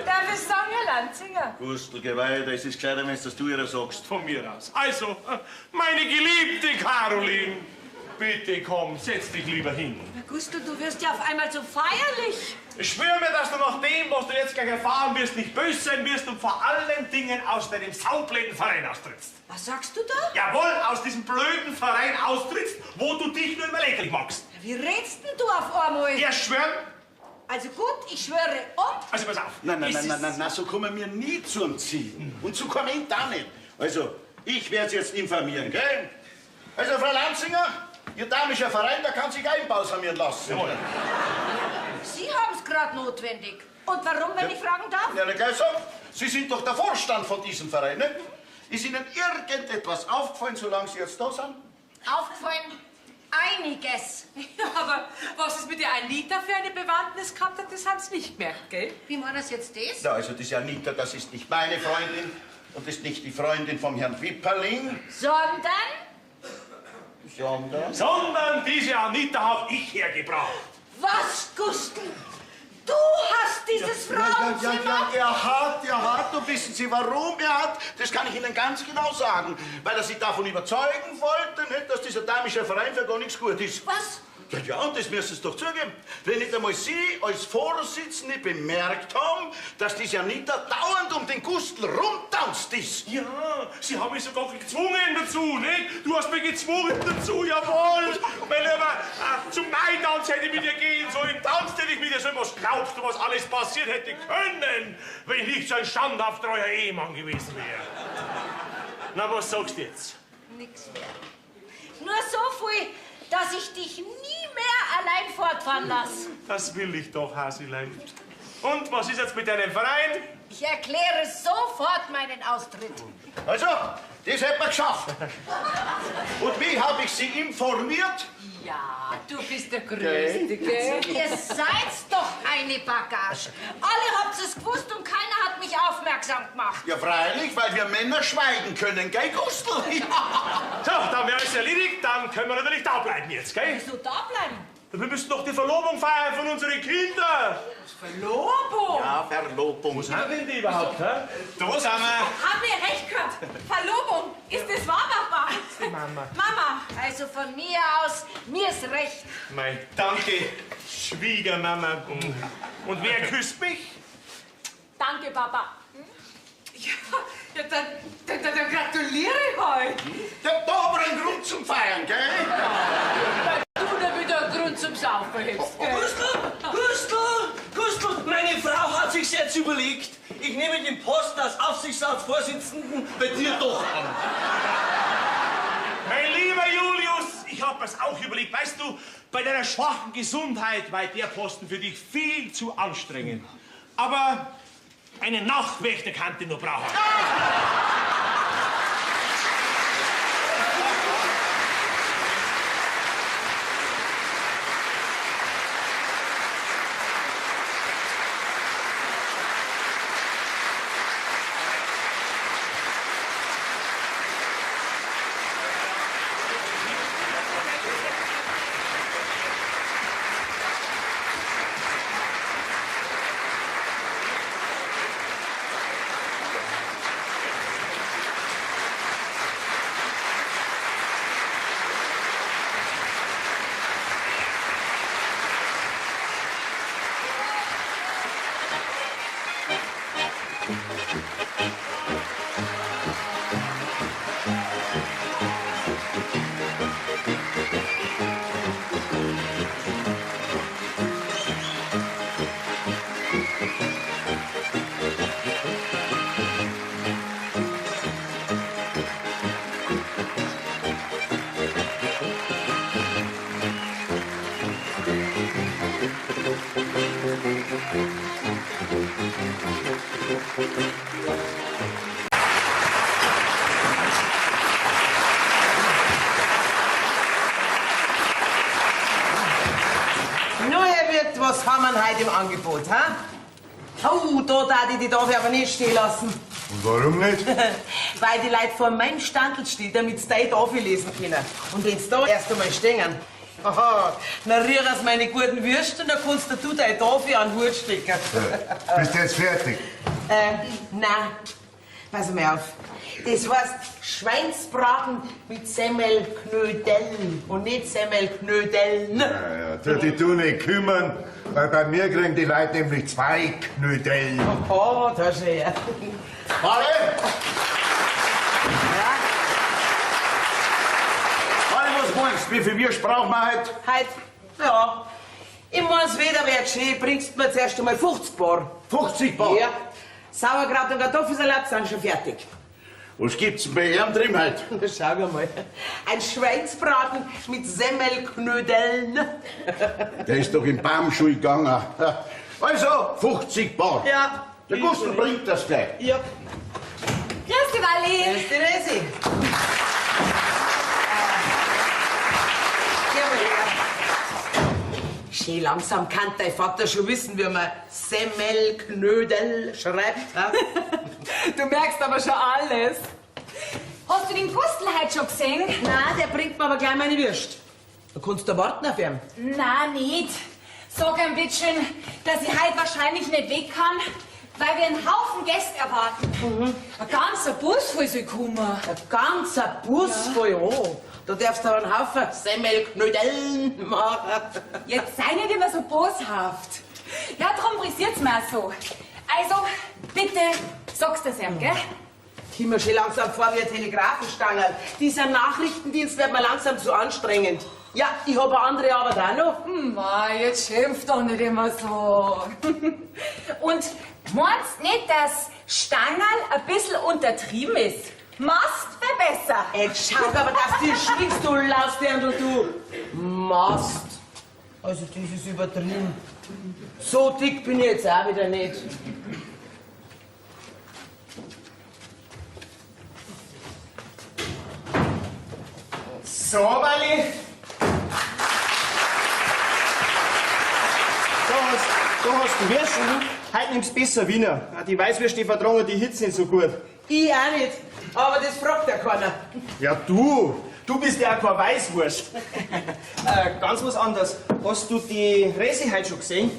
Speaker 9: Darf ich sagen, Herr Lanzinger?
Speaker 3: Gustl, geh weiter. Es ist gescheiter, wenn du ihr sagst.
Speaker 2: Von mir aus. Also, meine geliebte Caroline, bitte komm, setz dich lieber hin.
Speaker 7: Na, Gustl, du wirst ja auf einmal so feierlich.
Speaker 2: Schwör mir, dass du nach dem, was du jetzt gleich erfahren wirst, nicht böse sein wirst und vor allen Dingen aus deinem saublöden Verein austrittst.
Speaker 7: Was sagst du da?
Speaker 2: Jawohl, aus diesem blöden Verein austrittst, wo du dich nur immer lächerlich machst.
Speaker 7: Wie redst denn du auf einmal?
Speaker 2: Erst schwören.
Speaker 7: Also gut, ich schwöre und?
Speaker 2: Also pass auf.
Speaker 3: Nein, nein, nein, nein, nein, nein, so kommen wir nie zum Ziel. Und so komme ich da nicht. Also, ich werde Sie jetzt informieren, gell? Also, Frau Lanzinger, Ihr damischer Verein, der kann sich einbalsamieren lassen.
Speaker 2: Jawohl.
Speaker 7: Sie grad notwendig. Und warum, wenn ich fragen darf?
Speaker 3: Ja, gleich sagen, Sie sind doch der Vorstand von diesem Verein, ne? Ist Ihnen irgendetwas aufgefallen, solange Sie jetzt da sind?
Speaker 7: Aufgefallen? Einiges.
Speaker 1: Ja, aber was es mit der Anita für eine Bewandtnis gehabt hat, das haben sie nicht gemerkt, gell?
Speaker 7: Wie war das jetzt das?
Speaker 3: Ja, also diese Anita, das ist nicht meine Freundin und ist nicht die Freundin vom Herrn Wipperling.
Speaker 7: Sondern?
Speaker 3: Sondern?
Speaker 2: Sondern diese Anita hab ich hergebracht.
Speaker 7: Was, Gustl? Du hast dieses Frauenzimmer?
Speaker 3: Ja, er hat. Und wissen Sie, warum er hat? Das kann ich Ihnen ganz genau sagen. Weil er sich davon überzeugen wollte, nicht, dass dieser damische Verein für gar nichts gut ist.
Speaker 7: Was?
Speaker 3: Ja, ja, und das müssen Sie doch zugeben. Wenn nicht einmal Sie als Vorsitzende bemerkt haben, dass diese Anita dauernd um den Gustl rumtanzt ist.
Speaker 2: Ja, Sie haben mich sogar gezwungen dazu, nicht? Du hast mich gezwungen dazu, jawohl! Mein Lieber, zum Maitanz hätte ich mit dir gehen sollen, tanzt hätte ich mit dir sollen. Was glaubst du, was alles passiert hätte können, wenn ich nicht so ein standhaft treuer Ehemann gewesen wäre? Na, was sagst du jetzt?
Speaker 7: Nix mehr. Nur so viel, dass ich dich nie mehr allein fortfahren lasse.
Speaker 2: Das will ich doch, Hasilein. Und was ist jetzt mit deinem Verein?
Speaker 7: Ich erkläre sofort meinen Austritt.
Speaker 3: Also, das hätten wir geschafft. Und wie habe ich Sie informiert?
Speaker 1: Ja, du bist der Größte, gell?
Speaker 7: Ihr seid doch eine Bagage. Alle habt es gewusst und keiner hat mich aufmerksam gemacht.
Speaker 3: Ja, freilich, weil wir Männer schweigen können, gell, Gustl? Ja.
Speaker 2: So, dann wäre es erledigt, dann können wir natürlich da bleiben jetzt, gell?
Speaker 9: Wieso da bleiben?
Speaker 2: Wir müssen doch die Verlobung feiern von unseren Kindern.
Speaker 1: Verlobung?
Speaker 3: Ja, Verlobung.
Speaker 2: Wo sind denn die überhaupt, hä?
Speaker 6: Da sind wir.
Speaker 9: Haben wir recht gehabt? Verlobung. Ist das wahr, Papa?
Speaker 2: Mama.
Speaker 9: Mama.
Speaker 7: Also von mir aus, mir ist recht.
Speaker 2: Mei, danke, Schwiegermama. Und wer küsst mich?
Speaker 9: Danke, Papa.
Speaker 1: Ja, dann gratuliere ich euch.
Speaker 3: Ja, da haben wir einen Grund zum Feiern, gell?
Speaker 1: Du da wieder einen Grund zum Saufen hast, gell?
Speaker 5: Gustl, Gustl, Gustl, meine Frau hat sich's jetzt überlegt. Ich nehme den Posten als Aufsichtsratsvorsitzenden bei dir doch an.
Speaker 2: Mein lieber Julius, ich hab mir's auch überlegt. Weißt du, bei deiner schwachen Gesundheit war der Posten für dich viel zu anstrengend. Aber einen Nachtwächter kann ich noch brauchen.
Speaker 10: Nun, Herr Wirt, was haben wir heute im Angebot, ha? Oh, da darf ich die Tafel aber nicht stehen lassen.
Speaker 11: Und warum nicht?
Speaker 10: Weil die Leute vor meinem Standel stehen, damit sie deine Tafel lesen können. Und wenn sie da erst einmal stehen, aha, dann rühren sie meine guten Würste und dann kannst du deine Tafel an den Hut stecken.
Speaker 11: Bist du jetzt fertig?
Speaker 10: Nein. Pass mal auf. Das heißt Schweinsbraten mit Semmelknödeln und nicht Semmelknödeln.
Speaker 11: Ja, ja, tu dich du nicht kümmern, weil bei mir kriegen die Leute nämlich 2 Knödeln.
Speaker 10: Oh, da schau her.
Speaker 3: Warte!
Speaker 10: Ja?
Speaker 3: Warte, was meinst du? Wie viel Würst brauchen wir heute?
Speaker 10: Heute? Ja. Ich mein's wieder, wär schön, bringst mir zuerst einmal 50 Bar.
Speaker 3: 50 Bar?
Speaker 10: Ja. Sauerkraut und Kartoffelsalat sind schon fertig.
Speaker 3: Was gibt's denn bei ihm drin heute?
Speaker 10: Na, schauen wir mal. Ein Schweinsbraten mit Semmelknödeln.
Speaker 3: Der ist doch in Baumschule gegangen. Also, 50 Bar.
Speaker 6: Ja.
Speaker 3: Der Gustl bringt das gleich.
Speaker 10: Ja.
Speaker 9: Grüß dich, Walli.
Speaker 10: Grüß dich, Resi. Geh mal her. Schön langsam kann dein Vater schon wissen, wie man Semmelknödel schreibt. Ha?
Speaker 9: Du merkst aber schon alles. Hast du den Gustl heute schon gesehen?
Speaker 10: Nein, der bringt mir aber gleich meine Würst. Da kannst du warten auf ihn.
Speaker 9: Nein, nicht. Sag ihm bitte schön, dass ich heute wahrscheinlich nicht weg kann, weil wir einen Haufen Gäste erwarten. Ein ganzer Bus voll soll kommen.
Speaker 10: Ein ganzer Bus voll, oh. Da darfst du aber einen Haufen Semmelknödeln machen.
Speaker 9: Jetzt sei nicht immer so boshaft. Ja, drum pressiert's mir auch so. Also, bitte, sag's das ihm, gell?
Speaker 10: Ich komm mir schon langsam vor wie ein Telegrafenstangerl. Dieser Nachrichtendienst wird mir langsam zu anstrengend. Ja, ich hab eine andere Arbeit auch noch.
Speaker 9: Ma, jetzt schimpf doch nicht immer so. Und meinst nicht, dass Stangerl ein bisschen untertrieben ist? Mast verbessern.
Speaker 10: Jetzt schau aber, dass du schwiegst, du Lausdirndl, du. Mast. Also, das ist übertrieben. So dick bin ich jetzt auch wieder nicht.
Speaker 6: So, Walli. Da hast du Würst. Heute nimmst du besser Wiener. Die Weißwürste, die vertragen die Hitze nicht so gut.
Speaker 10: Ich auch nicht. Aber das fragt ja keiner.
Speaker 6: Ja, du. Du bist ja auch keine Weißwurst. Ganz was anderes. Hast du die Resi heute schon gesehen?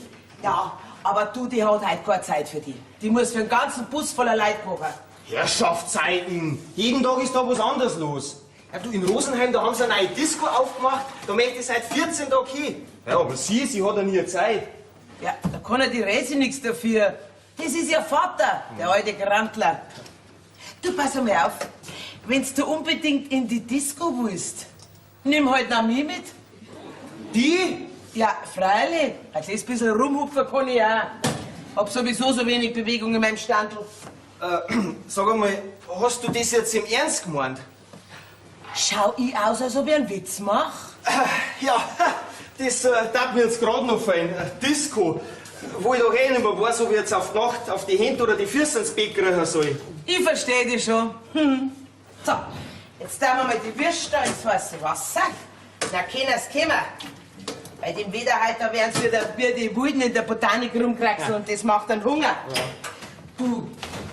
Speaker 10: Ja, aber du, die hat heute keine Zeit für die. Die muss für den ganzen Bus voller Leute kochen.
Speaker 6: Herrschaftszeiten. Jeden Tag ist da was anderes los. Ja, du, in Rosenheim, da haben sie eine neue Disco aufgemacht. Da möchte ich seit 14 Tagen hin. Ja, aber sie hat ja nie Zeit.
Speaker 10: Ja, da kann ja die Resi nichts dafür. Das ist ihr Vater, der alte Grantler. Du, pass einmal auf. Wenn's du unbedingt in die Disco willst, nimm halt noch mich mit.
Speaker 6: Die?
Speaker 10: Ja, freilich. Ein kleines bisschen rumhupfen kann ich auch. Hab sowieso so wenig Bewegung in meinem Standl.
Speaker 6: Sag einmal, hast du das jetzt im Ernst gemeint?
Speaker 10: Schau ich aus, als ob ich einen Witz mach?
Speaker 6: Ja, das tat mir jetzt gerade noch fallen. Disco. Wo ich doch eh nicht mehr weiß, ob ich jetzt auf die Nacht auf die Hände oder die Füße ins Bett kriechen soll.
Speaker 10: Ich versteh dich schon. Hm. So, jetzt tun wir mal die Würste da ins heiße Wasser. Na, können sie kommen. Bei dem Wetter heute, da werden sie wieder wie die Wilden in der Botanik rumkraxeln und das macht dann Hunger. Ja. Du,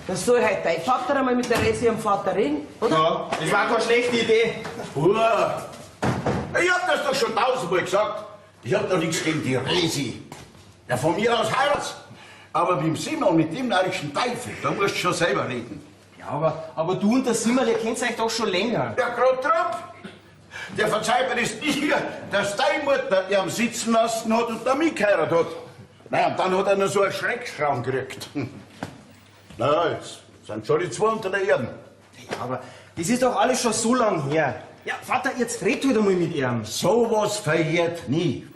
Speaker 10: das soll halt dein Vater einmal mit der Resi am Vater reden, oder?
Speaker 6: Ja, das war keine schlechte Idee.
Speaker 3: Uah. Ich hab das doch schon tausendmal gesagt. Ich hab doch nichts gegen die Resi. Ja, von mir aus heirat's. Aber mit dem Simon, mit dem narischen Teufel, da musst du schon selber reden.
Speaker 6: Ja, aber du und der Simmerl, ihr kennt euch doch schon länger.
Speaker 3: Ja, grad drauf. Der verzeiht mir das nie, dass deine Mutter ihn sitzen lassen hat und dann mitgeheiratet hat. Naja, und dann hat er noch so einen Schreckschraum gekriegt. Na, jetzt sind schon die zwei unter der Erde.
Speaker 6: Ja, aber das ist doch alles schon so lang her. Ja, Vater, jetzt red halt einmal mit ihm.
Speaker 3: Sowas verjährt nie.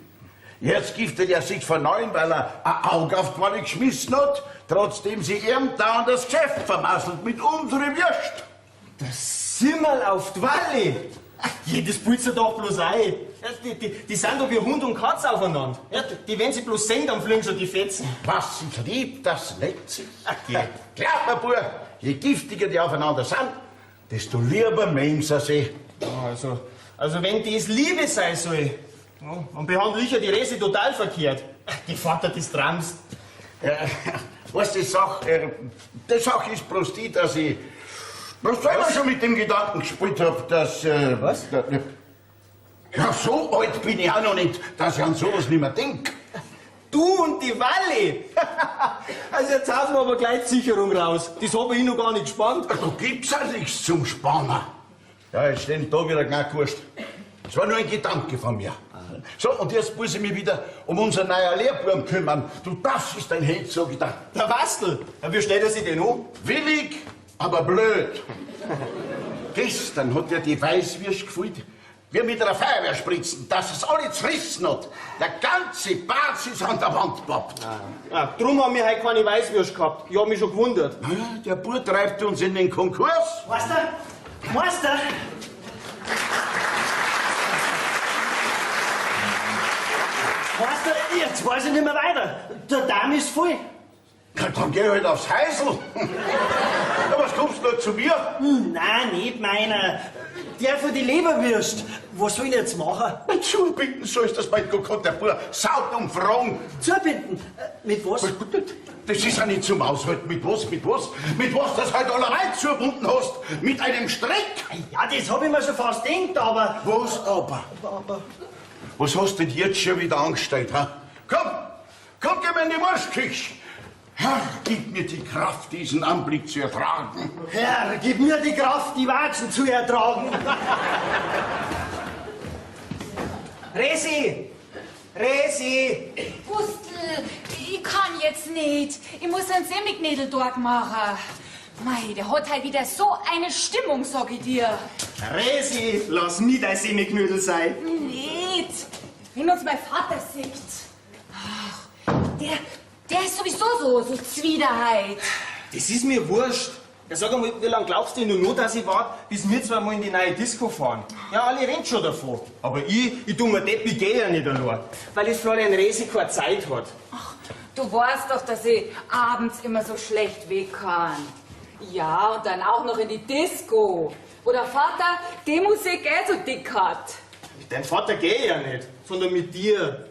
Speaker 3: Jetzt giftet er sich von neuem, weil er ein Auge auf die Wanne geschmissen hat, trotzdem sie ihm dauernd das Geschäft vermasselt mit unserem Würst.
Speaker 6: Das Simmerl auf die Walle. Jedes pulst doch bloß ein. Ja, die sind doch wie Hund und Katz aufeinander. Ja, die, wenn sie bloß sehen, dann fliegen schon die Fetzen.
Speaker 3: Was sich liebt, das leckt sich.
Speaker 6: Okay.
Speaker 3: Glaub mir, Bub, je giftiger die aufeinander sind, desto lieber mögen sie sich.
Speaker 6: Ja, also wenn das Liebe sein soll, ja, dann behandle ich ja die Resi total verkehrt. Die Vater, das tramst.
Speaker 3: Ja, weißt du, die Sache ist bloß die, dass ich selber schon mit dem Gedanken gespielt hab, dass...
Speaker 6: Was?
Speaker 3: Ja, so alt bin ich auch noch nicht, dass ich an sowas nicht mehr denk.
Speaker 6: Du und die Walli! Also jetzt hauen wir aber gleich die Sicherung raus. Das hab ich noch gar nicht gespannt.
Speaker 3: Da gibt's auch nichts zum Spannen. Ja, jetzt stehen da wieder Knackwurst. Das war nur ein Gedanke von mir. So, und jetzt muss ich mich wieder um unseren neuen Lehrbuben kümmern. Du, das ist ein Held, sag ich dir.
Speaker 6: Der Wastl, ja, wie stellt er sich denn an?
Speaker 3: Willig, aber blöd. Gestern hat er die Weißwürst gefüllt, wie mit einer Feuerwehr spritzen, dass es alle zerrissen hat. Der ganze Bart ist an der Wand gepappt.
Speaker 6: Ah, drum haben wir heute keine Weißwürst gehabt. Ich hab mich schon gewundert.
Speaker 3: Na, der Bub treibt uns in den Konkurs.
Speaker 12: Meister! Meister! Weißt du, jetzt weiß ich nicht mehr weiter. Der Darm ist voll.
Speaker 3: Ja, dann geh halt aufs Häusl. Ja, was kommst du noch zu mir?
Speaker 12: Nein, nicht meiner. Der von die Leberwürst. Was soll ich jetzt machen?
Speaker 3: Zubinden sollst das, mein Gott, der Bub. Saut und Fragen.
Speaker 12: Zubinden? Mit was?
Speaker 3: Das ist ja nicht zum Aushalten. Mit was, mit was? Mit was, das halt allerlei zugebunden hast? Mit einem Strick?
Speaker 12: Ja, das hab ich mir schon fast gedacht, aber...
Speaker 3: Was aber?
Speaker 12: Aber...
Speaker 3: Was hast du denn jetzt schon wieder angestellt, ha? Komm, komm, geh mir in die Wurstküche. Herr, gib mir die Kraft, diesen Anblick zu ertragen.
Speaker 12: Herr, gib mir die Kraft, die Watschen zu ertragen. Resi! Resi!
Speaker 9: Gustl, ich kann jetzt nicht. Ich muss einen Semmelknädeltag machen. Mei, der hat halt wieder so eine Stimmung, sag ich dir.
Speaker 6: Resi, lass mich dein Semmelknödel sein.
Speaker 9: Nicht. Wenn uns mein Vater sieht. Ach, der ist sowieso so Zwiderheit.
Speaker 6: Das ist mir wurscht. Ja, sag einmal, wie lange glaubst du denn nur noch, dass ich warte, bis wir zwei mal in die neue Disco fahren? Ja, alle rennen schon davon. Aber ich tu mir Deppi geh ja nicht allein, weil das Fräulein Resi keine Zeit hat.
Speaker 9: Ach, du weißt doch, dass ich abends immer so schlecht weg kann. Ja, und dann auch noch in die Disco, wo der Vater die Musik eh so dick hat.
Speaker 6: Mit deinem Vater geh ich ja nicht, sondern mit dir.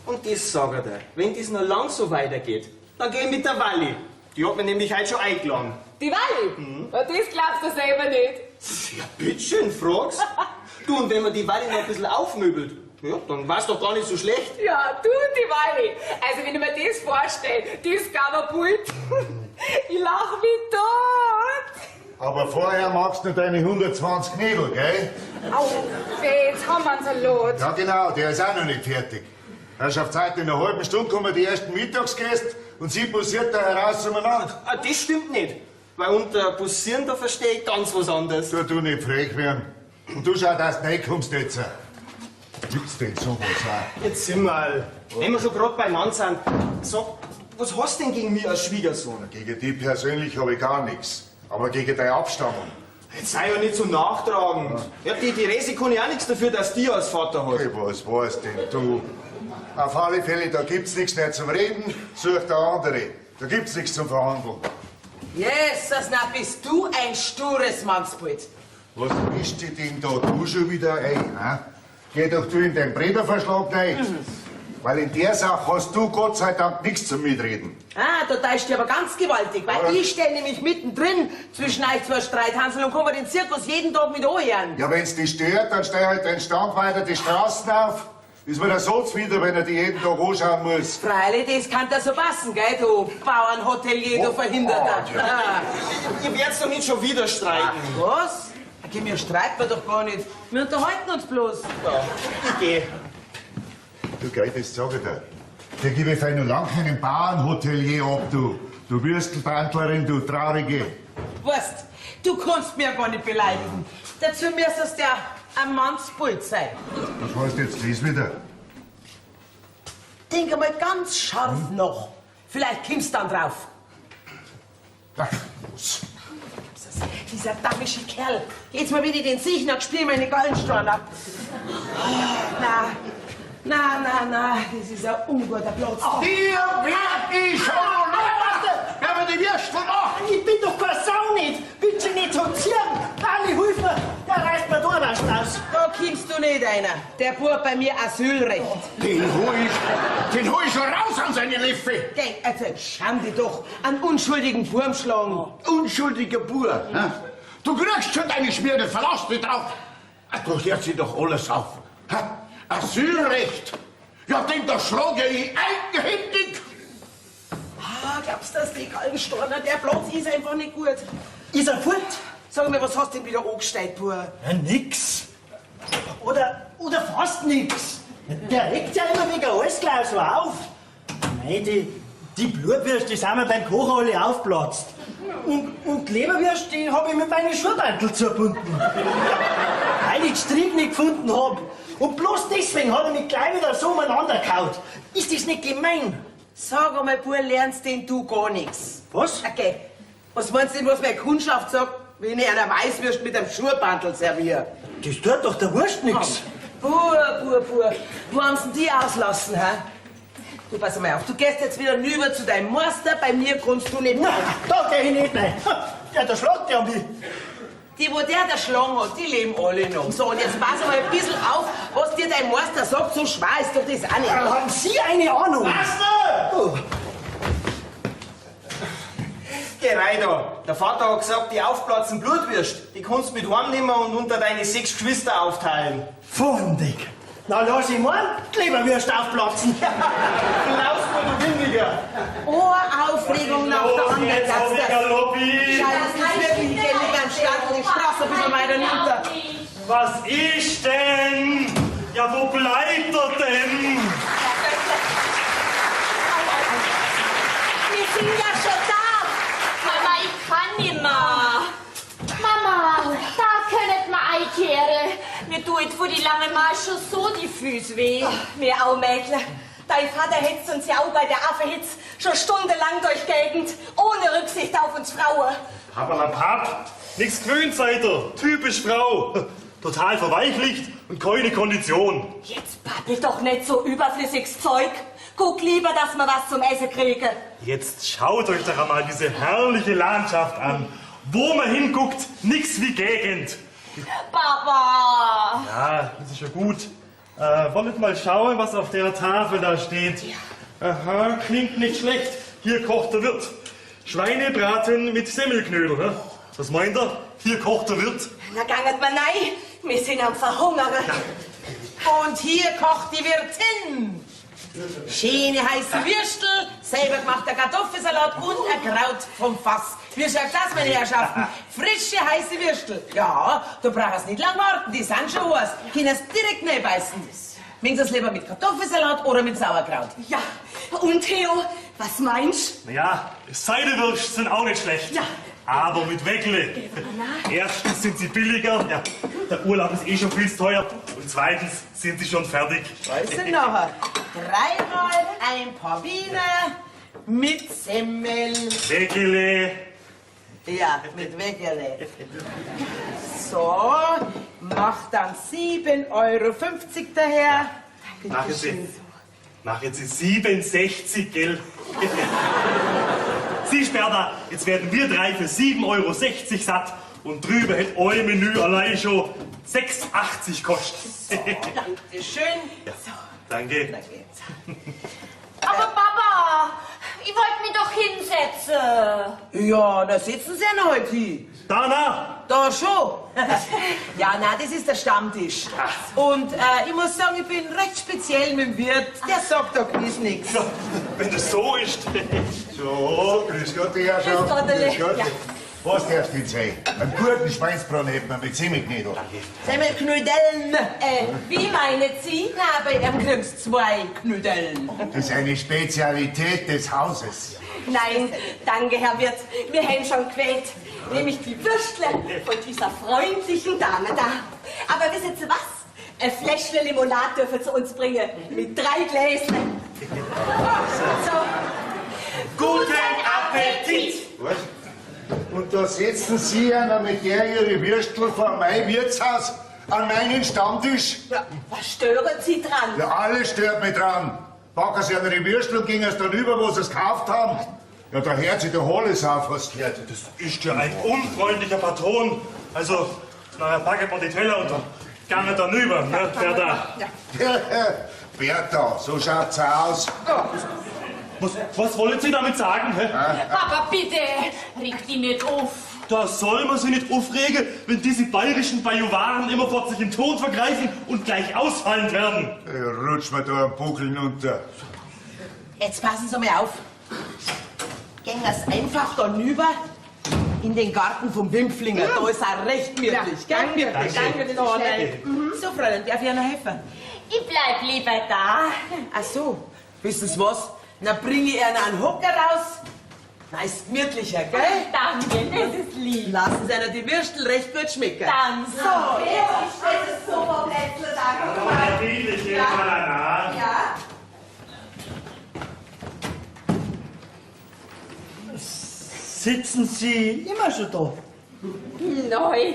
Speaker 6: Und das sag ich dir, wenn das noch lang so weitergeht, dann geh ich mit der Walli. Die hat mir nämlich heute schon eingeladen.
Speaker 9: Die Walli? Mhm. Das glaubst du selber nicht.
Speaker 6: Ja, bitteschön, fragst. Du, und wenn man die Walli noch ein bisschen aufmöbelt, ja, dann war's doch gar nicht so schlecht.
Speaker 9: Ja, du und die Walli. Also, wenn ich mir das vorstelle, das Gabberpult, ich lach mich tot.
Speaker 11: Aber vorher machst du deine 120 Knädel, gell?
Speaker 9: Au, weh, jetzt haben wir einen Salat.
Speaker 11: Ja, genau, der ist auch noch nicht fertig. Herrschaftszeit, in einer halben Stunde kommen die ersten Mittagsgäste und sie posiert da heraus zueinander.
Speaker 6: Ah, das stimmt nicht. Weil unter Posieren, da verstehe ich ganz was anderes.
Speaker 11: Du nicht frech werden. Und du schau, dass du reinkommst jetzt. Gibt's denn sowas auch?
Speaker 6: Jetzt sind wir, wenn wir schon gerade beieinander sind, sag, was hast du denn gegen mich als Schwiegersohn?
Speaker 11: Gegen dich persönlich habe ich gar nichts. Aber gegen deine Abstammung.
Speaker 6: Jetzt sei ja nicht so nachtragend. Ja, die Resi kann ja auch nichts dafür, dass die als Vater hat.
Speaker 11: Okay, was weißt denn du? Auf alle Fälle, da gibt's nichts mehr zum Reden, such der andere. Da gibt's nichts zum Verhandeln.
Speaker 10: Jesus, na bist du ein stures Mannsbild.
Speaker 11: Was mischst du denn da du schon wieder ein? He? Geh doch du in deinen Brederverschlag rein. Mhm. Weil in der Sache hast du Gott sei Dank nichts zum Mitreden.
Speaker 10: Ah, da täuscht dich aber ganz gewaltig, weil ich stehe nämlich mittendrin zwischen euch zwei Streithansel und kann mir den Zirkus jeden Tag mit anhören.
Speaker 11: Ja, wenn's dich stört, dann stell halt den Stand weiter die Straßen auf. Ist mir der so wieder, wenn er die jeden Tag anschauen muss.
Speaker 10: Freilich, das kann da so passen, gell, du Bauernhotelier, du Verhinderter.
Speaker 11: Oh, ja.
Speaker 6: Ihr werdet's doch nicht schon wieder streiten.
Speaker 10: Ach, was? Okay, wir streiten wir doch gar nicht. Wir unterhalten uns bloß.
Speaker 6: Ja, ich geh.
Speaker 11: Du, gell, das sag ich dir. Dir gebe ich noch lang keinen Bauernhotelier ab, du. Du Würstelbrandlerin, du Traurige.
Speaker 10: Weißt, du kannst mir gar nicht beleidigen. Dazu müsstest du ja ein Mannsbild sein.
Speaker 11: Was heißt jetzt das wieder?
Speaker 10: Denk einmal ganz scharf noch. Vielleicht kommst du dann drauf.
Speaker 11: Ach, was?
Speaker 10: Dieser damische Kerl. Jetzt mal wieder den Siech nach, spiel meine Gallenstein ab. Oh, na, na, na, na, das ist ein unguter Platz.
Speaker 3: Oh. Dir werd ich schon noch! Wer mir die Würstel macht!
Speaker 12: Ich bin doch keine Sau nicht! Bitte nicht so zieren! Alle hilf mir! Der reißt mir da was aus!
Speaker 10: Da kommst du nicht einer. Der Bub bei mir Asylrecht.
Speaker 3: Den hol ich schon raus an seine Leffe!
Speaker 10: Geh, also schau dich doch! Einen unschuldigen Burm schlagen!
Speaker 3: Unschuldiger Bub, hm? Du kriegst schon deine Schmiere, verlass dich drauf! Da hört sich doch alles auf! Ha? Asylrecht! Ja, den da schlage ich eigenhändig!
Speaker 10: Ah, glaubst du das nicht, Galgensteiner? Der Platz ist einfach nicht gut.
Speaker 12: Ist er fort?
Speaker 10: Sag mir, was hast du denn wieder angestellt, Bub?
Speaker 12: Ja, nix. Oder fast nix. Der regt ja immer wegen alles gleich so auf. Nein, die Blutwürste, die sind mir beim Kochen alle aufgeplatzt. Und die Leberwürste, die hab ich mit meinen Schuhbandel zugebunden. Weil ich die Strick nicht gefunden hab. Und bloß deswegen hat er mich gleich wieder so umeinander gehauen. Ist das nicht gemein?
Speaker 10: Sag einmal, Bub, lernst denn du gar nichts?
Speaker 12: Was?
Speaker 10: Okay. Was meinst du denn, was meine Kundschaft sagt, wenn ich einer Weißwürst mit einem Schuhbandel serviere?
Speaker 12: Das tut doch der Wurst nix.
Speaker 10: Oh. Buh, buh, buh. Wo haben sie denn die auslassen, hä? Du, pass mal auf, du gehst jetzt wieder rüber zu deinem Meister, bei mir kannst du nicht.
Speaker 12: Nein, da geh ich nicht rein. Ja, da schlagt der mich.
Speaker 10: Die, wo der da schlagen hat, die leben alle noch. So, und jetzt pass mal ein bisschen auf, was dir dein Meister sagt, so schwer ist doch das auch nicht.
Speaker 12: Haben Sie eine Ahnung?
Speaker 6: Meister!
Speaker 12: Oh.
Speaker 6: Geh rein da. Der Vater hat gesagt, die aufplatzen Blutwürst, die kannst du mit heimnehmen und unter deine 6 Geschwister aufteilen.
Speaker 12: Fundig. Na, lass ich morgen die Leberwürst aufplatzen.
Speaker 6: Klaus, du Windiger.
Speaker 10: Oh, Aufregung nach der anderen.
Speaker 2: Jetzt hab ich eine Lobby.
Speaker 10: Schau, das ist wirklich nicht am Start, die Straße ein bisschen weiter runter.
Speaker 2: Was ist denn? Ja, wo bleibt er denn?
Speaker 7: Wir sind ja schon da. Mama, ich kann nimmer. Mama, da könnet man einkehren. Mir tut vor die lange Marsch schon so die Füße weh.
Speaker 4: Ach, mir auch, Mädle. Dein Vater hetzt uns ja auch bei der Affehitz schon stundenlang durch Gegend, ohne Rücksicht auf uns Frauen.
Speaker 2: Papp, nix gewöhnt seid ihr. Typisch Frau. Total verweichlicht und keine Kondition.
Speaker 4: Jetzt babbel doch nicht so überflüssiges Zeug. Guck lieber, dass wir was zum Essen kriegen.
Speaker 2: Jetzt schaut euch doch einmal diese herrliche Landschaft an. Wo man hinguckt, nix wie Gegend.
Speaker 7: Papa!
Speaker 2: Ja, das ist ja gut. Wollt mal schauen, was auf der Tafel da steht. Ja. Aha, klingt nicht schlecht. Hier kocht der Wirt. Schweinebraten mit Semmelknödel, ne? Was meint er? Hier kocht der Wirt.
Speaker 4: Na, ganget mal nein. Wir sind am Verhungern.
Speaker 10: Ja. Und hier kocht die Wirtin. Schöne heiße Würstel, selber gemachter Kartoffelsalat und ein Kraut vom Fass. Wie schaut das, meine Herrschaften? Frische heiße Würstel. Ja, da brauchst du nicht lang warten, die sind schon heiß. Können es direkt reinbeißen. Mögen Sie es lieber mit Kartoffelsalat oder mit Sauerkraut?
Speaker 4: Ja, und Theo, was meinst
Speaker 2: du? Naja, Seidewürste sind auch nicht schlecht.
Speaker 4: Ja.
Speaker 2: Aber mit Weckle. Erstens sind sie billiger, ja, der Urlaub ist eh schon viel zu teuer. Und zweitens sind sie schon fertig.
Speaker 10: Was denn nachher? Dreimal ein paar Wiener mit Semmel.
Speaker 2: Weckele.
Speaker 10: Ja, mit Weckele. So, macht dann 7,50 Euro daher.
Speaker 2: Machen Sie 7,60, gell? Sie, Berta, jetzt werden wir drei für 7,60 Euro satt und drüber hätte euer Menü allein schon 6,80 kostet.
Speaker 10: So, bitte schön.
Speaker 2: Ja, danke.
Speaker 10: Danke.
Speaker 7: Aber Papa, ich wollte mich doch hinsetzen.
Speaker 10: Ja, da sitzen Sie ja noch heute hin.
Speaker 2: Da, na.
Speaker 10: Da schon. Ja, na, das ist der Stammtisch. Und ich muss sagen, ich bin recht speziell mit dem Wirt. Der sagt da gewiss nichts.
Speaker 2: Ja, wenn das so ist.
Speaker 11: So, grüß Gott, die Herrschaft.
Speaker 4: Grüß Gott,
Speaker 11: Grüß Gott.
Speaker 4: Ja.
Speaker 11: Was darfst du denn sein? Einen guten Schweinsbraten hätten wir mit Semmelknödel.
Speaker 10: Semmelknödeln.
Speaker 4: Wie meinen Sie?
Speaker 10: Na, bei ihm kriegst du 2 Knödeln.
Speaker 11: Das ist eine Spezialität des Hauses.
Speaker 4: Nein, danke, Herr Wirt. Wir haben schon gewählt. Nämlich die Würstle von dieser freundlichen Dame da. Aber wissen Sie was? Ein Fläschchen Limonade dürfen Sie uns bringen. Mit 3 Gläschen. So.
Speaker 2: Guten Appetit!
Speaker 11: Was? Und da setzen Sie einer mit der Ihre Würstel vor mein Wirtshaus an meinen Stammtisch?
Speaker 4: Ja, was stören Sie dran?
Speaker 11: Ja, alles stört mich dran. Packen Sie ihre Würstel und gehen es dann über, wo Sie es gekauft haben. Ja, da hört sich der Holles auf, was gehört.
Speaker 2: Das ist ja ein unfreundlicher Patron. Also, nachher packen wir die Teller und dann gehen wir dann rüber, ne, Bertha?
Speaker 11: Ja. Bertha, so schaut's aus.
Speaker 2: Was wollen Sie damit sagen? Hä?
Speaker 7: Papa, bitte, reg dich nicht auf.
Speaker 2: Da soll man sich nicht aufregen, wenn diese bayerischen Bajuwaren immerfort sich im Ton vergreifen und gleich ausfallend werden.
Speaker 11: Rutsch mir da am Buckel runter.
Speaker 10: Jetzt passen Sie mal auf. Gehen wir's einfach da rüber in den Garten vom Wimpflinger. Da ist er recht gemütlich, gell?
Speaker 4: Danke, danke, das ist nett.
Speaker 10: Mhm. So, Fräulein, darf ich Ihnen helfen?
Speaker 7: Ich bleib lieber da.
Speaker 10: Ach so, wissen Sie was? Na, bringe ich Ihnen einen Hocker raus. Na, ist gemütlicher, gell?
Speaker 7: Danke, das ist lieb.
Speaker 10: Lassen Sie einer die Würstel recht gut schmecken.
Speaker 7: Danke.
Speaker 10: So,
Speaker 4: jetzt ist das super Plätzle, danke.
Speaker 2: Natürlich, ja.
Speaker 4: Ja.
Speaker 12: Sitzen Sie immer schon da?
Speaker 7: Neu.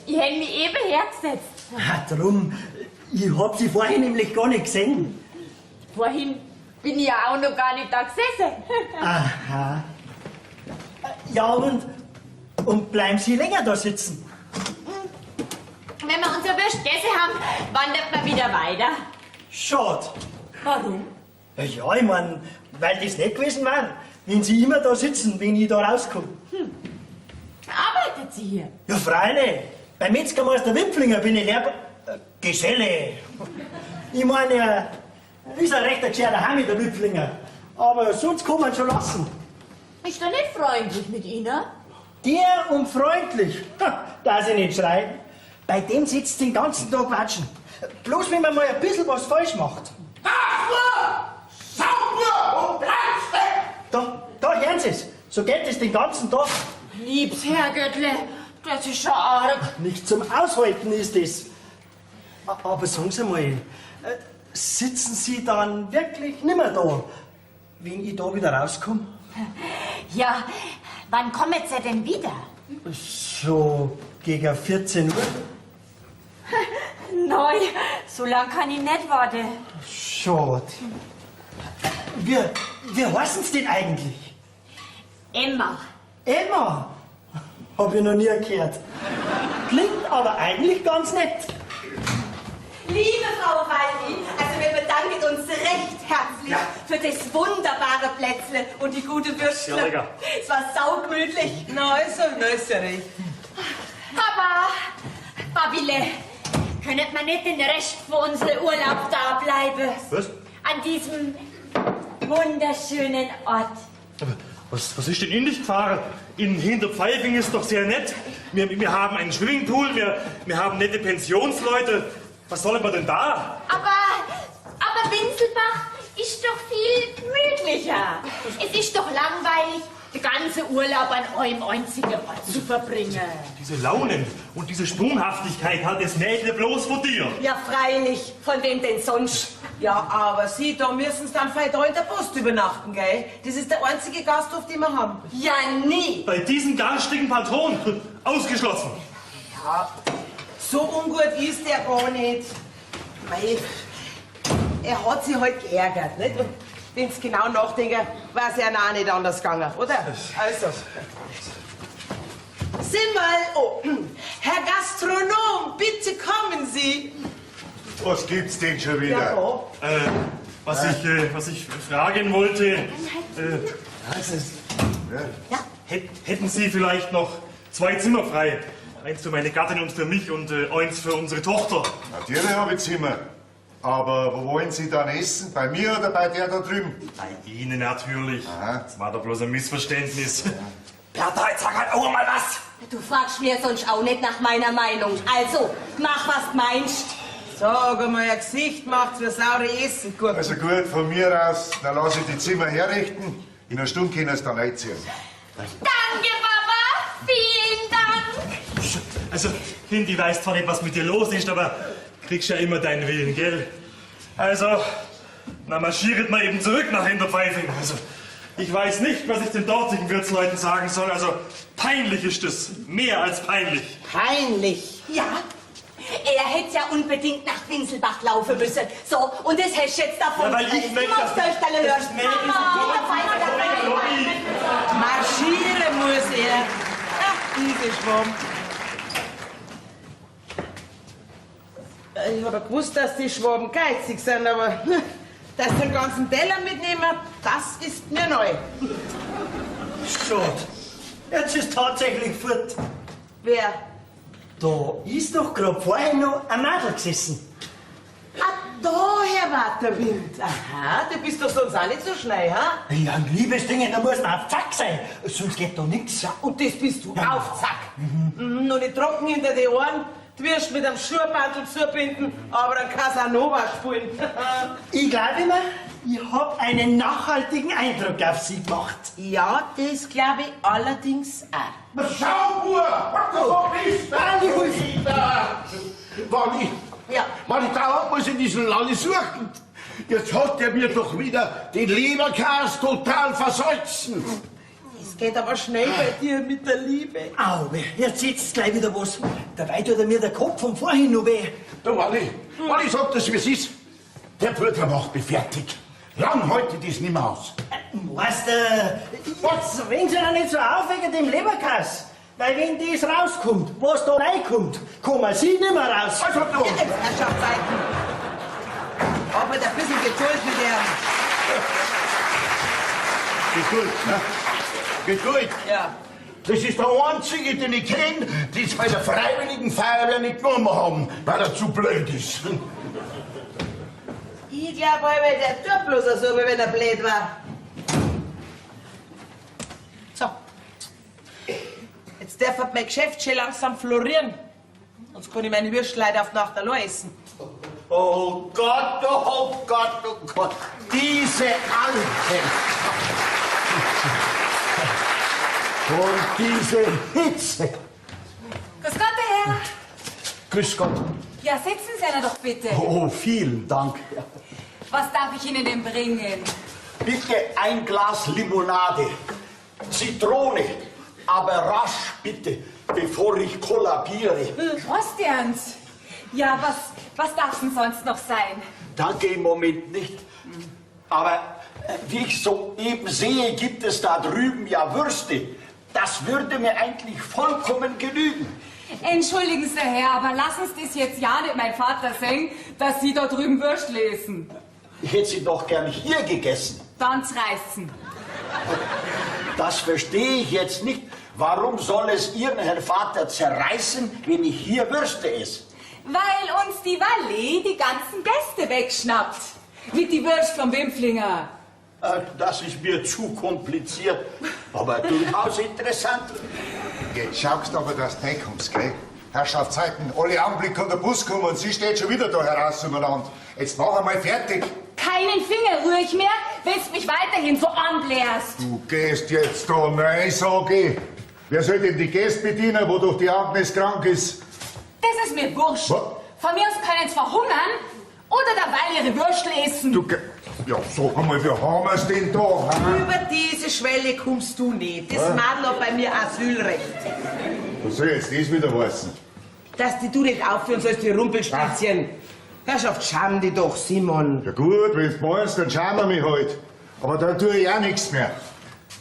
Speaker 7: Ich hätte mich eben hergesetzt.
Speaker 12: Ah, drum. Ich hab Sie vorhin nämlich gar nicht gesehen.
Speaker 9: Vorhin bin ich ja auch noch gar nicht da gesessen.
Speaker 12: Aha. Ja, und bleiben Sie länger da sitzen?
Speaker 9: Wenn wir unsere Würst gegessen haben, wandert man wieder weiter.
Speaker 12: Schade.
Speaker 9: Warum?
Speaker 12: Ja, ich mein, weil das nett gewesen war, wenn Sie immer da sitzen, wenn ich da rauskomme.
Speaker 9: Arbeitet sie hier?
Speaker 12: Ja, freilich. Beim Metzgermeister Wipflinger bin ich Geselle. Ich meine, er ist ein rechter gescheiter Hammi, der Wipflinger. Aber sonst kann man schon lassen.
Speaker 9: Ist doch nicht freundlich mit Ihnen?
Speaker 12: Der und freundlich, ha, dass ich nicht schreien. Bei dem sitzt den ganzen Tag watschen. Bloß wenn man mal ein bisschen was falsch macht.
Speaker 3: Sauber und bleibst weg!
Speaker 12: Da hören Sie's. So geht es den ganzen Tag.
Speaker 9: Liebs Herrgöttle, das ist schon arg.
Speaker 12: Nicht zum Aushalten ist es. Aber sagen Sie mal, sitzen Sie dann wirklich nimmer da, wenn ich da wieder rauskomme?
Speaker 7: Ja, wann kommt sie denn wieder?
Speaker 12: So gegen 14 Uhr.
Speaker 7: Neu, so lang kann ich nicht warten.
Speaker 12: Schade. Wie heißen Sie denn eigentlich?
Speaker 7: Emma.
Speaker 12: Emma? Hab ich noch nie gehört. Klingt aber eigentlich ganz nett.
Speaker 4: Liebe Frau Waldi, also wir bedanken uns recht herzlich für das wunderbare Plätzle und die gute Würstle.
Speaker 2: Sehr lecker.
Speaker 4: Es war saugemütlich.
Speaker 10: Na also, na ist ja recht.
Speaker 7: Papa, Babile, könnte man nicht den Rest von unserem Urlaub da bleiben?
Speaker 2: Was?
Speaker 7: An diesem wunderschönen Ort.
Speaker 2: Aber was ist denn in dich gefahren? In Hinterpfeifing ist doch sehr nett. Wir haben einen Swimmingpool, wir haben nette Pensionsleute. Was sollen wir denn da?
Speaker 7: Aber Winzelbach ist doch viel gemütlicher. Es ist doch langweilig, den ganzen Urlaub an eurem einzigen Ort zu verbringen.
Speaker 2: Diese Launen und diese Sprunghaftigkeit hat das Mädchen bloß von dir.
Speaker 4: Ja, freilich. Von wem denn sonst?
Speaker 10: Ja, aber Sie, da müssen Sie dann vielleicht da in der Post übernachten, gell? Das ist der einzige Gasthof, den wir haben.
Speaker 4: Ja, nie.
Speaker 2: Bei diesem garstigen Patron. Ausgeschlossen.
Speaker 10: Ja, so ungut ist der gar nicht. Mei, er hat sich halt geärgert, nicht? Und wenn's genau nachdenken, war's ja auch nicht anders gegangen, oder? Also. Simmerl, oh, Herr Gastronom, bitte kommen Sie.
Speaker 11: Was gibt's denn schon wieder?
Speaker 10: Ja, da.
Speaker 2: Was ich fragen wollte, hätten Sie vielleicht noch 2 Zimmer frei? Eins für meine Gattin und für mich und eins für unsere Tochter.
Speaker 11: Natürlich habe ich Zimmer. Aber wo wollen Sie dann essen? Bei mir oder bei der da drüben?
Speaker 2: Bei Ihnen natürlich.
Speaker 11: Aha.
Speaker 2: Das war doch bloß ein Missverständnis. Bertha, jetzt sag halt auch mal was!
Speaker 4: Du fragst mir sonst auch nicht nach meiner Meinung. Also, mach, was du meinst.
Speaker 10: Sag einmal, ihr Gesicht macht's für saure Essen gut.
Speaker 11: Also gut, von mir aus, dann lass ich die Zimmer herrichten. In einer Stunde können Sie dann einziehen.
Speaker 7: Danke, Papa. Vielen Dank.
Speaker 2: Also, Kind, ich weiß zwar nicht, was mit dir los ist, aber kriegst ja immer deinen Willen, gell? Also, na marschiert mal eben zurück nach Hinterpfeifing. Also, ich weiß nicht, was ich den dortigen Wirtsleuten sagen soll. Also, peinlich ist es. Mehr als peinlich.
Speaker 10: Peinlich?
Speaker 4: Ja. Er hätte ja unbedingt nach Winselbach laufen müssen. So, und das hast du jetzt davon.
Speaker 2: Ja, weil ich möchte, dass
Speaker 4: Marschieren
Speaker 2: das Mädel
Speaker 10: Marschieren muss er. Ach, diese Schwamm. Ich hab ja gewusst, dass die Schwaben geizig sind, aber dass sie den ganzen Teller mitnehmen, das ist mir neu.
Speaker 12: Schade. Jetzt ist tatsächlich fort.
Speaker 10: Wer?
Speaker 12: Da ist doch grad vorher noch ein Madel gesessen.
Speaker 10: Ah, da, Herr Waterwind. Aha, du bist doch sonst auch nicht so schnell, ha?
Speaker 12: Ja, ein liebes Ding, da muss man auf Zack sein, sonst geht da nix.
Speaker 10: Ja, und das bist du, auf Zack. Mhm. Noch nicht trocken hinter die Ohren, du wirst mit einem Schuhbandel zubinden, aber einen Casanova spielen.
Speaker 12: Ich glaube immer, ich hab einen nachhaltigen Eindruck auf Sie gemacht.
Speaker 10: Ja, das glaube ich allerdings auch.
Speaker 3: Schau, Bub, was du bist! Wann ich dauernd muss in diesem Lande suchen. Jetzt hat er mir doch wieder den Leberkas total versalzen.
Speaker 10: Das geht aber schnell bei dir mit der Liebe.
Speaker 12: Au, jetzt sitzt gleich wieder was. Dabei tut er mir der Kopf von vorhin noch weh.
Speaker 3: Du, Wally, Wally, sag das, wie es ist. Der Bruder macht mich fertig. Lang heute das nicht mehr aus.
Speaker 12: Weißt du, jetzt regen Sie doch nicht so auf wegen dem Leberkass. Weil wenn das rauskommt, was da reinkommt, kommen Sie nicht mehr raus.
Speaker 3: Also du!
Speaker 10: Jetzt, Herrschaftszeiten. Aber ein bisschen Geduld mit dem.
Speaker 3: Geduld, ne? Geduld.
Speaker 10: Ja.
Speaker 3: Das ist der einzige, den ich kenne, den sie bei der Freiwilligen Feuerwehr nicht genommen haben, weil er zu blöd ist.
Speaker 10: Ich glaub, der tut bloß so, wie wenn er blöd war. So. Jetzt darf mein Geschäft schon langsam florieren. Sonst kann ich meine Würstel leider auf Nacht allein essen.
Speaker 3: Oh Gott, oh Gott, oh Gott. Diese Alten. Und diese Hitze.
Speaker 9: Grüß Gott, der Herr.
Speaker 3: Grüß Gott.
Speaker 9: Ja, setzen Sie einer doch bitte.
Speaker 3: Oh, vielen Dank.
Speaker 9: Was darf ich Ihnen denn bringen?
Speaker 3: Bitte ein Glas Limonade. Zitrone. Aber rasch, bitte, bevor ich kollabiere.
Speaker 9: Prost, Ja, was darf's denn sonst noch sein?
Speaker 3: Danke, im Moment nicht. Aber wie ich soeben sehe, gibt es da drüben ja Würste. Das würde mir eigentlich vollkommen genügen.
Speaker 9: Entschuldigen Sie, Herr, aber lassen Sie das jetzt ja nicht mein Vater sehen, dass Sie da drüben Würst lesen.
Speaker 3: Ich hätte sie doch gern hier gegessen.
Speaker 9: Dann reißen.
Speaker 3: Das verstehe ich jetzt nicht. Warum soll es Ihren Herrn Vater zerreißen, wenn ich hier Würste esse?
Speaker 9: Weil uns die Valet die ganzen Gäste wegschnappt. Mit die Würst vom Wimpflinger.
Speaker 3: Das ist mir zu kompliziert, aber durchaus interessant.
Speaker 11: Jetzt schaust aber, dass du reinkommst, gell? Herrschaftszeiten, alle Augenblick kann der Bus kommen und sie steht schon wieder da heraus umeinander. Jetzt mach einmal fertig.
Speaker 9: Keinen Finger rühr ich mehr, wenn's mich weiterhin so anblärst.
Speaker 11: Du gehst jetzt da rein, sag ich. Wer soll denn die Gäste bedienen, wo doch die Agnes krank ist?
Speaker 9: Das ist mir wurscht.
Speaker 11: Was?
Speaker 9: Von mir aus können sie verhungern oder derweil ihre Würstel essen.
Speaker 11: Du ja, sag einmal, wie haben wir's denn da? Hä?
Speaker 10: Über diese Schwelle kommst du nicht. Das Madel hat bei mir Asylrecht.
Speaker 11: Was soll jetzt das wieder heißen?
Speaker 10: Dass die du nicht aufführen sollst, die Rumpelstilzchen. Herrschaft, scham dich doch, Simon.
Speaker 11: Ja gut, wenn du meinst, dann schauen wir mich halt. Aber dann tue ich auch nichts mehr.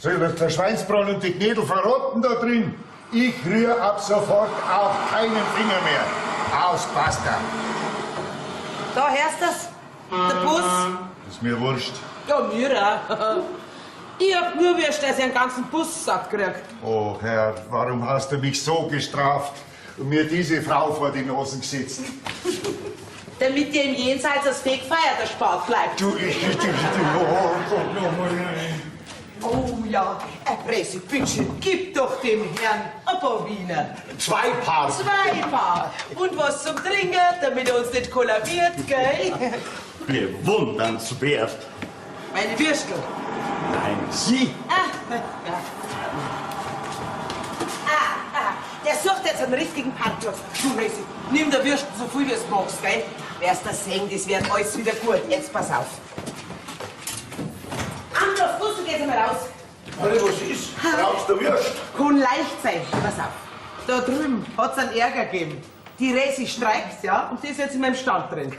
Speaker 11: Soll das der Schweinsbraten und die Knädel verrotten da drin? Ich rühre ab sofort auch keinen Finger mehr. Aus, basta.
Speaker 10: Da hörst du's? Der Bus.
Speaker 11: Ist mir wurscht.
Speaker 10: Ja, mir auch. Ich hab nur Würst, dass ich einen ganzen Bus satt krieg.
Speaker 11: Oh Herr, warum hast du mich so gestraft und mir diese Frau vor die Nosen gesetzt?
Speaker 10: Damit dir im Jenseits das Fegfeuer der Spaß bleibt.
Speaker 11: Du, oh Gott, nochmal.
Speaker 10: Oh ja, Herr Presi, bitte, gib doch dem Herrn ein paar Wiener.
Speaker 3: 2 Paar.
Speaker 10: 2 Paar. Und was zum Trinken, damit er uns nicht kollabiert, gell?
Speaker 3: Bewundernswert.
Speaker 10: Meine Würstel.
Speaker 3: Nein, Sie.
Speaker 10: Ah, ja. Ah, der sucht jetzt einen richtigen Parkplatz. Du, Resi, nimm der Würstel so viel, wie du magst, gell? Wer's das sehen, das wird alles wieder gut. Jetzt pass auf. Andras, du gehst einmal raus.
Speaker 3: Alle, was ist? Brauchst du Würst?
Speaker 10: Kann leicht sein. Pass auf. Da drüben hat's einen Ärger gegeben. Die Resi streikt, ja, und die ist jetzt in meinem Stand drin.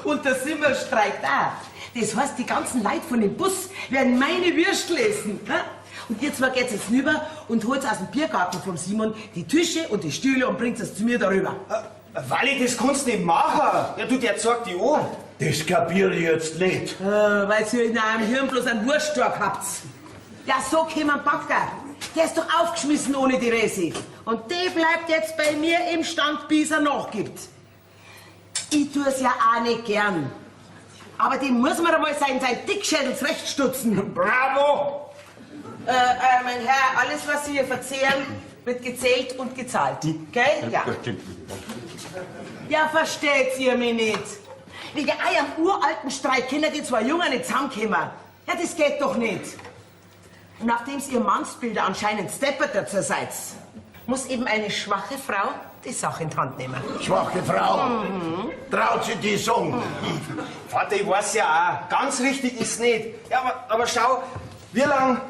Speaker 10: Und der Simmer streikt auch. Das heißt, die ganzen Leute von dem Bus werden meine Würstel essen. Und ihr zwei geht's jetzt rüber und holt aus dem Biergarten vom Simon die Tische und die Stühle und bringt es zu mir darüber.
Speaker 6: Walli, das kannst du nicht machen. Ja, du, der zeigt dich an.
Speaker 3: Das kapier ich jetzt nicht.
Speaker 10: Weil ihr in eurem Hirn bloß einen Wurststock habt. Ja, so käme ein Backer. Der ist doch aufgeschmissen ohne die Resi. Und die bleibt jetzt bei mir im Stand, bis er nachgibt. Ich tu's ja auch nicht gern. Aber dem muss man einmal sein Dickschädel zurechtstutzen.
Speaker 3: Bravo!
Speaker 10: Mein Herr, alles, was Sie hier verzehren, wird gezählt und gezahlt. Gell? Ja. Ja, versteht ihr mich nicht? Wegen eurem uralten Streit können die zwei Jungen nicht zusammenkommen. Ja, das geht doch nicht. Und nachdem ihr Mannsbilder anscheinend stepperter zur Seite, muss eben eine schwache Frau die Sache in die Hand nehmen.
Speaker 3: Schwache Frau?
Speaker 10: Mhm.
Speaker 3: Traut sie die Song?
Speaker 6: Vater, ich weiß ja auch, ganz richtig ist's nicht. Ja, aber schau, wie lang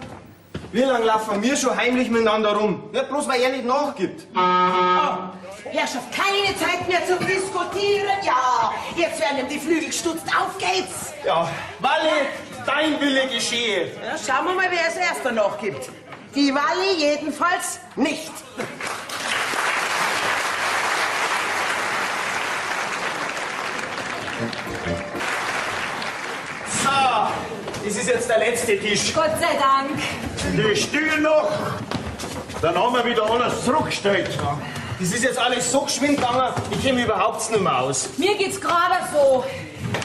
Speaker 6: Wie lange laufen wir schon heimlich miteinander rum? Nicht bloß, weil er nicht nachgibt.
Speaker 10: Herrschaft, keine Zeit mehr zum Diskutieren. Ja, jetzt werden ihm die Flügel gestutzt. Auf geht's.
Speaker 6: Ja, Walle, dein Wille geschehe.
Speaker 10: Ja, schauen wir mal, wer als erster nachgibt. Die Walli jedenfalls nicht.
Speaker 6: So, das ist jetzt der letzte Tisch.
Speaker 9: Gott sei Dank.
Speaker 3: Die Stühle noch. Dann haben wir wieder alles zurückgestellt.
Speaker 6: Das ist jetzt alles so geschwind gegangen, ich käme überhaupt nicht mehr aus.
Speaker 9: Mir geht's gerade so.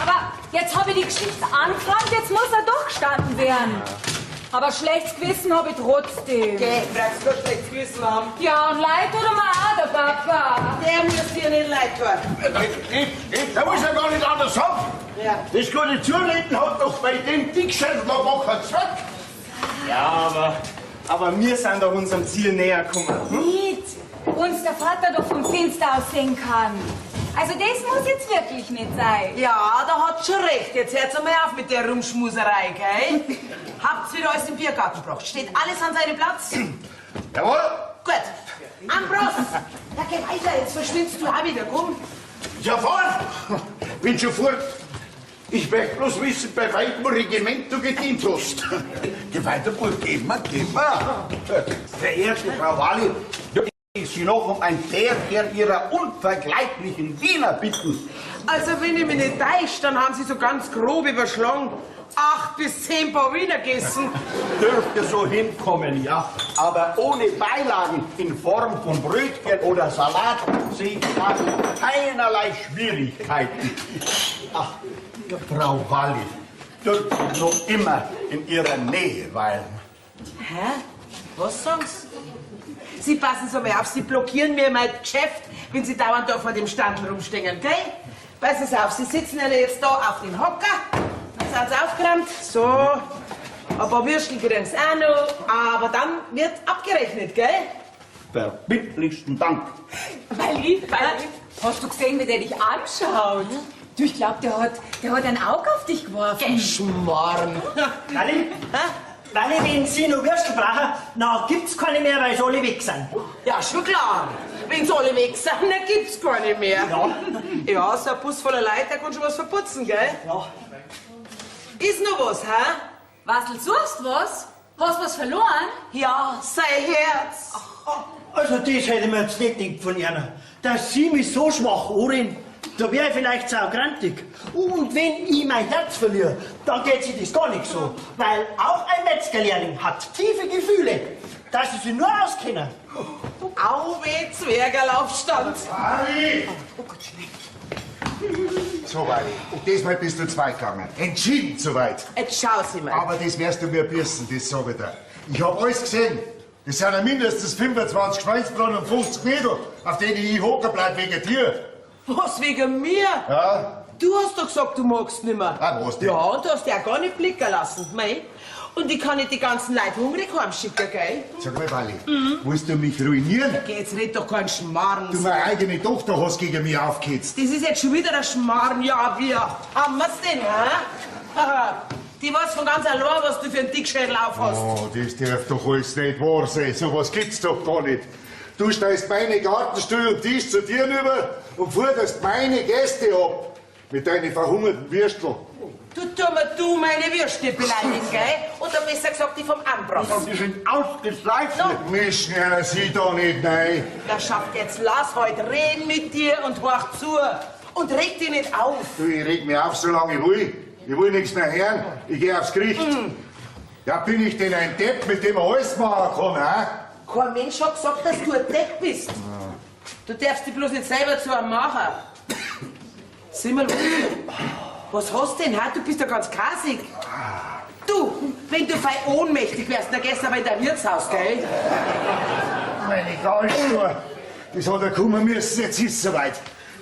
Speaker 9: Aber jetzt habe ich die Geschichte angefangen, jetzt muss er doch gestanden werden. Aber schlechtes Gewissen habe ich trotzdem.
Speaker 10: Okay, brauchst du kein schlechtes Gewissen haben.
Speaker 9: Ja, und leid tut er mir auch, der Papa.
Speaker 10: Der muss dir nicht leid tun.
Speaker 3: Da muss ja gar nicht anders haben.
Speaker 10: Ja.
Speaker 3: Das gute Zureden hat doch bei dem Dickschädel noch gar keinen Zweck.
Speaker 6: Ja, aber wir sind doch unserem Ziel näher gekommen. Hm?
Speaker 9: Nicht. Uns der Vater doch vom Fenster aus sehen kann. Also das muss jetzt wirklich nicht sein.
Speaker 10: Ja, da hat schon recht. Jetzt hört's einmal auf mit der Rumschmuserei, gell? Habt's wieder alles im Biergarten gebracht. Steht alles an seinem Platz?
Speaker 3: Jawohl.
Speaker 10: Gut. Ambros! Na, geh weiter, jetzt verschwindest du auch wieder, komm.
Speaker 3: Jawohl. Bin schon fort. Ich möchte bloß wissen, bei welchem Regiment du gedient hast. Geh weiter, Bub, geh mal, geh mal. Verehrte Frau Walli, ich Sie noch um ein Teerkehr Ihrer unvergleichlichen Wiener bitten.
Speaker 10: Also, wenn ich mich nicht täusche, dann haben sie so ganz grob überschlagen. 8 bis 10 Paar Wiener gegessen.
Speaker 3: Dürfte so hinkommen, ja. Aber ohne Beilagen in Form von Brötchen oder Salat sehe ich da keinerlei Schwierigkeiten. Ach, Frau Walli, dürfte ich noch immer in Ihrer Nähe weilen.
Speaker 10: Hä? Was sagen Sie? Sie passen so mal auf, Sie blockieren mir mein Geschäft, wenn Sie dauernd da vor dem Stand rumstehen, gell? Passen Sie auf, Sie sitzen ja jetzt da auf dem Hocker, dann sind Sie aufgeräumt, so, ein paar Würstel kriegen Sie auch noch, aber dann wird abgerechnet, gell?
Speaker 3: Verbindlichsten Dank.
Speaker 9: Walli, Walli, hast du gesehen, wie der dich anschaut? Du, ich glaub, der hat ein Auge auf dich geworfen.
Speaker 10: Geschmarrn.
Speaker 12: Walli, Walli, wenn Sie noch Würstel brauchen, dann gibt's keine mehr, weil sie alle weg sind.
Speaker 10: Ja, schon klar. Wenn's alle weg sind, dann gibt's keine mehr.
Speaker 12: Ja.
Speaker 10: Ja, so ein Bus voller Leute, der kann schon was verputzen, gell?
Speaker 12: Ja.
Speaker 10: Ist noch was, hä?
Speaker 9: Wasel, suchst was? Hast was verloren?
Speaker 10: Ja, sein Herz.
Speaker 12: Also das hätte ich mir jetzt nicht gedacht von Ihnen. Dass Sie mich so schwach anreden, da wäre ich vielleicht saugrantig. Und wenn ich mein Herz verliere, dann geht sich das gar nicht so. Weil auch ein Metzgerlehrling hat tiefe Gefühle, dass sie sich nur auskennen.
Speaker 10: Au weh, Zwergerlaufstand.
Speaker 11: Walli! So, Walli, und diesmal bist du zu weit gegangen. Entschieden zu weit.
Speaker 10: Jetzt schau sie mal.
Speaker 11: Aber das wirst du mir büßen, das sag ich dir. Ich hab alles gesehen. Das sind ja mindestens 25 Schweinsbraten und 50 Mädel, auf denen ich hocken bleib wegen dir.
Speaker 10: Was, wegen mir?
Speaker 11: Ja?
Speaker 10: Du hast doch gesagt, du magst nimmer.
Speaker 11: Ah, was denn?
Speaker 10: Ja, und du hast dich auch gar nicht blicken lassen, mei. Und ich kann nicht die ganzen Leute hungrig heimschicken, gell?
Speaker 11: Sag mal, Walli, willst du mich ruinieren?
Speaker 10: Geh, jetzt red doch keinen Schmarrn.
Speaker 11: Du, meine eigene Tochter hast gegen mich aufgehetzt.
Speaker 10: Das ist jetzt schon wieder ein Schmarrn, ja, wir haben wir's denn, hä? Haha. Die weiß von ganz allein, was du für einen Dickschädel auf hast.
Speaker 11: Oh, das darf doch alles nicht wahr sein. So was gibt's doch gar nicht. Du stellst meine Gartenstühle und Tisch zu dir rüber und forderst meine Gäste ab. Mit deinen verhungerten Würstel.
Speaker 10: Du, tu mir du meine Würste beleidigen, gell? Oder besser gesagt, die vom Ambros.
Speaker 3: Die sind ausgezeichnet.
Speaker 11: Mischen ja Sie da nicht rein.
Speaker 10: Da schafft jetzt, lass heute reden mit dir und horch zu. Und reg dich nicht auf.
Speaker 11: Du, ich reg mich auf, solange ich will. Ich will nichts mehr hören. Ich geh aufs Gericht. Ja, bin ich denn ein Depp, mit dem man alles machen kann, hä?
Speaker 10: Kein Mensch hat gesagt, dass du ein Depp bist. Du darfst dich bloß nicht selber zu einem machen. Sieh mal, was hast du denn, hä? Du bist ja ganz kasig. Du, wenn du fei ohnmächtig wärst, dann gehst du aber in dein Wirtshaus, gell?
Speaker 11: Meine Gallentour, das hat er kommen müssen, jetzt ist es soweit.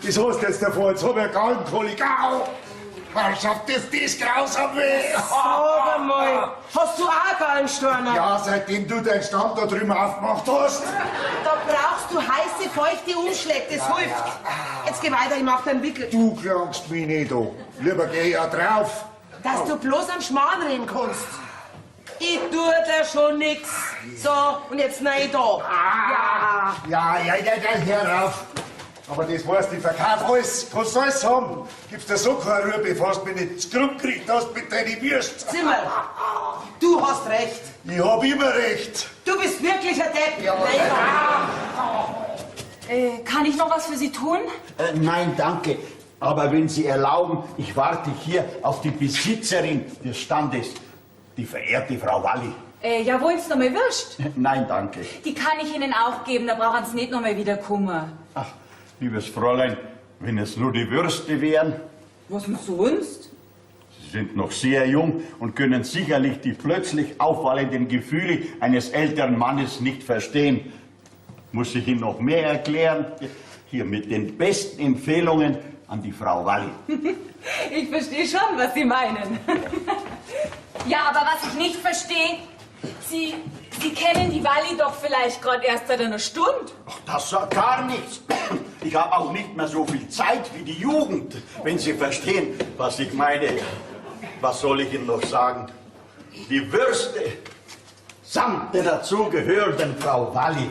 Speaker 11: Das hast du jetzt davor, jetzt hab ich eine Gallenkolik. Au! Herrschaft, ist das grausam weh!
Speaker 10: Sag einmal, hast du auch Gallensteine?
Speaker 11: Ja, seitdem du deinen Stand da drüben aufgemacht hast.
Speaker 10: Da brauchst du heiße, feuchte Umschläge, das hilft. Jetzt geh weiter, ich mach deinen Wickel.
Speaker 11: Du klangst mich nicht an. Lieber geh ja drauf.
Speaker 10: Dass du bloß am Schmarrn reden kannst. Ich tu dir schon nix. So, und jetzt nein da. Ja.
Speaker 11: Ja, ja, ja, ja, hör auf. Aber das weißt du, ich verkauf alles. Kannst alles haben. Gibst dir so keine Ruhe, bevor du mich nicht zurück gekriegt hast mit deinen Würst.
Speaker 10: Zimmer, du hast recht.
Speaker 11: Ich hab immer recht.
Speaker 10: Du bist wirklich ein Depp. Ja.
Speaker 9: Kann ich noch was für Sie tun?
Speaker 3: Nein, danke. Aber wenn Sie erlauben, ich warte hier auf die Besitzerin des Standes, die verehrte Frau Walli.
Speaker 9: Ja, wollen Sie noch mal Würst?
Speaker 3: Nein, danke.
Speaker 9: Die kann ich Ihnen auch geben, da brauchen Sie nicht noch mal wieder kummer.
Speaker 3: Ach, liebes Fräulein, wenn es nur die Würste wären.
Speaker 9: Was denn sonst?
Speaker 3: Sie sind noch sehr jung und können sicherlich die plötzlich auffallenden Gefühle eines älteren Mannes nicht verstehen. Muss ich Ihnen noch mehr erklären? Hier mit den besten Empfehlungen an die Frau Walli.
Speaker 9: Ich verstehe schon, was Sie meinen. Ja, aber was ich nicht verstehe, Sie kennen die Walli doch vielleicht gerade erst seit einer Stunde.
Speaker 3: Ach, das sagt gar nichts. Ich habe auch nicht mehr so viel Zeit wie die Jugend, wenn Sie verstehen, was ich meine. Was soll ich Ihnen noch sagen? Die Würste samt der dazugehörenden Frau Walli,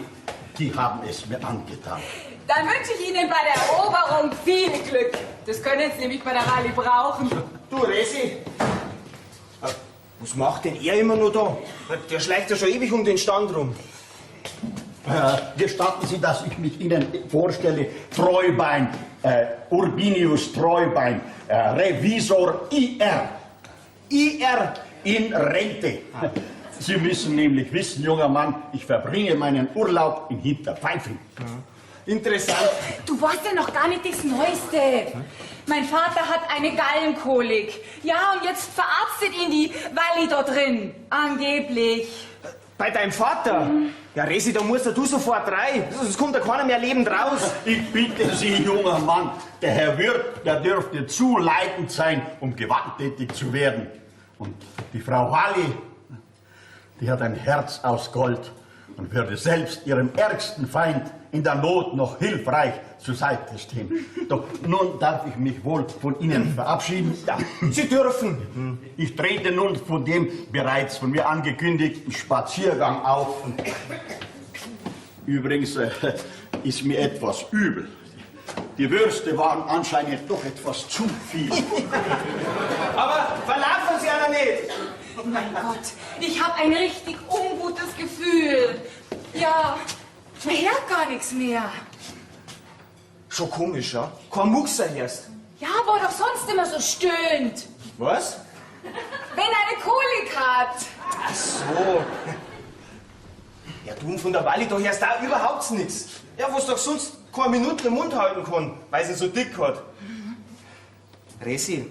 Speaker 3: die haben es mir angetan.
Speaker 9: Dann wünsche ich Ihnen bei der Eroberung viel Glück. Das können Sie nämlich bei der Rallye brauchen.
Speaker 6: Du, Resi, was macht denn er immer nur da? Der schleicht ja schon ewig um den Stand rum.
Speaker 3: Gestatten Sie, dass ich mich Ihnen vorstelle, Treubein, Urbinius Treubein, Revisor IR. IR in Rente. Sie müssen nämlich wissen, junger Mann, ich verbringe meinen Urlaub in Hinterpfeifing.
Speaker 6: Mhm. Interessant.
Speaker 9: Du weißt ja noch gar nicht das Neueste. Mein Vater hat eine Gallenkolik. Ja, und jetzt verarztet ihn die Walli da drin. Angeblich.
Speaker 6: Bei deinem Vater? Mhm. Ja, Resi, da musst du sofort rein. Sonst kommt da keiner mehr lebend raus.
Speaker 3: Ich bitte Sie, junger Mann, der Herr Wirt, der dürfte zu leidend sein, um gewalttätig zu werden. Und die Frau Walli, die hat ein Herz aus Gold und würde selbst ihrem ärgsten Feind in der Not noch hilfreich zur Seite stehen. Doch nun darf ich mich wohl von Ihnen verabschieden. Ja.
Speaker 6: Sie dürfen.
Speaker 3: Ich trete nun von dem bereits von mir angekündigten Spaziergang auf. Und übrigens ist mir etwas übel. Die Würste waren anscheinend doch etwas zu viel.
Speaker 6: Aber verlaufen Sie einer nicht.
Speaker 9: Mein Gott, ich habe ein richtig ungutes Gefühl. Ja, man hört gar nichts mehr.
Speaker 6: Schon komisch, ja? Kein Muxer hörst.
Speaker 9: Ja, wo doch sonst immer so stöhnt.
Speaker 6: Was?
Speaker 9: Wenn eine Kolik hat.
Speaker 6: Ach so. Ja, du und von der Walli, da hörst auch überhaupt nichts. Ja, was doch sonst keine Minute im Mund halten kann, weil sie so dick hat. Mhm. Resi,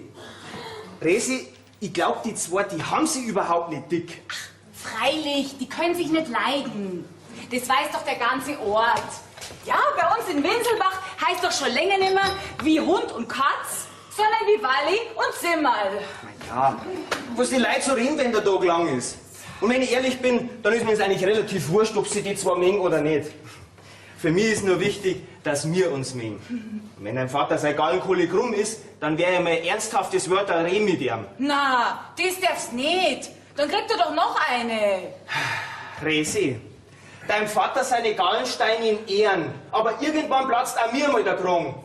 Speaker 6: Resi, ich glaub, die zwei, die haben sie überhaupt nicht dick.
Speaker 9: Ach, freilich, die können sich nicht leiden. Das weiß doch der ganze Ort. Ja, bei uns in Winselbach heißt doch schon länger nicht mehr wie Hund und Katz, sondern wie Walli und Zimmerl.
Speaker 6: Ja, was die Leute so reden, wenn der Tag lang ist. Und wenn ich ehrlich bin, dann ist mir es eigentlich relativ wurscht, ob sie die zwei mengen oder nicht. Für mich ist nur wichtig, dass wir uns mengen. Und wenn dein Vater sein Gallenkolik rum ist, dann wäre ja mal ernsthaftes Wörter reden mit ihm.
Speaker 9: Na, das darfst nicht. Dann kriegt er doch noch eine.
Speaker 6: Resi, dein Vater seine Gallensteine in Ehren, aber irgendwann platzt auch mir mal der Kragen.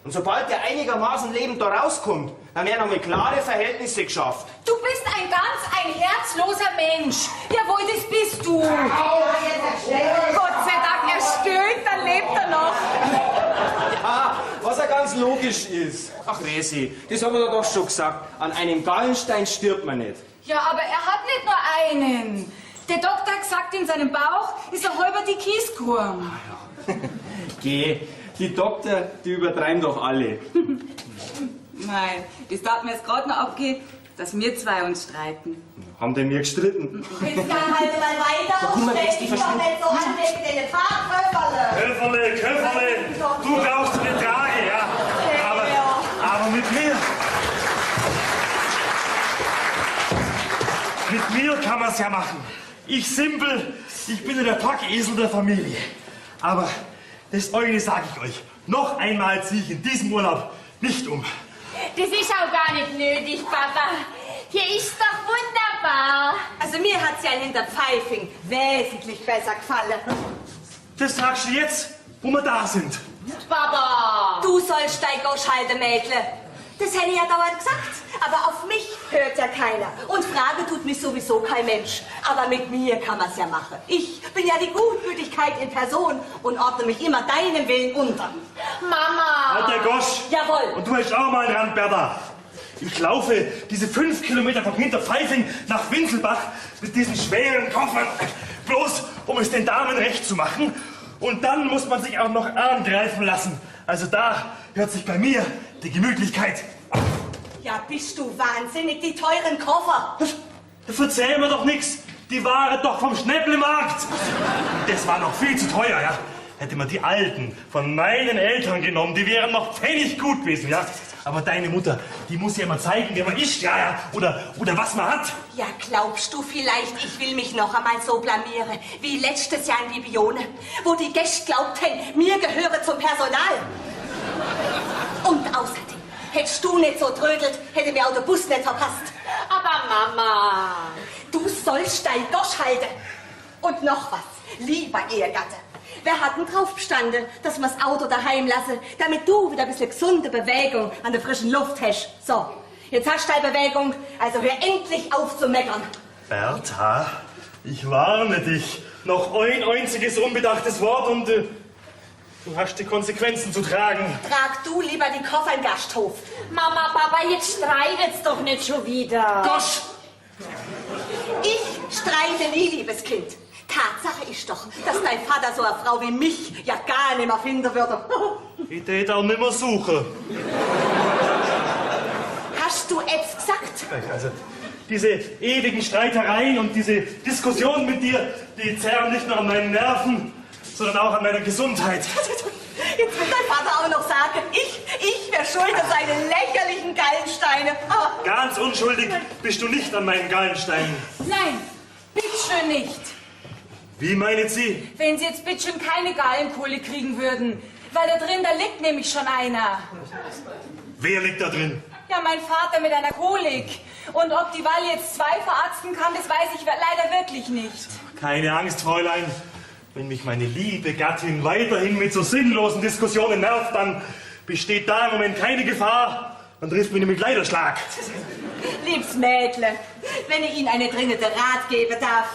Speaker 6: Und sobald der einigermaßen lebend da rauskommt, dann werden einmal klare Verhältnisse geschafft.
Speaker 9: Du bist ein ganz ein herzloser Mensch. Jawohl, das bist du. Gott sei Dank, er stöhnt, dann lebt er noch.
Speaker 6: Ja, was ja ganz logisch ist. Ach Resi, das haben wir doch schon gesagt. An einem Gallenstein stirbt man nicht.
Speaker 9: Ja, aber er hat nicht nur einen. Der Doktor hat gesagt, in seinem Bauch ist ein halber die Kieskurm.
Speaker 6: Ah, ja. Geh, die Doktor, die übertreiben doch alle.
Speaker 9: Nein, das darf mir jetzt gerade noch abgehen, dass wir zwei uns streiten.
Speaker 6: Haben denn wir gestritten?
Speaker 7: Jetzt kann halt mal weiter
Speaker 6: und
Speaker 7: stell dich doch nicht so an wegen den Fahrköfferle.
Speaker 2: Köfferle, Köfferle, du brauchst eine Trage, ja. Aber mit mir... Mit mir kann man's ja machen. Ich simpel, ich bin ja der Packesel der Familie. Aber das eine sage ich euch. Noch einmal ziehe ich in diesem Urlaub nicht um.
Speaker 7: Das ist auch gar nicht nötig, Papa. Hier ist doch wunderbar. Baba.
Speaker 4: Also mir hat's ja in Hinterpfeifing wesentlich besser gefallen.
Speaker 2: Das sagst du jetzt, wo wir da sind.
Speaker 7: Baba.
Speaker 4: Du sollst dein Gosch halten, Mädle. Das hätte ich ja dauernd gesagt. Aber auf mich hört ja keiner. Und Frage tut mich sowieso kein Mensch. Aber mit mir kann man's ja machen. Ich bin ja die Gutmütigkeit in Person und ordne mich immer deinem Willen unter.
Speaker 7: Mama.
Speaker 2: Halt der Gosch.
Speaker 4: Jawohl.
Speaker 2: Und du hast auch mal einen Rand, Bertha. Ich laufe diese 5 Kilometer von Hinterpfeifing nach Winselbach mit diesen schweren Koffern, bloß um es den Damen recht zu machen. Und dann muss man sich auch noch angreifen lassen. Also da hört sich bei mir die Gemütlichkeit auf.
Speaker 4: Ja, bist du wahnsinnig, die teuren Koffer.
Speaker 2: Verzähl mir doch nix. Die waren doch vom Schnäpplemarkt. Das war noch viel zu teuer, ja. Hätte man die alten von meinen Eltern genommen, die wären noch pfennig gut gewesen, ja. Aber deine Mutter, die muss ja immer zeigen, wer man ist, ja, ja. Oder was man hat.
Speaker 4: Ja, glaubst du vielleicht, ich will mich noch einmal so blamieren, wie letztes Jahr in Bibione, wo die Gäste glaubten, mir gehöre zum Personal. Und außerdem, hättest du nicht so trödelt, hätte mir auch der Bus nicht verpasst.
Speaker 7: Aber Mama...
Speaker 4: Du sollst dein Gosch halten. Und noch was, lieber Ehegatte. Wer hat denn drauf bestanden, dass man das Auto daheim lasse, damit du wieder ein bisschen gesunde Bewegung an der frischen Luft hast? So, jetzt hast du deine Bewegung, also hör endlich auf zu meckern.
Speaker 2: Bertha, ich warne dich. Noch ein einziges unbedachtes Wort und du hast die Konsequenzen zu tragen.
Speaker 4: Trag du lieber die Koffer im Gasthof.
Speaker 7: Mama, Papa, jetzt streitet's doch nicht schon wieder.
Speaker 2: Gosch!
Speaker 4: Ich streite nie, liebes Kind. Tatsache ist doch, dass dein Vater so eine Frau wie mich ja gar nicht mehr finden würde.
Speaker 2: Ich tät auch nimmer suchen.
Speaker 4: Hast du jetzt gesagt?
Speaker 2: Also, diese ewigen Streitereien und diese Diskussionen mit dir, die zerren nicht nur an meinen Nerven, sondern auch an meiner Gesundheit.
Speaker 4: Jetzt wird dein Vater auch noch sagen, ich wäre schuld an seinen lächerlichen Gallensteine. Oh.
Speaker 2: Ganz unschuldig bist du nicht an meinen Gallensteinen.
Speaker 9: Nein, bitteschön nicht.
Speaker 2: Wie meinen Sie?
Speaker 9: Wenn Sie jetzt bitteschön keine Gallenkohle kriegen würden. Weil da drin, da liegt nämlich schon einer.
Speaker 2: Wer liegt da drin?
Speaker 9: Ja, mein Vater mit einer Kolik. Und ob die Wall jetzt 2 verarzten kann, das weiß ich leider wirklich nicht.
Speaker 2: Keine Angst, Fräulein. Wenn mich meine liebe Gattin weiterhin mit so sinnlosen Diskussionen nervt, dann besteht da im Moment keine Gefahr. Dann trifft mich nämlich Kleiderschlag.
Speaker 4: Liebes Mädle, wenn ich Ihnen eine dringende Rat geben darf,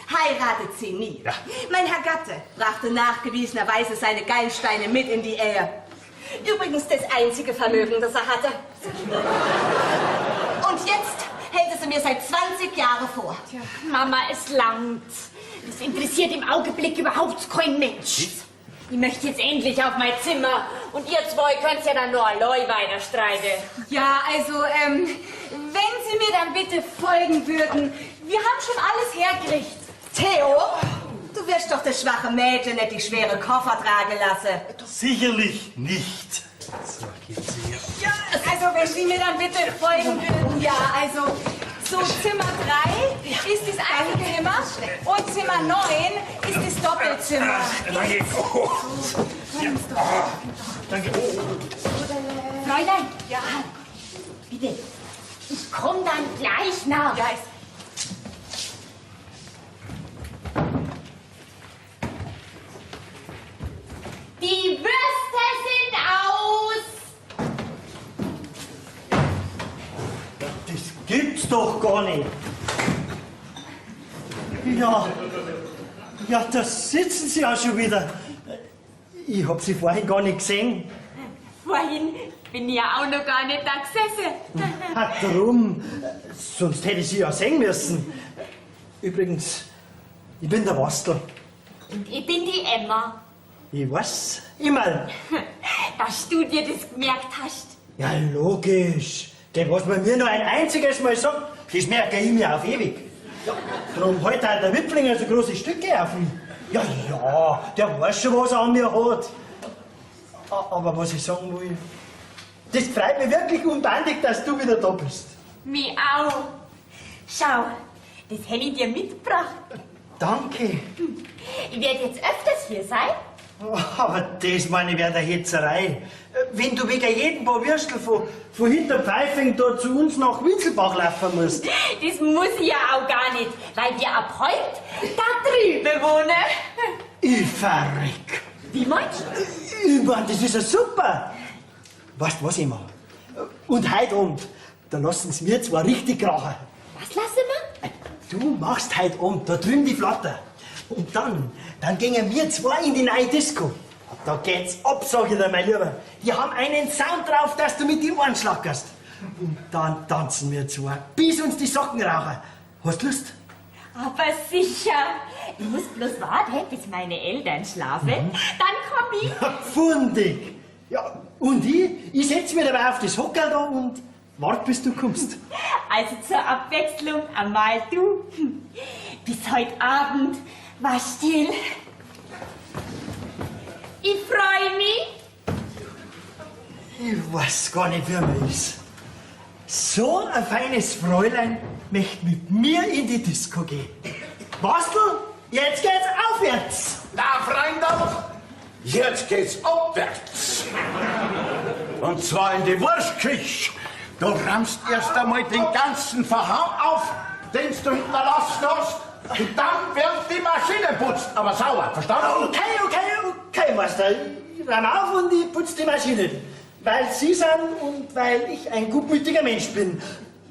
Speaker 4: heiratet sie nie.
Speaker 2: Ja.
Speaker 4: Mein Herr Gatte brachte nachgewiesenerweise seine Gallensteine mit in die Ehe. Übrigens das einzige Vermögen, das er hatte. Und jetzt hält es mir seit 20 Jahren vor.
Speaker 7: Tja, Mama, es langt. Das interessiert im Augenblick überhaupt kein Mensch. Ich möchte jetzt endlich auf mein Zimmer. Und ihr zwei könnt ja dann nur allein weiter streiten.
Speaker 9: Ja, also, wenn Sie mir dann bitte folgen würden. Wir haben schon alles hergerichtet.
Speaker 4: Theo, du wirst doch das schwache Mädchen nicht die schwere Koffer tragen lassen.
Speaker 2: Sicherlich nicht. So, gehen Sie her.
Speaker 9: Ja, also wenn Sie mir dann bitte folgen würden. Ja, also so Zimmer 3 ist das Einzelzimmer und Zimmer 9 ist das Doppelzimmer.
Speaker 2: Danke. Oh. Ja. Danke. Oh.
Speaker 7: Fräulein.
Speaker 9: Ja.
Speaker 7: Bitte. Ich komm dann gleich nach.
Speaker 9: Ja,
Speaker 7: die Würste sind aus!
Speaker 12: Das gibt's doch gar nicht. Ja, ja, da sitzen Sie auch schon wieder. Ich hab Sie vorhin gar nicht gesehen.
Speaker 7: Vorhin bin ich ja auch noch gar nicht da gesessen.
Speaker 12: Ah, drum. Sonst hätte ich Sie ja sehen müssen. Übrigens, ich bin der Wastel.
Speaker 7: Und ich bin die Emma.
Speaker 12: Ich weiß, immer.
Speaker 7: Dass du dir das gemerkt hast.
Speaker 12: Ja, logisch. Denn was man mir nur ein einziges Mal sagt, das merke ich mir auf ewig. Ja, darum hält auch der Wipflinger so große Stücke auf mich. Ja, ja, der weiß schon, was er an mir hat. Aber was ich sagen will, das freut mich wirklich unbandig, dass du wieder da bist.
Speaker 7: Mich auch. Schau, das hätte ich dir mitgebracht.
Speaker 12: Danke.
Speaker 7: Ich werde jetzt öfters hier sein.
Speaker 12: Aber das meine ich wäre eine Hetzerei. Wenn du wegen jedem paar Würstel von hinter Pfeifing da zu uns nach Winzelbach laufen musst.
Speaker 9: Das muss ich ja auch gar nicht, weil wir ab heute da drüben wohnen.
Speaker 12: Ich verreck.
Speaker 9: Wie meinst du?
Speaker 12: Ich mein, das ist ja super. Weißt du was, Emma? Und heute Abend, da lassen sie mir zwar richtig krachen.
Speaker 9: Was lassen wir?
Speaker 12: Du machst heute Abend da drüben die Flatter. Und dann gingen wir zwei in die neue Disco. Da geht's ab, sag ich dir, mein Lieber. Die haben einen Sound drauf, dass du mit die Ohren schlackerst. Und dann tanzen wir zwei, bis uns die Socken rauchen. Hast du Lust?
Speaker 9: Aber sicher. Ich muss bloß warten, bis meine Eltern schlafen. Dann komm ich.
Speaker 12: Pfundig. Ja, und ich? Ich setz mich dabei auf das Hockerl da und wart, bis du kommst.
Speaker 9: Also zur Abwechslung einmal du. Bis heute Abend war still. Ich freu mich.
Speaker 12: Ich weiß gar nicht, wer man ist. So ein feines Fräulein möchte mit mir in die Disco gehen. Bastel, jetzt geht's aufwärts.
Speaker 3: Na, Freundl, jetzt geht's abwärts. Und zwar in die Wurstküche. Du rammst erst einmal den ganzen Verhau auf, den du hinterlassen hast. Und dann wird die Maschine putzt, aber sauer, verstanden?
Speaker 12: Okay, Meister. Ich ramm auf und ich putz die Maschine. Weil Sie sind und weil ich ein gutmütiger Mensch bin.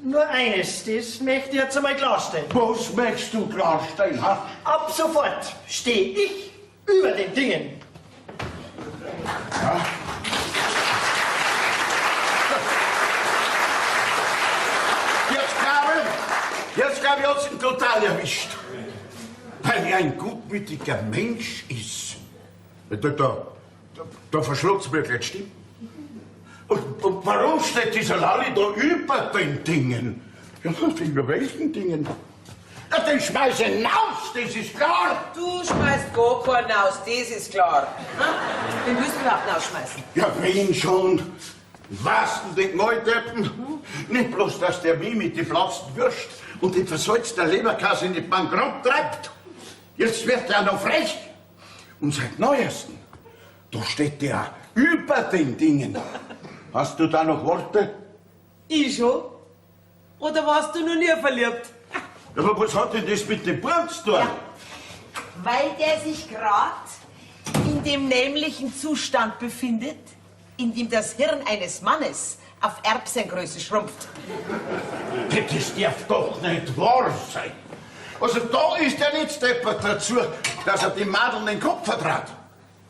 Speaker 12: Nur eines, das möchte ich jetzt einmal klarstellen.
Speaker 3: Was möchtest du klarstellen, ha?
Speaker 12: Ab sofort stehe ich über den Dingen.
Speaker 3: Ja. Jetzt glaube ich, hat's ihn total erwischt. Weil er ein gutmütiger Mensch ist. Da verschluckt's mir gleich die Stimme. Und warum steht dieser Lalli da über den Dingen? Ja, über welchen Dingen? Ja, den schmeiß ich hinaus, das ist klar.
Speaker 10: Du schmeißt gar keinen aus, das ist klar. Den willst du überhaupt rausschmeißen?
Speaker 3: Ja, wen schon? Was denn den Neudeppen? Nicht bloß, dass der mich mit den platzten Würst und dem versalzten Leberkäse in den Bankrott treibt. Jetzt wird er noch frech. Und seit Neuestem, da steht der über den Dingen. Hast du da noch Worte?
Speaker 10: Ich schon. Oder warst du noch nie verliebt?
Speaker 3: Aber was hat denn das mit dem Buben zu tun?
Speaker 10: Ja, weil der sich gerade in dem nämlichen Zustand befindet, in dem das Hirn eines Mannes auf Erbsengröße schrumpft.
Speaker 3: Das darf doch nicht wahr sein. Also da ist der nicht deppert dazu, dass er die Madeln den Kopf vertrat.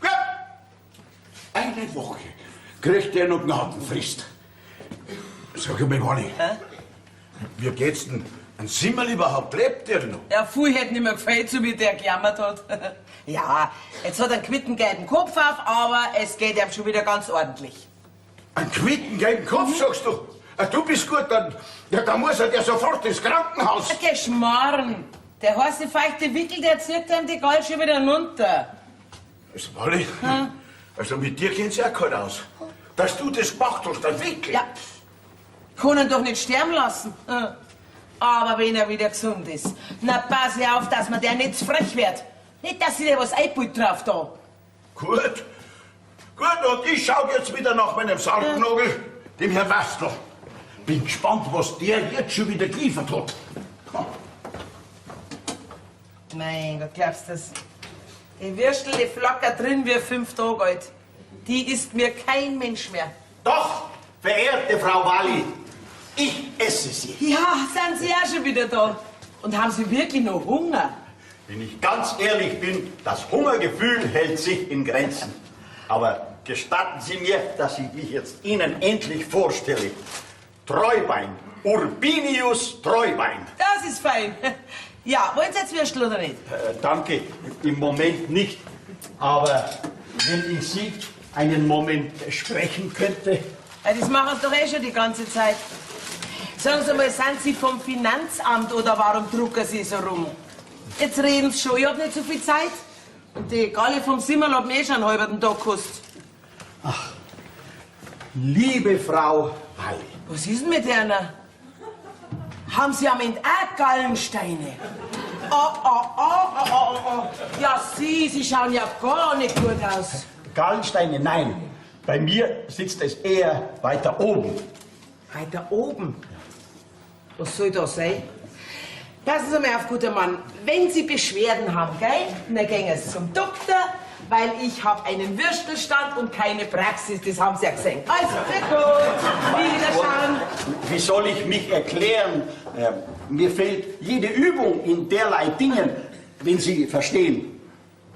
Speaker 3: Ja. Eine Woche kriegt er noch Gnadenfrist. Sag ich mal, Wally, wie geht's denn? Ein Simmerl überhaupt, lebt der noch?
Speaker 10: Ja, viel hätte nicht mehr gefällt, so wie der gejammert hat. Ja, jetzt hat er einen quittengelben Kopf auf, aber es geht ihm schon wieder ganz ordentlich.
Speaker 3: Ein quittengelben Kopf, sagst du? Du bist gut, dann, ja, dann muss er ja sofort ins Krankenhaus.
Speaker 10: Geschmarrn! Der heiße, feuchte Wickel, der zieht ihm die Gall schon wieder runter.
Speaker 3: Also, Wally, also mit dir kennt's ja keiner aus. Dass du das gemacht hast, der Wickel.
Speaker 10: Ja, kann ihn doch nicht sterben lassen. Aber wenn er wieder gesund ist, na pass ich auf, dass man der nicht zu frech wird. Nicht, dass sich der was einpult drauf da.
Speaker 3: Gut. Gut, und ich schau jetzt wieder nach meinem Sargnagel, dem Herrn Wastl. Bin gespannt, was der jetzt schon wieder geliefert hat.
Speaker 10: Mein Gott, glaubst du das? Die Würstel, die flackert drin wie 5 Tage alt. Die isst mir kein Mensch mehr.
Speaker 13: Doch, verehrte Frau Walli, ich esse sie.
Speaker 10: Ja, sind Sie auch schon wieder da. Und haben Sie wirklich noch Hunger?
Speaker 13: Wenn ich ganz ehrlich bin, das Hungergefühl hält sich in Grenzen. Aber gestatten Sie mir, dass ich mich jetzt Ihnen endlich vorstelle. Treubein, Urbinius Treubein.
Speaker 10: Das ist fein. Ja, wollen Sie jetzt Würstel oder nicht?
Speaker 13: Danke, im Moment nicht. Aber wenn ich Sie einen Moment sprechen könnte.
Speaker 10: Ja, das machen Sie doch eh schon die ganze Zeit. Sagen Sie mal, sind Sie vom Finanzamt oder warum drucken Sie so rum? Jetzt reden Sie schon, ich hab nicht so viel Zeit. Und die Galle vom Simmerl hat mir eh schon einen halben Tag gekostet.
Speaker 13: Ach, liebe Frau Walli.
Speaker 10: Was ist denn mit einer? Haben Sie am Ende auch Gallensteine? Oh, oh, oh, oh, oh, oh. Ja, Sie schauen ja gar nicht gut aus.
Speaker 13: Gallensteine, nein. Bei mir sitzt es eher weiter oben.
Speaker 10: Weiter oben? Was soll das sein? Passen Sie mal auf, guter Mann. Wenn Sie Beschwerden haben, gell, dann gehen Sie zum Doktor, weil ich habe einen Würstelstand und keine Praxis. Das haben Sie ja gesehen. Also, sehr gut. Wiederschauen.
Speaker 13: Wie soll ich mich erklären? Mir fehlt jede Übung in derlei Dingen, wenn Sie verstehen.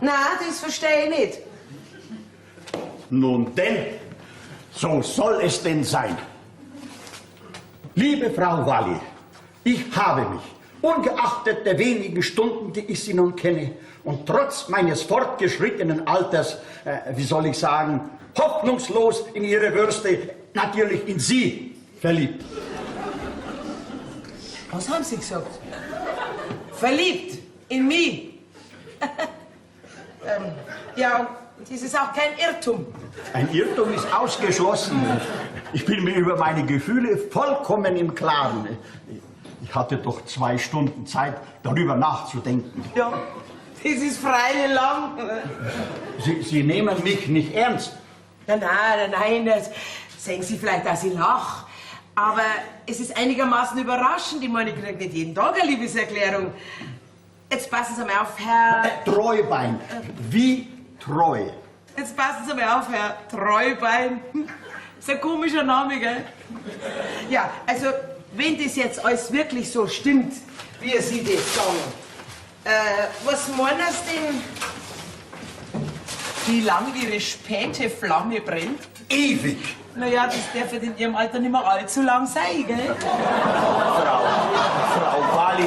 Speaker 10: Na, das verstehe ich nicht.
Speaker 13: Nun denn, so soll es denn sein. Liebe Frau Walli, ich habe mich, ungeachtet der wenigen Stunden, die ich Sie nun kenne, und trotz meines fortgeschrittenen Alters, wie soll ich sagen, hoffnungslos in Ihre Würste, natürlich in Sie, verliebt.
Speaker 10: Was haben Sie gesagt? Verliebt in mich? Ja, das ist auch kein Irrtum.
Speaker 13: Ein Irrtum ist ausgeschlossen. Ich bin mir über meine Gefühle vollkommen im Klaren. Ich hatte doch 2 Stunden Zeit, darüber nachzudenken.
Speaker 10: Ja, das ist freilich lang.
Speaker 13: Sie nehmen mich nicht ernst.
Speaker 10: Nein, nein, nein, das sehen Sie vielleicht, dass ich lache. Aber es ist einigermaßen überraschend. Ich meine, ich kriege nicht jeden Tag eine Liebeserklärung. Jetzt passen Sie mal auf, Herr...
Speaker 13: Treubein. Wie treu.
Speaker 10: Jetzt passen Sie mal auf, Herr Treubein. Ist ein komischer Name, gell? Ja, also, wenn das jetzt alles wirklich so stimmt, wie Sie das sagen, was meinen Sie denn, wie lange Ihre späte Flamme brennt?
Speaker 13: Ewig!
Speaker 10: Naja, das darf in Ihrem Alter nicht mehr allzu lang sein, gell?
Speaker 13: Frau Walli,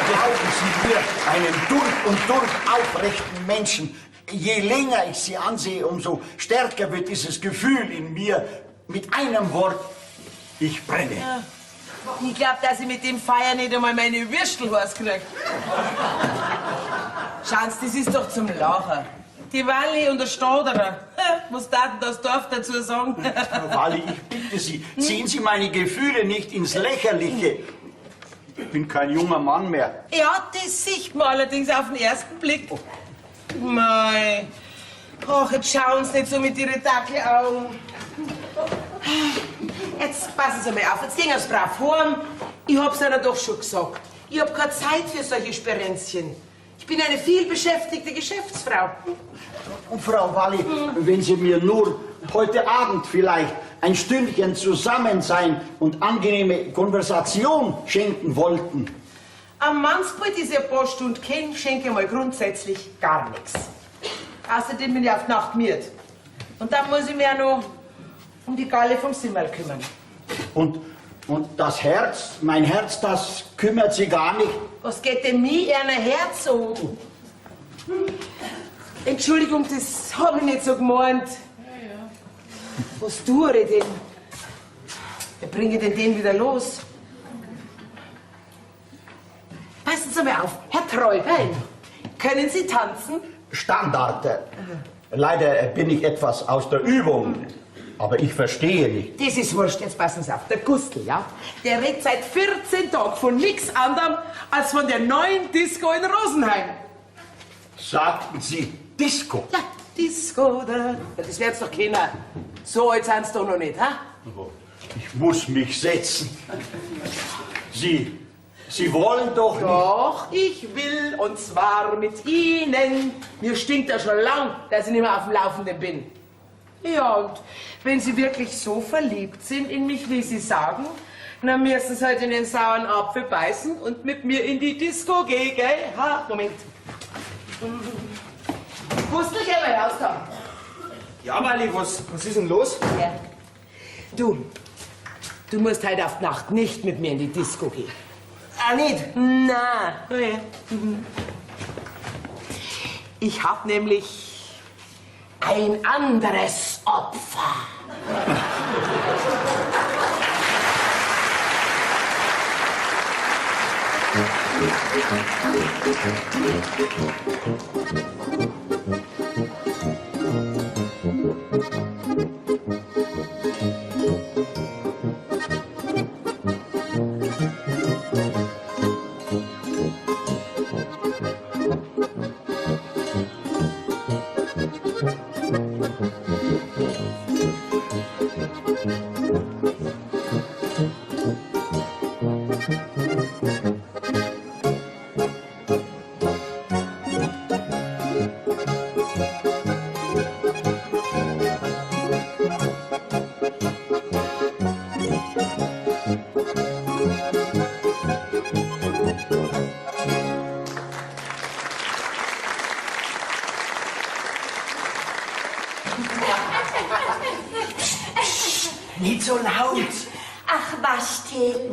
Speaker 13: glauben Sie mir, einen durch und durch aufrechten Menschen. Je länger ich Sie ansehe, umso stärker wird dieses Gefühl in mir. Mit einem Wort, ich brenne.
Speaker 10: Ja. Ich glaub, dass ich mit dem Feuer nicht einmal meine Würstel heiß krieg. Schauen Sie, das ist doch zum Lachen. Die Walli und der Staderer. Was darf denn das Dorf dazu sagen?
Speaker 13: Frau Walli, ich bitte Sie, ziehen Sie meine Gefühle nicht ins Lächerliche. Ich bin kein junger Mann mehr.
Speaker 10: Ja, das sieht man allerdings auf den ersten Blick. Mei. Ach, jetzt schauen Sie nicht so mit Ihren Dackelaugen. Jetzt passen Sie mal auf, jetzt gehen Sie brav heim. Ich hab's Ihnen doch schon gesagt. Ich hab keine Zeit für solche Sperenzchen. Ich bin eine vielbeschäftigte Geschäftsfrau.
Speaker 13: Und Frau Walli, wenn Sie mir nur heute Abend vielleicht ein Stündchen zusammen sein und angenehme Konversation schenken wollten.
Speaker 10: Am Mannsbild, die ich ein paar Stunden kenne, schenke ich mal grundsätzlich gar nichts. Außerdem bin ich auf die Nacht müde. Und dann muss ich mich auch noch um die Galle vom Simmerl kümmern.
Speaker 13: Und das Herz, mein Herz, das kümmert Sie gar nicht?
Speaker 10: Was geht denn mir ein Herz an? Entschuldigung, das hab ich nicht so gemeint. Ja. Was tue ich denn? Wie bringe ich denn den wieder los? Passen Sie mal auf, Herr Treubein, können Sie tanzen?
Speaker 13: Standard. Leider bin ich etwas aus der Übung. Aber ich verstehe nicht.
Speaker 10: Das ist wurscht, jetzt passen Sie auf. Der Gustl, ja, der redet seit 14 Tagen von nichts anderem als von der neuen Disco in Rosenheim.
Speaker 13: Sagten Sie Disco?
Speaker 10: Ja, Disco. Da. Das werden's doch kennen. So alt sind's doch noch nicht, ha?
Speaker 13: Ich muss mich setzen. Sie wollen doch nicht...
Speaker 10: Doch, ich will, und zwar mit Ihnen. Mir stinkt ja schon lang, dass ich nicht mehr auf dem Laufenden bin. Ja, und wenn Sie wirklich so verliebt sind in mich, wie Sie sagen, dann müssen Sie halt in den sauren Apfel beißen und mit mir in die Disco gehen, gell? Ha, Moment. Gustl, geh mal raus da.
Speaker 6: Ja, Walli, was ist denn los?
Speaker 10: Ja. Du musst heute auf die Nacht nicht mit mir in die Disco gehen.
Speaker 6: Ah, nicht?
Speaker 10: Nein. Okay. Ich hab nämlich ein anderes Opfer.
Speaker 12: Nicht so laut.
Speaker 14: Ach, Wastel,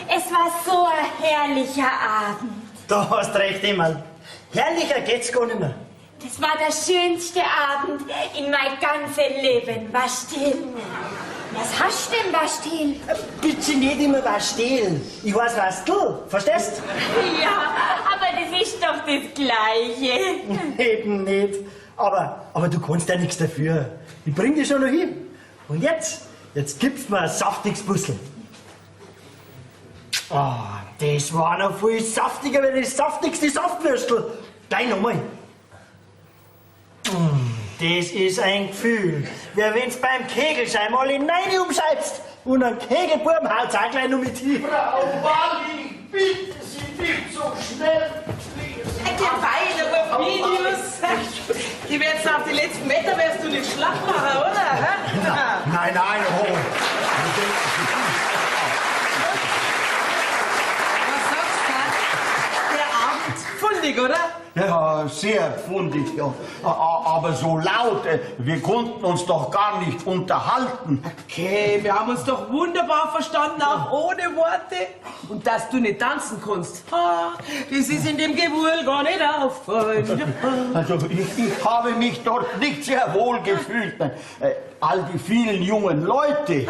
Speaker 14: es war so ein herrlicher Abend.
Speaker 12: Da hast recht, Emil. Herrlicher geht's gar nicht mehr.
Speaker 14: Das war der schönste Abend in mein ganzes Leben, Wastel. Was hast du denn, Wastel?
Speaker 12: Bitte nicht immer Wastel. Ich weiß Wastel, verstehst?
Speaker 14: Ja, aber das ist doch das Gleiche.
Speaker 12: Eben nicht. Aber du kannst ja nichts dafür. Ich bring dich schon noch hin. Und jetzt gibst mir ein saftiges Bussel. Ah, das war noch viel saftiger wie das saftigste Saftwürstel. Gleich nochmal. Das ist ein Gefühl, wie wenn's beim Kegelschein mal in Nein umscheibst und einen Kegelburm haut's auch gleich noch mit hin.
Speaker 3: Frau Walli, bitte Sie nicht so schnell.
Speaker 10: Gemeine Videos. Die werden auf die letzten Meter wirst du nicht schlapp machen, oder?
Speaker 3: Nein, nein, oh.
Speaker 10: Was sagst du? Der Abend fundig, oder?
Speaker 3: Ja, sehr fundig, ja. Aber so laut, wir konnten uns doch gar nicht unterhalten.
Speaker 10: Okay, wir haben uns doch wunderbar verstanden, auch ohne Worte. Und dass du nicht tanzen kannst, das ist in dem Gewühl gar nicht aufgefallen.
Speaker 3: Also ich habe mich dort nicht sehr wohl gefühlt. All die vielen jungen Leute.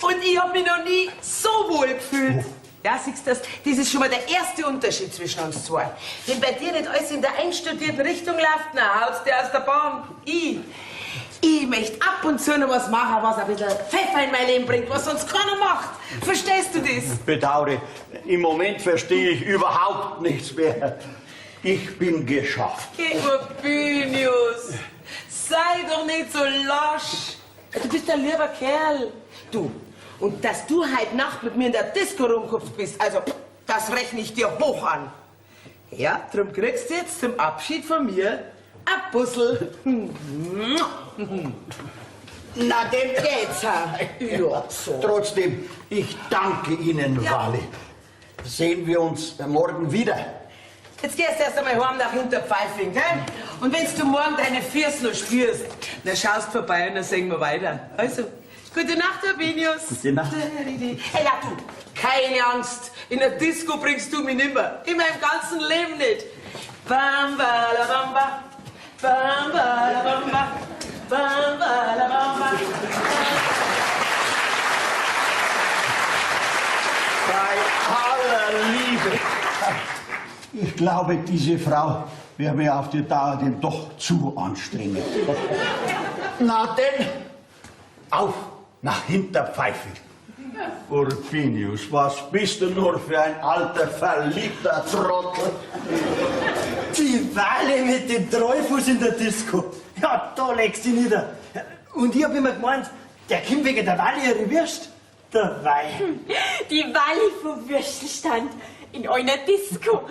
Speaker 10: Und ich habe mich noch nie so wohl gefühlt. Ja, siehst du das? Das ist schon mal der erste Unterschied zwischen uns zwei. Wenn bei dir nicht alles in der einstudierten Richtung läuft, na, haut's dir aus der Bahn. Ich möchte ab und zu noch was machen, was ein bisschen Pfeffer in mein Leben bringt, was sonst keiner macht. Verstehst du das?
Speaker 3: Bedaure, im Moment verstehe ich überhaupt nichts mehr. Ich bin geschafft.
Speaker 10: Geh, Urbinius, sei doch nicht so lasch. Du bist ein lieber Kerl. Du. Und dass du heute Nacht mit mir in der Disco rumgekupft bist, also, das rechne ich dir hoch an. Ja, drum kriegst du jetzt zum Abschied von mir ein Puzzle.
Speaker 3: Na, dem
Speaker 10: geht's ja. Ja, so.
Speaker 3: Trotzdem, ich danke Ihnen, ja. Wally. Sehen wir uns morgen wieder.
Speaker 10: Jetzt gehst du erst einmal heim nach Hinterpfeifing, gell? Und wenn du morgen deine Füße noch spürst, dann schaust vorbei und dann singen wir weiter. Also, gute Nacht, Urbinius.
Speaker 3: Gute Nacht.
Speaker 10: Hey, ja, du, keine Angst. In der Disco bringst du mich nimmer. In meinem ganzen Leben nicht. Bam, ba, la, bam, ba. Bam, ba, la, bam, ba. Bam, ba, la, bam, ba.
Speaker 3: Bei aller Liebe. Ich glaube, diese Frau wäre mir auf die Dauer denn doch zu anstrengend. Na denn, auf nach Hinterpfeifing. Urbinius, was bist du nur für ein alter, verliebter Trottel?
Speaker 12: Die Wale mit dem Treufuß in der Disco. Ja, da legst du nieder. Und ich hab immer gemeint, der kommt wegen der Wale ihre Würst. Der Weih.
Speaker 14: Die Walli vom Würstelstand in einer Disco.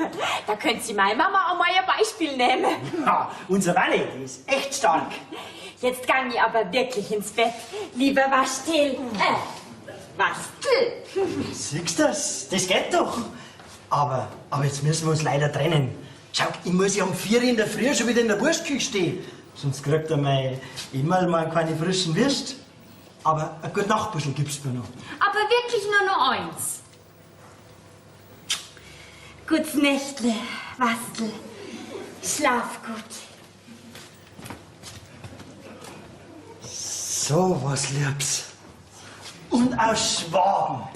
Speaker 14: Da könnt Sie meine Mama auch mal ein Beispiel nehmen.
Speaker 12: Ja, unser Walli, die ist echt stark.
Speaker 14: Jetzt gang ich aber wirklich ins Bett, lieber Wastel. Wastel.
Speaker 12: Siehst du das? Das geht doch. Aber jetzt müssen wir uns leider trennen. Schau, ich muss ja um 4 in der Früh schon wieder in der Wurstküche stehen. Sonst kriegt er mein Emil mal keine frischen Würst. Aber ein gute Nachtbuschel gibst du mir noch.
Speaker 14: Aber wirklich nur noch eins. Gut's Nächtle, Wastel. Schlaf gut.
Speaker 12: So was Liebs. Und aus Schwaben.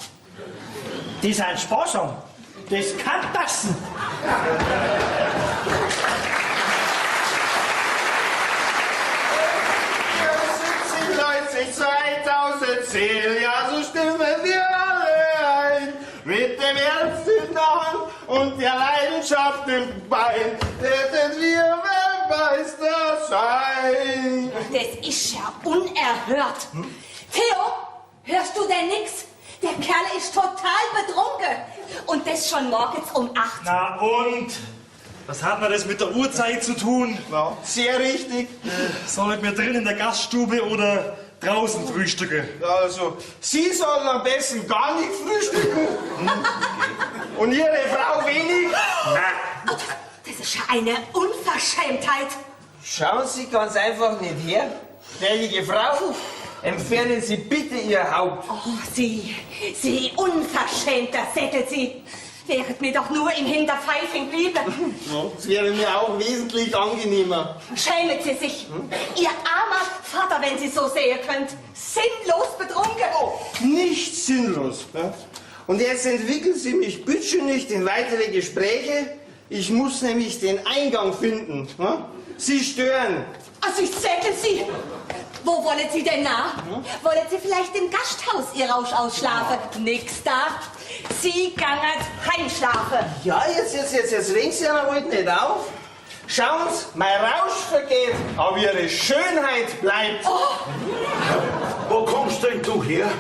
Speaker 12: Das ist ein Sparsam. Das kann passen.
Speaker 3: 70, 2010, ja, so stimmen wir alle ein. Mit dem Herz in der Hand und der Leidenschaft im Bein werden wir weltweit.
Speaker 6: Bürgermeister sein.
Speaker 4: Das ist ja unerhört. Theo, hörst du denn nix? Der Kerl ist total betrunken. Und das schon morgens um 8.
Speaker 2: Na und? Was hat denn das mit der Uhrzeit zu tun?
Speaker 6: Ja, sehr richtig.
Speaker 2: Soll ich mir drin in der Gaststube oder draußen frühstücken?
Speaker 6: Also, Sie sollen am besten gar nicht frühstücken. Und Ihre Frau wenig.
Speaker 2: Na.
Speaker 4: Das ist ja eine Unverschämtheit.
Speaker 10: Schauen Sie ganz einfach nicht her. Gnädige Frau, entfernen Sie bitte Ihr Haupt.
Speaker 4: Oh, Sie, Sie unverschämter Säckel, Sie. Wäret mir doch nur im Hinterpfeifing bliebe.
Speaker 6: Ja, das wäre mir auch wesentlich angenehmer.
Speaker 4: Schämen Sie sich. Ihr armer Vater, wenn Sie so sehen könnt. Sinnlos betrunken.
Speaker 6: Oh, nicht sinnlos. Ne? Und jetzt entwickeln Sie mich bitte nicht in weitere Gespräche. Ich muss nämlich den Eingang finden. Ne? Sie stören.
Speaker 4: Also ich säckel Sie. Wo wollen Sie denn nach? Wollen Sie vielleicht im Gasthaus Ihr Rausch ausschlafen? Nix da. Sie gangert heimschlafen.
Speaker 6: Ja, jetzt regen Sie aber halt nicht auf. Schauen Sie, mein Rausch vergeht, aber Ihre Schönheit bleibt.
Speaker 4: Oh.
Speaker 3: Wo kommst denn du her?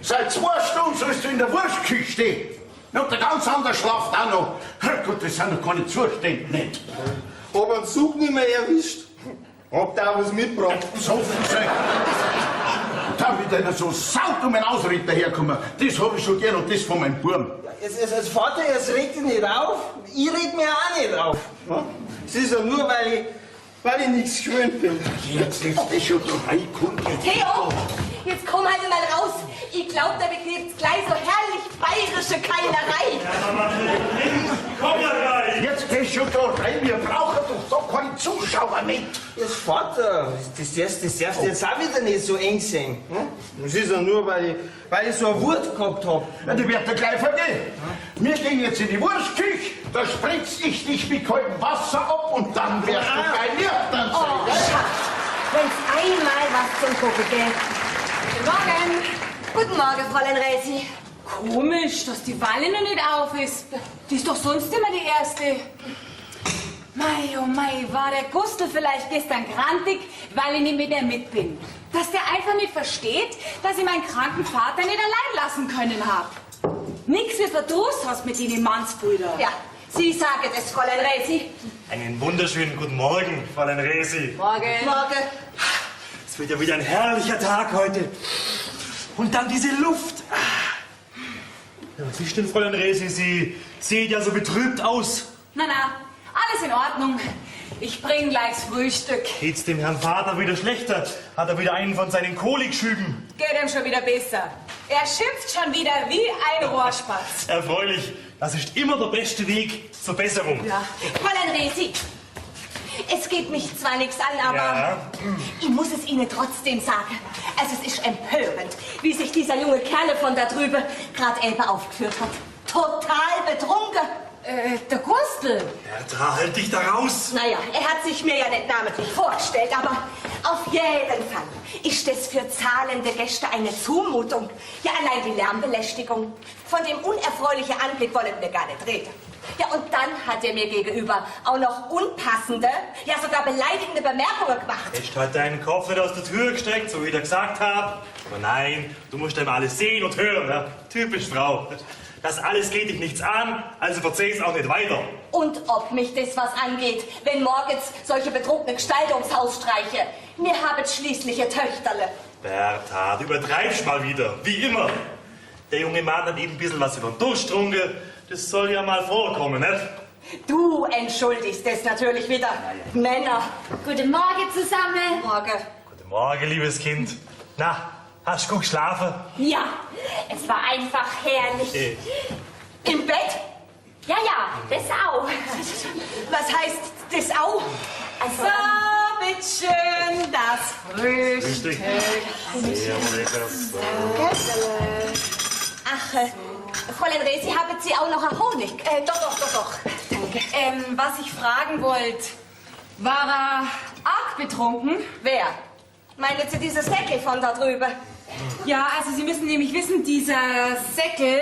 Speaker 3: Seit 2 Stunden sollst du in der Wurstküche stehen. Und der ganz andere schlaft auch noch. Herrgott, das sind doch keine Zustände, nicht?
Speaker 6: Hab einen Zug nicht mehr erwischt. Hab da was mitgebracht.
Speaker 3: So viel. Dann mit einer so saudummen Ausrede daherkommen. Das hab ich schon gern und das von meinem Buben.
Speaker 6: Als Vater, es regt dich nicht auf. Ich reg mich auch nicht auf. Es ist ja nur, weil ich nichts gewöhnt bin.
Speaker 3: Jetzt ist das schon da reinkommt.
Speaker 4: Theo, jetzt komm halt mal raus. Ich glaub, da begibt's gleich so herrlich bayerische Keilerei.
Speaker 2: Komm ja gleich.
Speaker 3: Jetzt gehst du schon da rein. Wir brauchen doch da keine Zuschauer mit.
Speaker 6: Jetzt Vater, das darfst du jetzt auch wieder nicht so eng sehen. Das ist ja nur, weil ich so eine Wut gehabt hab.
Speaker 3: Ja, die wird dir gleich vergehen. Wir gehen jetzt in die Wurstküche, da spritz ich dich mit kaltem Wasser ab und dann wirst du gleich nüchtern sein.
Speaker 4: Oh, Schatz, wenn's einmal was zum Gucken gäbe.
Speaker 9: Guten Morgen.
Speaker 4: Guten Morgen, Fräulein Resi.
Speaker 9: Komisch, dass die Walle noch nicht auf ist. Die ist doch sonst immer die Erste. Mei, oh mei, war der Gustl vielleicht gestern grantig, weil ich nicht mit ihr mit bin. Dass der einfach nicht versteht, dass ich meinen kranken Vater nicht allein lassen können hab. Nix wie Verdruss hast mit denen Mannsbrüder.
Speaker 4: Ja, Sie sagen es, Fräulein Resi.
Speaker 2: Einen wunderschönen guten Morgen, Fräulein Resi.
Speaker 9: Morgen.
Speaker 4: Morgen.
Speaker 2: Es wird ja wieder ein herrlicher Tag heute. Und dann diese Luft. Ja, was ist denn, Fräulein Resi? Sie sieht ja so betrübt aus.
Speaker 9: Na, na, alles in Ordnung. Ich bring gleich das Frühstück.
Speaker 2: Geht's dem Herrn Vater wieder schlechter? Hat er wieder einen von seinen Kolikschüben?
Speaker 9: Geht ihm schon wieder besser. Er schimpft schon wieder wie ein Rohrspatz.
Speaker 2: Erfreulich. Das ist immer der beste Weg zur Besserung.
Speaker 9: Ja.
Speaker 4: Fräulein Resi, es geht mich zwar nichts an, aber
Speaker 2: ja,
Speaker 4: ich muss es Ihnen trotzdem sagen. Also es ist empörend, wie sich dieser junge Kerle von da drüben gerade eben aufgeführt hat. Total betrunken.
Speaker 9: Der Gustl.
Speaker 2: Bertha, halt dich da raus.
Speaker 4: Naja, er hat sich mir ja nicht namentlich vorgestellt, aber auf jeden Fall ist das für zahlende Gäste eine Zumutung. Ja, allein die Lärmbelästigung. Von dem unerfreulichen Anblick wollen wir gar nicht reden. Ja, und dann hat er mir gegenüber auch noch unpassende, ja sogar beleidigende Bemerkungen gemacht.
Speaker 2: Echt hat deinen Kopf nicht aus der Tür gesteckt, so wie ich dir gesagt habe. Aber nein, du musst einmal alles sehen und hören. Ja? Typisch Frau. Das alles geht dich nichts an, also verzeih's auch nicht weiter.
Speaker 4: Und ob mich das was angeht, wenn morgens solche betrunkene Gestalt ums Haus streiche. Mir haben schließlich ihr Töchterle.
Speaker 2: Bertha, du übertreibst mal wieder, wie immer. Der junge Mann hat eben ein bisschen was über den Durst getrunken. Das soll ja mal vorkommen, nicht?
Speaker 4: Du entschuldigst es natürlich wieder. Männer.
Speaker 14: Guten Morgen zusammen.
Speaker 4: Morgen.
Speaker 2: Guten Morgen, liebes Kind. Na, hast du gut geschlafen?
Speaker 14: Ja, es war einfach herrlich.
Speaker 4: Im Bett?
Speaker 14: Ja, ja, das auch.
Speaker 4: Was heißt das auch?
Speaker 14: Also,
Speaker 9: so, bitteschön, das Frühstück.
Speaker 2: Sehr lecker.
Speaker 4: Ach, Fräulein Resi, haben Sie auch noch einen Honig?
Speaker 9: Doch.
Speaker 4: Danke.
Speaker 9: Was ich fragen wollte, war er arg betrunken?
Speaker 4: Wer? Meinen Sie dieses Säckel von da drüben?
Speaker 9: Ja, also Sie müssen nämlich wissen, dieser Säckel,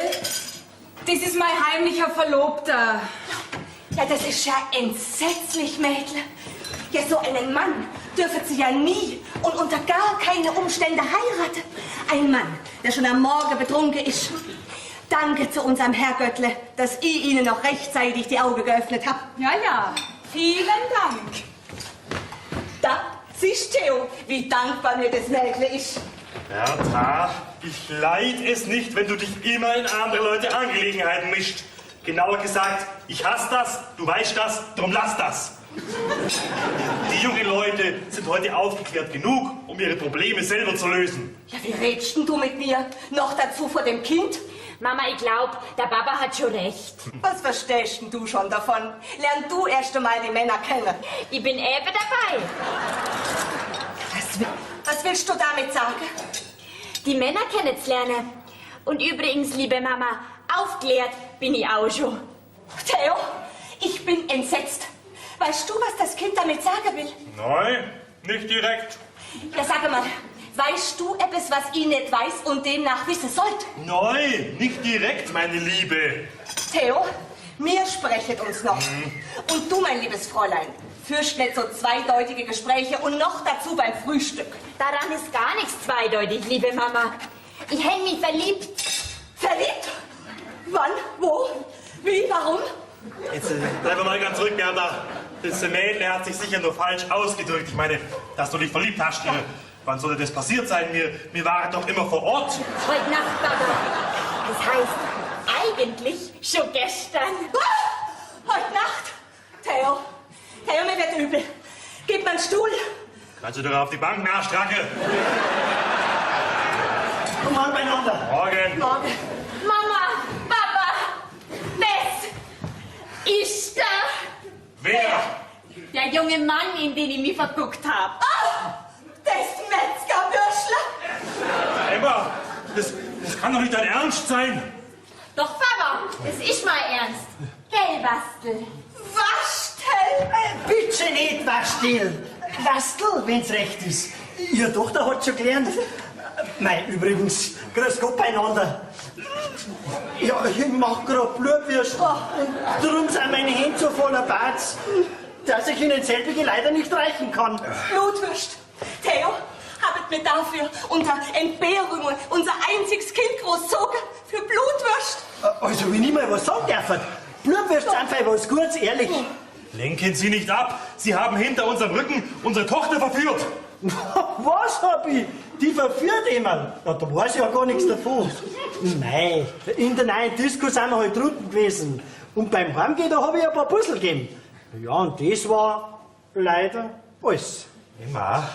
Speaker 9: das ist mein heimlicher Verlobter.
Speaker 4: Ja, das ist ja entsetzlich, Mädle. Ja, so einen Mann dürfen Sie ja nie und unter gar keine Umstände heiraten. Ein Mann, der schon am Morgen betrunken ist. Danke zu unserem Herrgöttle, dass ich Ihnen noch rechtzeitig die Augen geöffnet hab.
Speaker 8: Ja, ja, vielen Dank.
Speaker 4: Da siehst Theo, wie dankbar mir das Mädle ist.
Speaker 2: Bertha, ich leid es nicht, wenn du dich immer in andere Leute Angelegenheiten mischt. Genauer gesagt, ich hasse das, du weißt das, drum lass das. Die jungen Leute sind heute aufgeklärt genug, um ihre Probleme selber zu lösen.
Speaker 4: Ja, wie redst denn du mit mir? Noch dazu vor dem Kind?
Speaker 14: Mama, ich glaub, der Papa hat schon recht.
Speaker 4: Was verstehst denn du schon davon? Lern du erst einmal die Männer kennen.
Speaker 14: Ich bin eben dabei.
Speaker 4: Was willst du damit sagen?
Speaker 14: Die Männer kennenzulernen. Und übrigens, liebe Mama, aufklärt bin ich auch schon.
Speaker 4: Theo, ich bin entsetzt. Weißt du, was das Kind damit sagen will?
Speaker 2: Nein, nicht direkt.
Speaker 4: Ja, sag mal, weißt du etwas, was ich nicht weiß und demnach wissen sollt?
Speaker 2: Nein, nicht direkt, meine Liebe.
Speaker 4: Theo, mir sprechet uns noch. Und du, mein liebes Fräulein, führst nicht so zweideutige Gespräche und noch dazu beim Frühstück.
Speaker 14: Daran ist gar nichts zweideutig, liebe Mama. Ich häng mich verliebt.
Speaker 4: Verliebt? Wann? Wo? Wie? Warum?
Speaker 2: Jetzt bleiben wir mal ganz ruhig, Bertha. Das Mädel hat sich sicher nur falsch ausgedrückt. Ich meine, dass du dich verliebt hast. Wann sollte das passiert sein? Wir waren doch immer vor Ort.
Speaker 14: Heute Nacht, Papa. Das heißt, eigentlich schon gestern.
Speaker 4: Ah, heute Nacht? Theo, Theo, mir wird übel. Gib mir einen Stuhl.
Speaker 2: Kannst du doch auf die Bank nachstracke.
Speaker 12: Guten Morgen beieinander.
Speaker 2: Morgen.
Speaker 4: Morgen.
Speaker 14: Mama, Papa, das ist der.
Speaker 2: Wer?
Speaker 14: Der junge Mann, in den ich mich verguckt habe.
Speaker 4: Ah, das Metzgerbürschler.
Speaker 2: Emma, das kann doch nicht dein Ernst sein.
Speaker 14: Doch, Papa, das ist mal ernst. Gell, Bastel?
Speaker 4: Waschtel?
Speaker 12: Bitte nicht, Waschtel. Wastel, wenn's recht ist. Ihre Tochter hat schon gelernt. Mei, übrigens, grüß Gott beieinander. Ja, ich mach grad Blutwürst. Und drum sind meine Hände so voller Barts, dass ich Ihnen selbige leider nicht reichen kann.
Speaker 4: Blutwürst. Theo, habet mir dafür unter Entbehrungen unser einziges Kind großzogen für Blutwürst.
Speaker 12: Also, wenn ich mal was sagen darf, Blutwürst sind einfach was Gutes, ehrlich.
Speaker 2: Lenken Sie nicht ab. Sie haben hinter unserem Rücken unsere Tochter verführt.
Speaker 12: Was hab ich? Die verführt jemand. Ja, da weiß ich ja gar nichts davon. Nein, in der neuen Disco sind wir halt drunten gewesen. Und beim Heimgehen, da hab ich ein paar Puzzle gegeben. Ja, und das war leider alles.
Speaker 2: Emma,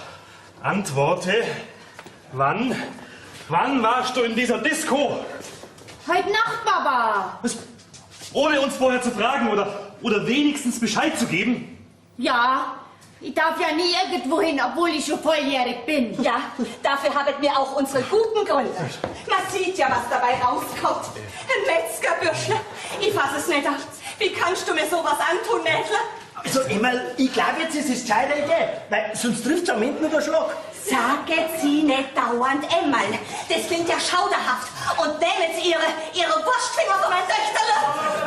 Speaker 2: antworte. Wann warst du in dieser Disco?
Speaker 14: Heute Nacht, Baba.
Speaker 2: Was? Ohne uns vorher zu fragen oder wenigstens Bescheid zu geben?
Speaker 14: Ja, ich darf ja nie irgendwo hin, obwohl ich schon volljährig bin.
Speaker 4: Ja, dafür habet mir auch unsere guten Gründe. Man sieht ja, was dabei rauskommt. Ein Metzgerbürschle. Ich fass es nicht an. Wie kannst du mir sowas antun, Mädle?
Speaker 12: Also, Emma, ich glaube, jetzt ist es gescheite Idee, weil sonst trifft's am Ende nur der Schlag.
Speaker 4: Saget Sie nicht dauernd einmal. Das klingt ja schauderhaft. Und nehmen Sie Ihre Wurstfinger von meinem Töchterle.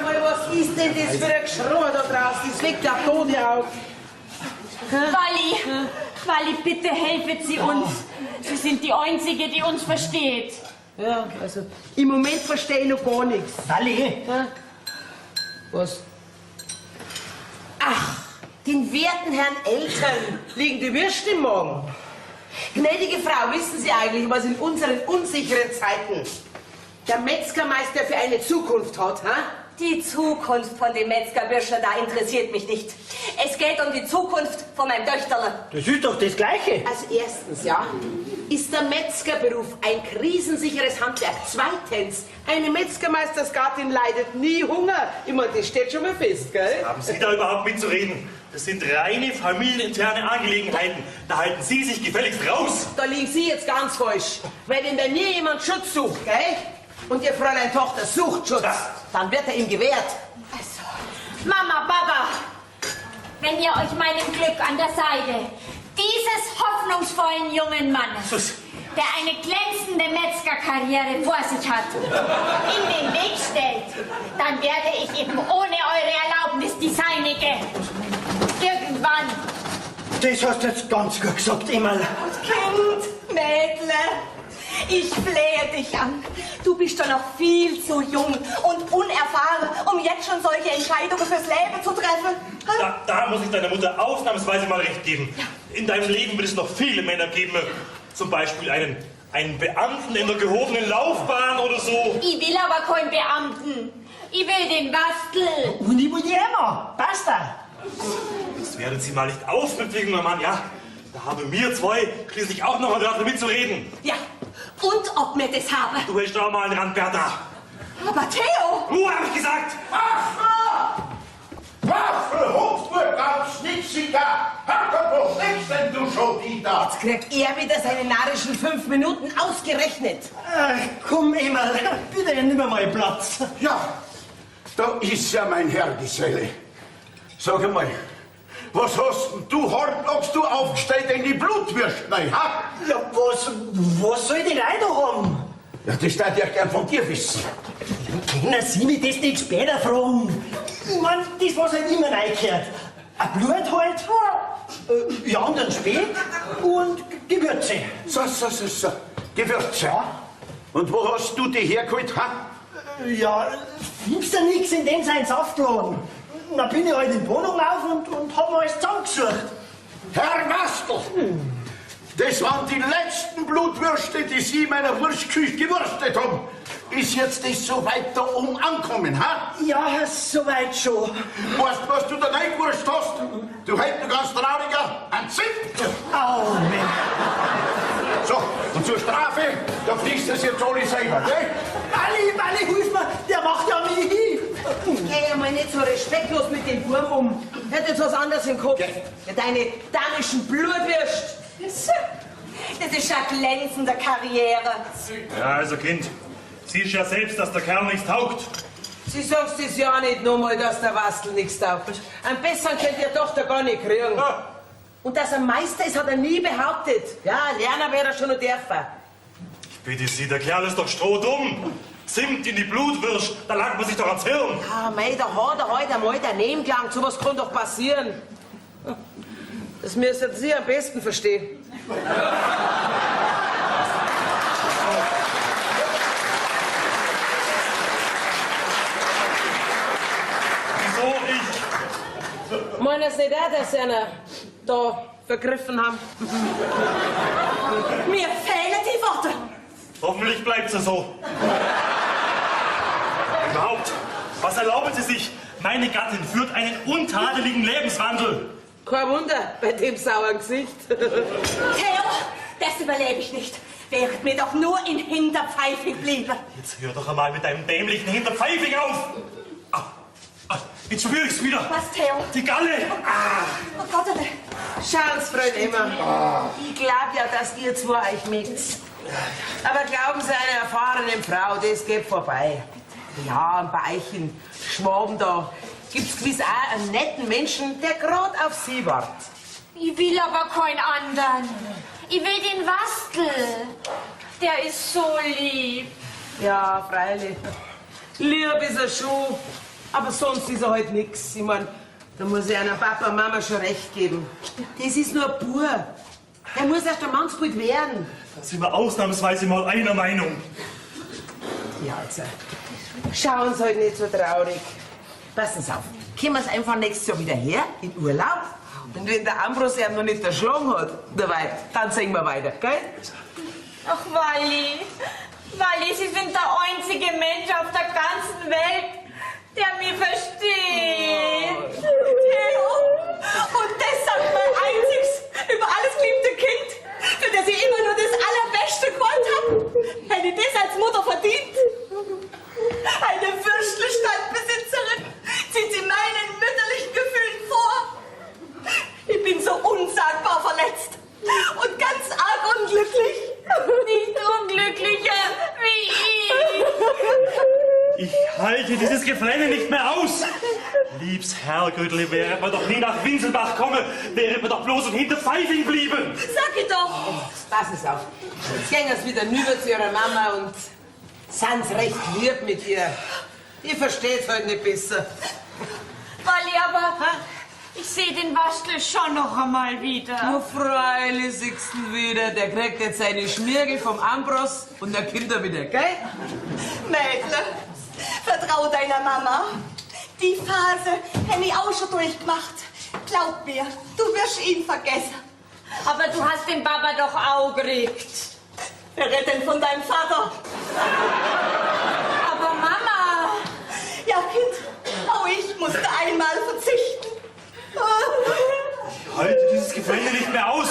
Speaker 10: Mal, was ist denn das für ein Geschrei da draußen? Das weckt ja Tode auf.
Speaker 14: Walli, Walli, bitte helfen Sie uns. Sie sind die Einzige, die uns versteht.
Speaker 10: Ja, also im Moment verstehe ich noch gar nichts.
Speaker 12: Walli?
Speaker 10: Ja? Was? Ach, den werten Herrn Eltern liegen die Würste im Magen. Gnädige Frau, wissen Sie eigentlich, was in unseren unsicheren Zeiten der Metzgermeister für eine Zukunft hat, ha?
Speaker 4: Die Zukunft von dem Metzgerbürscher da interessiert mich nicht. Es geht um die Zukunft von meinem Töchterle.
Speaker 12: Das ist doch das Gleiche.
Speaker 10: Also erstens, ja, ist der Metzgerberuf ein krisensicheres Handwerk. Zweitens, eine Metzgermeistersgattin leidet nie Hunger. Ich meine, das steht schon mal fest, gell?
Speaker 2: Haben Sie da überhaupt mitzureden? Das sind reine familieninterne Angelegenheiten. Da halten Sie sich gefälligst raus.
Speaker 10: Da liegen Sie jetzt ganz falsch. Weil wenn bei mir jemand Schutz sucht, gell? Und Ihr Fräulein Tochter sucht Schutz, dann wird er ihm gewährt.
Speaker 14: Also, Mama, Baba, wenn ihr euch meinem Glück an der Seite dieses hoffnungsvollen jungen Mannes, der eine glänzende Metzgerkarriere vor sich hat, in den Weg stellt, dann werde ich eben ohne eure Erlaubnis die seinige irgendwann
Speaker 12: Das hast du jetzt ganz gut gesagt, Emmerl.
Speaker 4: Und Kind, Mädle, ich flehe dich an. Du bist doch noch viel zu jung und unerfahren, um jetzt schon solche Entscheidungen fürs Leben zu treffen.
Speaker 2: Da muss ich deiner Mutter ausnahmsweise mal recht geben. In deinem Leben wird es noch viele Männer geben. Zum Beispiel einen Beamten in der gehobenen Laufbahn oder so.
Speaker 14: Ich will aber keinen Beamten. Ich will den Bastel.
Speaker 12: Und ich will die Emma. Basta.
Speaker 2: Jetzt werden Sie mal nicht aufmüpfig, mein Mann, ja? Da haben wir zwei schließlich auch noch ein Rad mitzureden.
Speaker 4: Ja, und ob wir das haben.
Speaker 2: Du hast auch mal einen Rand, Bertha.
Speaker 4: Aber Theo!
Speaker 2: Ruhe, hab ich gesagt!
Speaker 3: Waffel, Hupfburg, ganz nix da! Hackerbuch, nix denn du schon wieder!
Speaker 10: Jetzt kriegt er wieder seine narrischen 5 Minuten ausgerechnet.
Speaker 12: Ach, komm, Emmerl, bitte nimm mal Platz.
Speaker 3: Ja, da ist ja mein Herr Geselle. Sag einmal, was hast denn du hartnäckst du aufgestellt in die Blutwürst, nein, ha?
Speaker 12: Ja, was soll ich denn auch noch haben?
Speaker 3: Ja, das darf ich ja gern von dir wissen.
Speaker 12: Können Sie mich das nicht später fragen? Ich mein, das, was halt immer reingehört. Ein Blut halt, ja, und ein Speck und Gewürze.
Speaker 3: So. Gewürze. Ja. Und wo hast du die hergeholt, ha?
Speaker 12: Ja, findest du nix in dem sein Saftladen. Da bin ich halt in die Wohnung auf und hab mir alles zusammengesucht.
Speaker 3: Herr Wastl, das waren die letzten Blutwürste, die Sie in meiner Wurstküche gewurstet haben. Ist jetzt das so weit da oben angekommen, ha?
Speaker 12: Ja, soweit schon.
Speaker 3: Weißt du, was du da reingewurscht hast? Du heute noch ganz trauriger, ein Zimt.
Speaker 12: Oh, Mensch.
Speaker 3: So, und zur Strafe, da fliegst du das jetzt alle selber, gell?
Speaker 12: Walli, hilf mir, der macht ja mich hin.
Speaker 10: Geh einmal nicht so respektlos mit dem Wurm um. Er hat jetzt was anderes im Kopf. Ja, deine danischen Blutwürst.
Speaker 4: Das ist ja glänzende Karriere.
Speaker 2: Ja, also Kind, siehst ja selbst, dass der Kerl nichts taugt.
Speaker 10: Sie sagst es ja auch nicht nochmal, dass der Wastel nichts taugt. Einen besseren könnt ihr Tochter gar nicht kriegen.
Speaker 2: Ja.
Speaker 10: Und dass er Meister ist, hat er nie behauptet. Ja, lernen wäre er schon noch dürfen.
Speaker 2: Ich bitte Sie, der Kerl ist doch strohdumm. Zimt in die Blutwürst, da langt man sich doch ans Hirn.
Speaker 10: Ja, mei, da hat er heute einmal daneben gelangt. Sowas kann doch passieren. Das müssen Sie am besten verstehen.
Speaker 2: Wieso ich?
Speaker 10: Meinen Sie nicht auch, dass Sie einer da vergriffen haben?
Speaker 4: Mir fehlen die Worte.
Speaker 2: Hoffentlich bleibt es so. Überhaupt, was erlauben Sie sich? Meine Gattin führt einen untadeligen Lebenswandel.
Speaker 10: Kein Wunder, bei dem sauren Gesicht.
Speaker 4: Theo, das überlebe ich nicht. Wäret mir doch nur in Hinterpfeifig bliebe.
Speaker 2: Jetzt hör doch einmal mit deinem dämlichen Hinterpfeifig auf! Ah, ah, jetzt spür ich's wieder.
Speaker 4: Was, Theo?
Speaker 2: Die Galle!
Speaker 4: Ah. Oh Gott, oh
Speaker 10: Schauen Sie, Freund Emma. Ich glaub ja, dass ihr zwei euch mögt. Aber glauben Sie einer erfahrenen Frau, das geht vorbei. Ja, und bei euch in Schwaben da gibt's gewiss auch einen netten Menschen, der grad auf Sie wartet.
Speaker 14: Ich will aber keinen anderen. Ich will den Wastel. Der ist so lieb.
Speaker 10: Ja, freilich. Lieb ist er schon, aber sonst ist er halt nix. Ich mein, da muss ich einer Papa und Mama schon recht geben. Das ist nur ein Bub. Der muss erst ein Mannsbild werden.
Speaker 2: Da sind wir ausnahmsweise mal einer Meinung.
Speaker 10: Ja, also, schauen Sie halt nicht so traurig. Passen Sie auf, kommen Sie einfach nächstes Jahr wieder her, in Urlaub. Und wenn der Ambros ihn noch nicht erschlagen hat, dabei, dann sehen wir weiter, gell?
Speaker 14: Ach, Walli. Walli, Sie sind der einzige Mensch auf der ganzen Welt, der mich versteht.
Speaker 4: Theo, und das sagt mein einziges, über alles geliebte Kind, für das ich immer nur das Allerbeste gewollt hab. Hätte ich das als Mutter verdient? Eine Würstelstandbesitzerin zieht sie meinen mütterlichen Gefühlen vor. Ich bin so unsagbar verletzt und ganz arg unglücklich.
Speaker 14: Nicht unglücklicher wie ich.
Speaker 2: Ich halte dieses Geflenne nicht mehr aus. Liebs Herrgöttli, wäre man doch nie nach Winselbach komme, wäre man doch bloß in Hinterpfeifing blieben.
Speaker 4: Sag ich doch.
Speaker 10: Passen Sie auf. Jetzt gehen Sie wieder rüber zu Ihrer Mama und sind's recht lieb mit ihr. Ihr versteht's halt nicht besser.
Speaker 14: Walli, aber
Speaker 15: Ich sehe den Wastel schon noch einmal wieder.
Speaker 10: Na, freilich, siehst du wieder. Der kriegt jetzt seine Schmirgel vom Ambros und dann kommt er wieder, gell?
Speaker 4: Mädle, vertrau deiner Mama. Die Phase hätte ich auch schon durchgemacht. Glaub mir, du wirst ihn vergessen.
Speaker 15: Aber du hast den Baba doch auch gekriegt.
Speaker 4: Wer redet denn von deinem Vater?
Speaker 15: Aber Mama!
Speaker 4: Ja, Kind, auch ich musste einmal verzichten.
Speaker 2: Ich halte dieses Gefrände nicht mehr aus.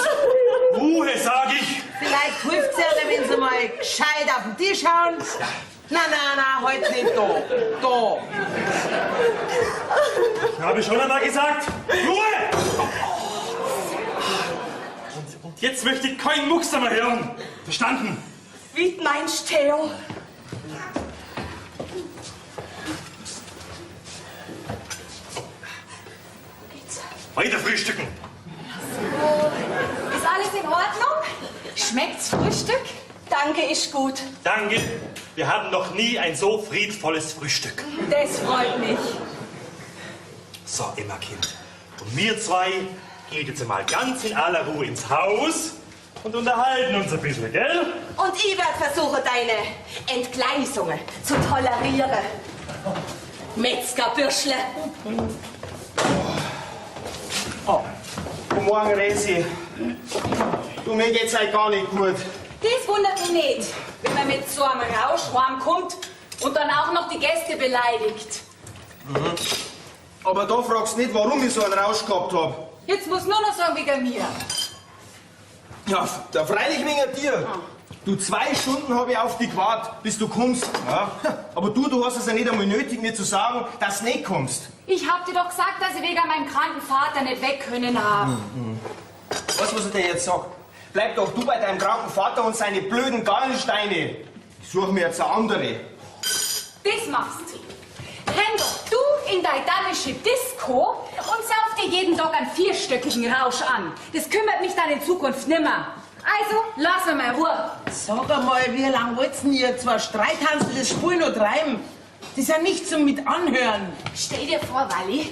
Speaker 2: Ruhe, sag ich.
Speaker 10: Vielleicht hilft's ja, wenn sie mal gescheit auf den Tisch hauen. Na, na, na, heute nicht da. Da.
Speaker 2: Ich habe schon einmal gesagt, Ruhe! Und jetzt möchte ich keinen Mucks mehr hören. Verstanden?
Speaker 4: Wie meinst Theo?
Speaker 2: Weiter frühstücken.
Speaker 9: Ist alles in Ordnung? Schmeckt's Frühstück?
Speaker 4: Danke, ist gut.
Speaker 2: Danke. Wir haben noch nie ein so friedvolles Frühstück.
Speaker 9: Das freut mich.
Speaker 2: So, Emma Kind. Und wir zwei geht jetzt einmal ganz in aller Ruhe ins Haus und unterhalten uns ein bisschen, gell?
Speaker 4: Und ich werde versuchen, deine Entgleisungen zu tolerieren. Metzgerbürschle.
Speaker 16: Oh. Guten Morgen, Resi. Du, mir geht's heute gar nicht gut.
Speaker 9: Das wundert mich nicht, wenn man mit so einem Rausch heimkommt und dann auch noch die Gäste beleidigt.
Speaker 16: Mhm. Aber da fragst du nicht, warum ich so einen Rausch gehabt hab.
Speaker 9: Jetzt muss nur noch sagen, wegen mir.
Speaker 16: Ja, da freilich wegen dir. Du, 2 Stunden habe ich auf dich gewartet, bis du kommst. Ja. Aber du hast es ja nicht einmal nötig, mir zu sagen, dass du nicht kommst.
Speaker 9: Ich hab dir doch gesagt, dass ich wegen meinem kranken Vater nicht weg können hab.
Speaker 16: Mhm. Weißt du, was ich dir jetzt sag? Bleib doch du bei deinem kranken Vater und seine blöden Gallensteine. Ich such mir jetzt eine andere.
Speaker 9: Das machst. Renn doch du in deine damische Disco und sauf dir jeden Tag einen 4-stöckigen Rausch an. Das kümmert mich dann in Zukunft nimmer. Also, lass mir mal Ruhe.
Speaker 10: Sag einmal, wie lange wollt's denn ihr zwei Streithansel das Spiel noch treiben? Das ist ja nicht zum mit anhören.
Speaker 9: Stell dir vor, Walli,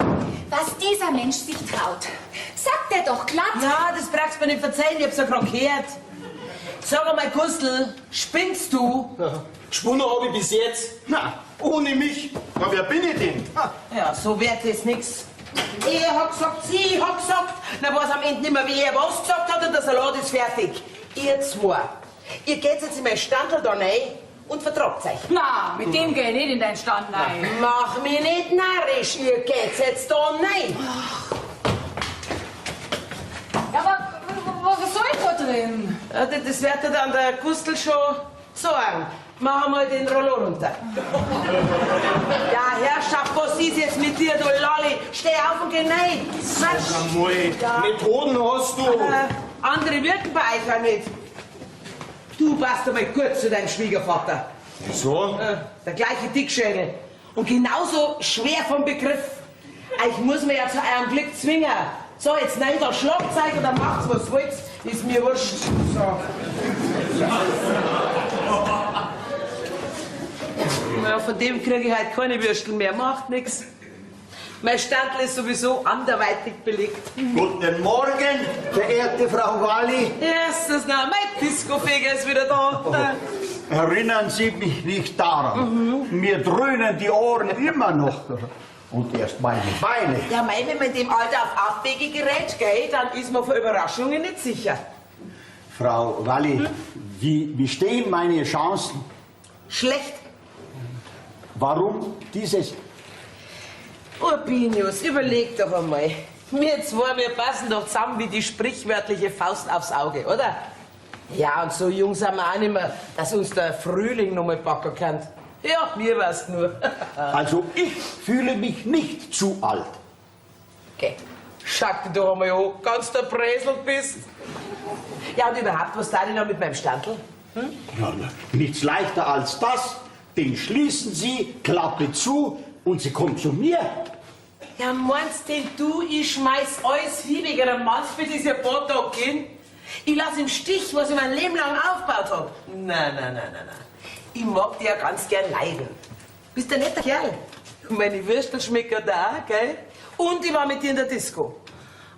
Speaker 9: was dieser Mensch sich traut. Sagt er doch glatt.
Speaker 10: Ja, das brauchst du mir nicht verzeihen, ich hab's ja grad gehört. Sag einmal, Gustl, spinnst du?
Speaker 16: Ja, gesponnen hab ich bis jetzt. Na, ohne mich. Na, wer bin ich denn?
Speaker 10: Ah, ja, so wird das nix. Er hat gesagt, sie hat gesagt. Na, weiß am Ende nimmer, wer was gesagt hat und der Salat ist fertig. Ihr zwei, ihr geht jetzt in mein Standel da rein und vertragt euch.
Speaker 9: Na, mit dem geh ich nicht in deinen Stand rein.
Speaker 10: Mach mich nicht narrisch, ihr geht jetzt da rein.
Speaker 9: Ja, aber was soll ich da drin?
Speaker 10: Ja, das wird dir dann der Gustl schon sagen. Mach mal den Rollo runter. Ja, Herrschaft, was ist jetzt mit dir, du Lolli? Steh auf und geh rein.
Speaker 16: Sag einmal,
Speaker 10: Ja.
Speaker 16: Methoden hast du.
Speaker 10: Andere wirken bei euch auch nicht. Du passt einmal gut zu deinem Schwiegervater.
Speaker 16: Wieso?
Speaker 10: Der gleiche Dickschädel. Und genauso schwer vom Begriff. Euch muss man ja zu eurem Glück zwingen. So, jetzt nein, da schlagt euch oder macht's, was wollt. Ist mir wurscht. So. Ja, von dem kriege ich heute keine Würstel mehr. Macht nix. Mein Standel ist sowieso anderweitig belegt.
Speaker 13: Guten Morgen, verehrte Frau Walli.
Speaker 10: Jesus, na, mein Discofeger ist wieder da.
Speaker 13: Oh, erinnern Sie mich nicht daran. Mir dröhnen die Ohren immer noch. Und erst meine Beine.
Speaker 10: Ja, mei, wenn man in dem Alter auf Abwege gerät, gell, dann ist man vor Überraschungen nicht sicher.
Speaker 13: Frau Walli, wie stehen meine Chancen?
Speaker 10: Schlecht.
Speaker 13: Warum dieses?
Speaker 10: Urbinius, überleg doch einmal. Wir zwei, wir passen doch zusammen wie die sprichwörtliche Faust aufs Auge, oder? Ja, und so jung sind wir auch nicht mehr, dass uns der Frühling noch mal packen kann. Ja, mir war's nur.
Speaker 13: Also ich fühle mich nicht zu alt.
Speaker 10: Okay. Schau dich doch einmal an, ganz der Bresel bist. Ja, und überhaupt, was tat ich noch mit meinem Standel? Hm?
Speaker 13: Ja, na, nichts leichter als das. Den schließen Sie, Klappe zu und Sie kommen zu mir.
Speaker 10: Ja, meinst denn du, ich schmeiß alles hin wegen einem Mann für diese paar Tage gehen? Ich lass im Stich, was ich mein Leben lang aufgebaut hab. Nein, nein, nein, nein, nein. Ich mag dich ja ganz gern leiden. Bist ein netter Kerl. Und meine Würstel schmecken da auch, gell? Und ich war mit dir in der Disco.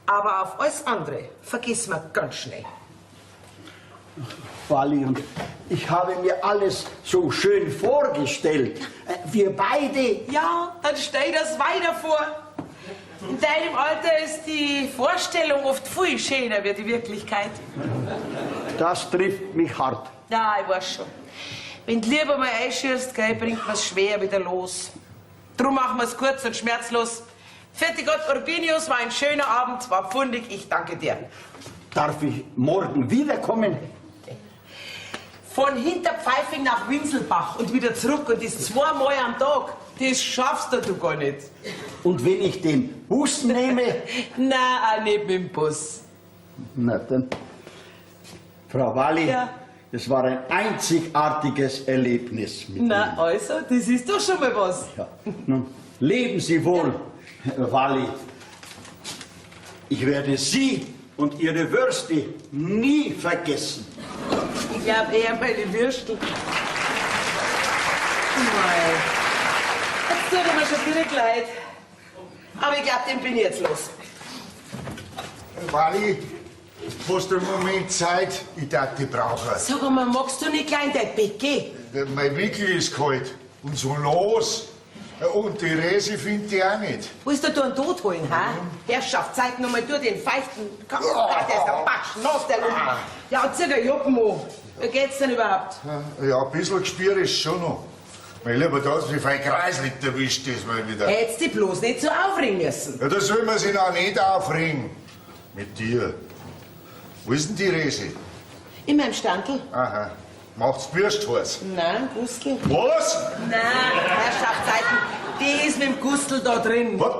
Speaker 10: Aber auf alles andere vergiss man ganz schnell.
Speaker 13: Wally, und ich habe mir alles so schön vorgestellt. Wir beide.
Speaker 10: Ja, dann stell das weiter vor. In deinem Alter ist die Vorstellung oft viel schöner wie die Wirklichkeit.
Speaker 13: Das trifft mich hart.
Speaker 10: Ja, ich weiß schon. Wenn du lieber mal einschießt, gell, bringt man's schwer wieder los. Drum machen wir's kurz und schmerzlos. Vierte Gott, Urbinius, war ein schöner Abend, war pfundig, ich danke dir.
Speaker 13: Darf ich morgen wiederkommen?
Speaker 10: Von Hinterpfeifing nach Winselbach und wieder zurück und das zweimal am Tag. Das schaffst du gar nicht.
Speaker 13: Und wenn ich den Bus nehme?
Speaker 10: Nein, auch nicht mit dem Bus.
Speaker 13: Na dann. Frau Walli,
Speaker 10: Ja.
Speaker 13: es war ein einzigartiges Erlebnis mit
Speaker 10: Na, also, das ist doch schon mal was.
Speaker 13: Ja. Nun, leben Sie wohl, Walli. Ich werde Sie und Ihre Würste nie vergessen.
Speaker 10: Ich glaube eher meine Würstel. Mei. Jetzt tut er mir schon direkt leid. Aber ich glaube, den bin ich jetzt los.
Speaker 11: Wally, hast du einen Moment Zeit? Ich darf dich brauchen.
Speaker 10: Sag einmal, magst du nicht gleich in dein Bett gehen?
Speaker 11: Mein Wickel ist kalt und so los. Und die Rese finde ich auch nicht.
Speaker 10: Willst du da einen Tod holen, ha? Herrschaft, zeig noch mal durch den feuchten Kopf. Der ist ein Patsch, nass, der Lumpen. Ja, und zieh den Joppen an. Wie geht's denn überhaupt?
Speaker 11: Ja, ein bisschen Gespür ist schon noch. Mein Lieber, da hast du mich fein kreislig erwischt, das mal wieder.
Speaker 10: Hättest dich bloß nicht so aufregen müssen.
Speaker 11: Ja, da soll man sich auch nicht aufregen. Mit dir. Wo ist denn die Rese?
Speaker 10: In meinem Standel?
Speaker 11: Aha. Macht's Bürst heiß.
Speaker 10: Nein, Gustl.
Speaker 11: Was?
Speaker 10: Nein, Herrschaftszeiten, die ist mit dem Gustl da drin.
Speaker 11: Was?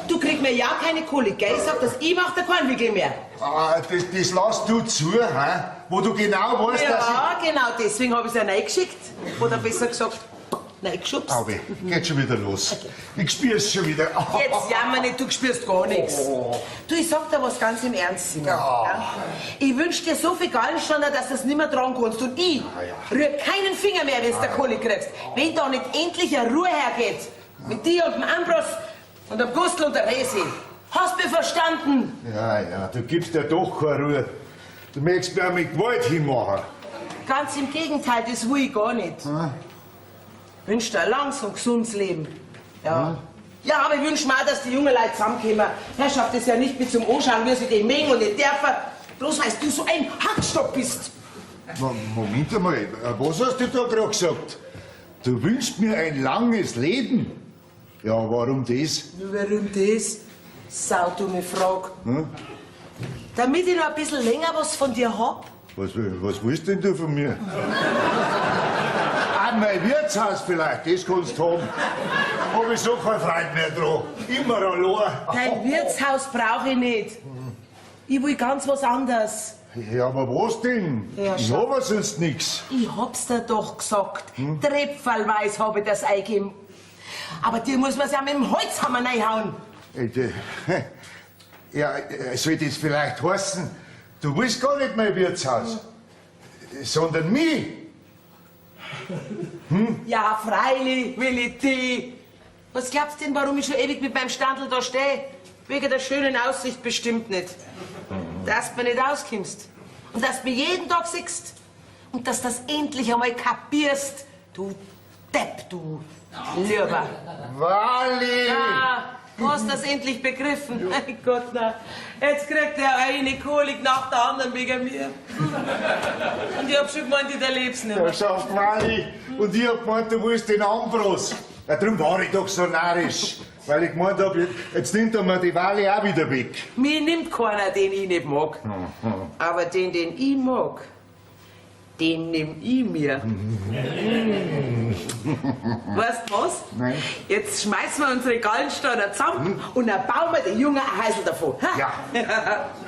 Speaker 10: Du kriegst mir ja keine Kohle, gell? Ich sag das, ich mach dir keinen Wickel mehr.
Speaker 11: Ah, das lass du zu, hä? Wo du genau weißt, dass ich...
Speaker 10: Ja, genau, deswegen hab ich's ja reingeschickt. Oder besser gesagt, reingeschubst.
Speaker 11: Auwe, geht schon wieder los. Ich spür's schon wieder.
Speaker 10: Jetzt jammer nicht, du spürst gar nichts. Du, ich sag dir was ganz im Ernst, Simon. Ja? Ich wünsch dir so viel Gallensteiner, dass du das nimmer tragen kannst. Und ich rühr keinen Finger mehr, wenn du der Kohle kriegst. Wenn da nicht endlich eine Ruhe hergeht. Mit dir und dem Ambros und dem Gustl und der Resi. Hast du mich verstanden?
Speaker 11: Ja, ja, du gibst dir doch keine Ruhe. Du möchtest mir auch mit Gewalt hinmachen.
Speaker 10: Ganz im Gegenteil, das will ich gar nicht. Wünsch dir ein langes und gesundes Leben. Ja. Ja, aber ich wünsch mir auch, dass die jungen Leute zusammenkommen. Herrschaft ist ja nicht mit zum Anschauen, wie sie die mengen und nicht dürfen. Bloß weil du so ein Hackstock bist.
Speaker 11: Moment einmal, was hast du da gerade gesagt? Du wünschst mir ein langes Leben. Ja, warum das?
Speaker 10: Warum das? Sau, du mich frag.
Speaker 11: Hm?
Speaker 10: Damit ich noch ein bisschen länger was von dir hab.
Speaker 11: Was willst denn du von mir? Ah, mein Wirtshaus vielleicht, das kannst du haben. Hab ich so keinen Freund mehr dran. Immer allein.
Speaker 10: Dein Wirtshaus brauche ich nicht. Ich will ganz was anderes.
Speaker 11: Ja, aber was denn?
Speaker 10: Ja,
Speaker 11: ich
Speaker 10: schau.
Speaker 11: hab ja sonst nix.
Speaker 10: Ich hab's dir doch gesagt. Trepferlweis hab ich das eingegeben. Aber dir muss man's ja mit dem Holzhammer reinhauen.
Speaker 11: Ja, soll das vielleicht heißen, du willst gar nicht mein Wirtshaus, sondern mich. Hm?
Speaker 10: Ja, freilich will ich die. Was glaubst du denn, warum ich schon ewig mit meinem Standel da stehe? Wegen der schönen Aussicht bestimmt nicht. Dass du mir nicht auskommst. Und dass du mich jeden Tag siehst. Und dass du das endlich einmal kapierst. Du Depp, du Lieber.
Speaker 11: Wally!
Speaker 10: Ja, du hast das endlich begriffen. Mein Gott, na. Jetzt kriegt er eine Kolik nach der anderen wegen mir. Und ich hab schon gemeint, ich erleb's nicht mehr.
Speaker 11: Herrschaft Wally, und ich hab gemeint, du willst den Ambros. Ja, drum war ich doch so narrisch. Weil ich gemeint hab, jetzt nimmt er mir die Wally auch wieder weg.
Speaker 10: Mir nimmt keiner, den ich nicht mag. Aber den, den ich mag, den nehm ich mir. Weißt du was?
Speaker 11: Nein.
Speaker 10: Jetzt schmeißen wir unsere Gallensteiner zusammen und dann bauen wir den Jungen ein Häusl davon. Ha?
Speaker 11: Ja.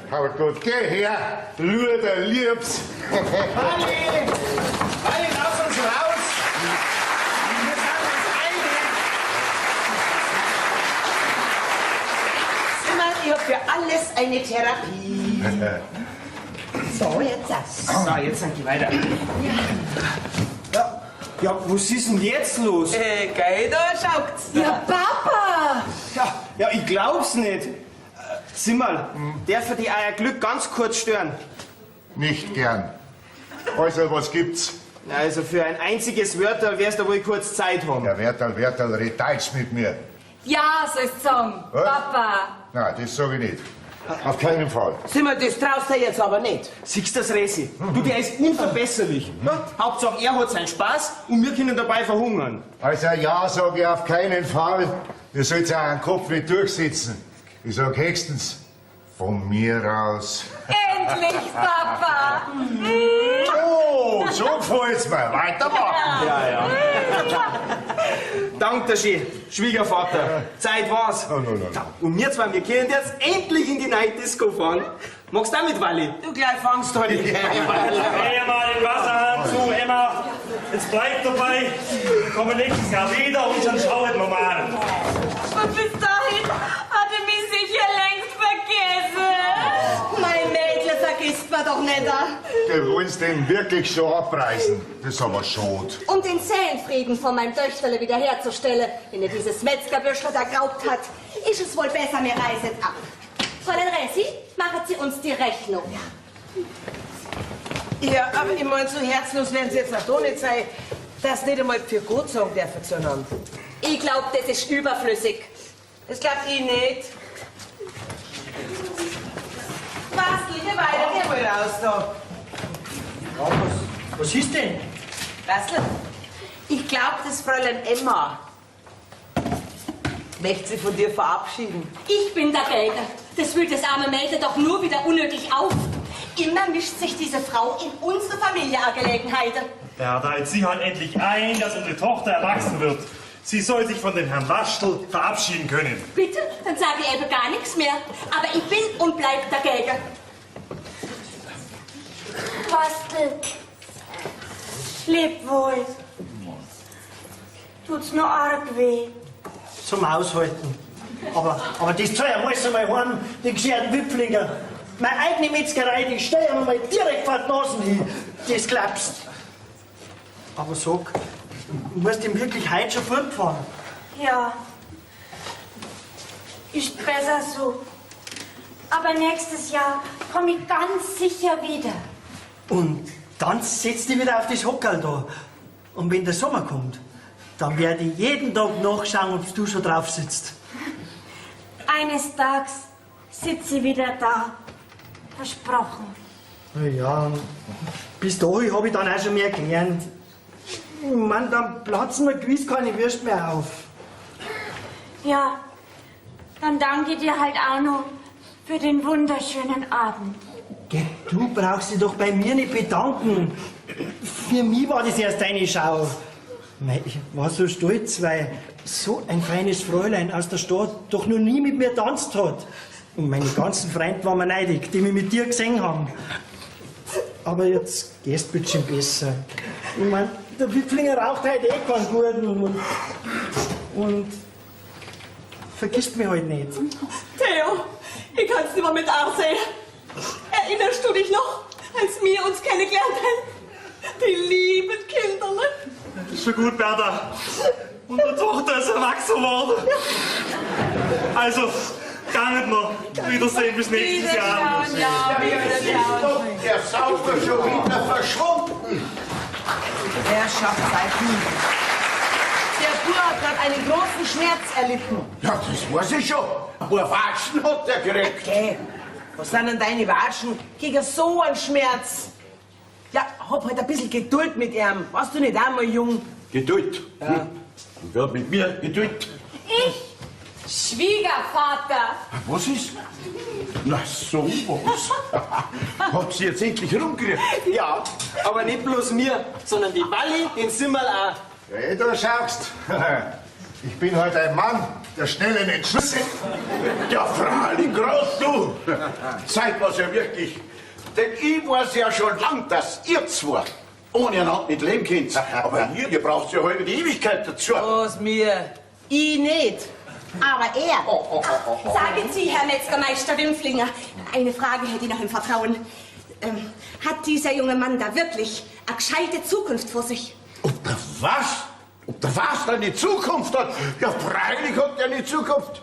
Speaker 11: Aber gut, geh her, Luder, Liebs.
Speaker 16: Wally! Wally, lass uns raus! Wir sind uns einig!
Speaker 10: Simon, ich hab für alles eine Therapie. So, jetzt das.
Speaker 16: So, jetzt sind wir weiter.
Speaker 10: Ja.
Speaker 16: Ja, was ist denn jetzt los?
Speaker 10: Geil, da schaut's.
Speaker 4: Ja, Papa!
Speaker 16: Ja, Ja, ich glaub's nicht. Simmerl, darf ich dich euer Glück ganz kurz stören?
Speaker 11: Nicht gern. Also, was gibt's?
Speaker 16: Also, für ein einziges Wörterl wärst du wohl kurz Zeit haben.
Speaker 11: Ja, Werterl, Werterl, red Deutsch mit mir.
Speaker 9: Ja, sollst sagen.
Speaker 11: Was?
Speaker 9: Papa.
Speaker 11: Nein, das sag ich nicht. Auf keinen Fall.
Speaker 10: Simmerl, das traust du jetzt aber nicht.
Speaker 16: Siehst du das, Resi? Du, der ist unverbesserlich. Ja? Hauptsache, er hat seinen Spaß und wir können dabei verhungern.
Speaker 11: Also ja, sag ich auf keinen Fall. Ihr sollt auch einen Kopf nicht durchsitzen. Ich sag höchstens von mir aus.
Speaker 9: Endlich, Papa.
Speaker 11: Oh, so gefällt's mir. Weitermachen.
Speaker 16: Ja, ja. Dank dir schön, Schwiegervater. Zeit war's. Und wir zwei, wir können jetzt endlich in die neue Disco fahren. Magst du auch mit, Walli?
Speaker 10: Du gleich fangst du nicht.
Speaker 17: Dreh mal den Wasserhahn zu, Emma. Jetzt bleib dabei. Wir kommen nächstes Jahr wieder und dann schauen wir mal.
Speaker 15: Und bis dahin hat er mich sicher längst vergessen.
Speaker 4: Mein Mädel vergisst man doch nicht.
Speaker 11: Die wollen's den wirklich schon abreißen. Das ist aber schade.
Speaker 4: Um den Seelenfrieden von meinem Töchterle wiederherzustellen, den er dieses Metzgerbüschler da geraubt hat, ist es wohl besser, wir reisen ab. Fräulein Resi, machen Sie uns die Rechnung.
Speaker 10: Ja, aber ich mein, so herzlos werden sie jetzt noch da nicht sein, dass nicht einmal für gut sagen dürfen zueinander.
Speaker 4: Ich glaub, das ist überflüssig.
Speaker 10: Das glaubt ich nicht. Bastel, geh weiter, geh mal raus da.
Speaker 12: Ja, was ist denn?
Speaker 10: Bastel, ich glaub, das Fräulein Emma möchte sich von dir verabschieden.
Speaker 4: Ich bin dagegen. Das wühlt das arme Mädel doch nur wieder unnötig auf. Immer mischt sich diese Frau in unsere Familienangelegenheiten.
Speaker 17: Bertha, jetzt sieh halt endlich ein, dass unsere Tochter erwachsen wird. Sie soll sich von dem Herrn Waschtel verabschieden können.
Speaker 4: Bitte, dann sage ich eben gar nichts mehr. Aber ich bin und bleib dagegen.
Speaker 14: Bastel, leb wohl. Tut's nur arg weh.
Speaker 12: Zum Aushalten. Aber das Zeug muss einmal heim, den gescherten Wipflinger. Meine eigene Metzgerei, die stell ich mir mal direkt vor die Nasen hin. Das glaubst. Aber sag, musst du ihm wirklich heute schon fortfahren?
Speaker 14: Ja. Ist besser so. Aber nächstes Jahr komme ich ganz sicher wieder.
Speaker 12: Und dann setz dich wieder auf das Hockerl da. Und wenn der Sommer kommt, dann werde ich jeden Tag nachschauen, ob du schon drauf sitzt.
Speaker 14: Eines Tages sitze ich wieder da. Versprochen.
Speaker 12: Na ja, bis dahin habe ich dann auch schon mehr gelernt. Ich mein, dann platzen mir gewiss keine Würst mehr auf.
Speaker 14: Ja, dann danke dir halt auch noch für den wunderschönen Abend.
Speaker 12: Geh, du brauchst dich doch bei mir nicht bedanken. Für mich war das erst eine Schau. Mei, ich war so stolz, weil so ein feines Fräulein aus der Stadt doch noch nie mit mir tanzt hat. Und meine ganzen Freunde waren mir neidig, die mich mit dir gesehen haben. Aber jetzt gehst bitte schon besser. Ich mein, der Wipflinger raucht heute eh keinen guten und vergisst mich halt nicht.
Speaker 4: Theo, ich kann's nicht mehr mit ansehen. Erinnerst du dich noch, als wir uns kennengelernt haben? Die lieben Kinderle.
Speaker 17: Ist schon gut, Bertha. Unsere Tochter ist erwachsen geworden. Also, gar nicht noch. Wiedersehen bis nächstes Jahr.
Speaker 3: Ja, jetzt ist doch der Sauber schon wieder verschwunden.
Speaker 10: Herrschaftszeiten. Der Bub hat gerade einen großen Schmerz erlitten.
Speaker 3: Ja, das weiß ich schon. Ein paar Watschen hat der gekriegt.
Speaker 10: Okay. Was sind denn deine Watschen gegen so einen Schmerz? Ja, hab halt ein bisschen Geduld mit ihm. Warst du nicht einmal jung?
Speaker 3: Geduld. Ja. Und wer hat mit mir Geduld?
Speaker 9: Ich? Schwiegervater.
Speaker 3: Was ist? Na, so was. Hat sie jetzt endlich rumgekriegt?
Speaker 16: Ja, aber nicht bloß mir, sondern die Walli, den Simmerl auch.
Speaker 11: Ja, du schaust. Ich bin halt ein Mann der schnellen Entschlüsse.
Speaker 3: Ja, freilich, groß du. Zeit war's ja wirklich. Denn ich weiß ja schon lang, dass ihr zwei ohne einander nicht leben könnt. Aber ihr braucht ja halbe die Ewigkeit dazu.
Speaker 10: Was mir? Ich nicht.
Speaker 4: Aber er. Sagen Sie, Herr Metzgermeister Wimpflinger, eine Frage hätte ich noch im Vertrauen. Hat dieser junge Mann da wirklich eine gescheite Zukunft vor sich?
Speaker 3: Ob der was? Ob der was eine Zukunft hat? Ja, freilich hat der eine Zukunft.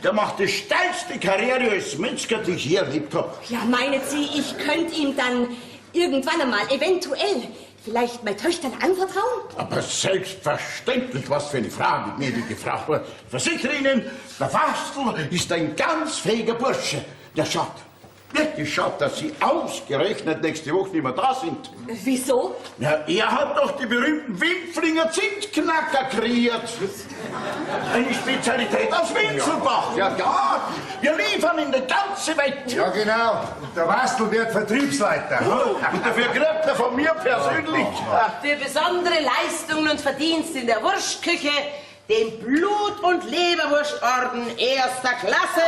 Speaker 3: Der macht die steilste Karriere als Metzger, die ich je erlebt hab.
Speaker 4: Ja, meinen Sie, ich könnte ihm dann irgendwann einmal, eventuell, vielleicht mein Töchterl anvertrauen?
Speaker 3: Aber selbstverständlich, was für eine Frage, gnädige Frau. Versichere Ihnen, der Wastl ist ein ganz fähiger Bursche. Der schaut, wirklich schaut, dass Sie ausgerechnet nächste Woche nicht mehr da sind.
Speaker 4: Wieso?
Speaker 3: Ja, er hat doch die berühmten Wimpflinger Zintknacker kreiert. Eine Spezialität aus Winzelbach. Ja, ja, wir liefern in die ganze Welt.
Speaker 11: Ja, genau. Und der Wastl wird Vertriebsleiter.
Speaker 3: Und dafür kriegt er von mir persönlich.
Speaker 10: Für besondere Leistungen und Verdienste in der Wurstküche den Blut- und Leberwurstorden erster Klasse.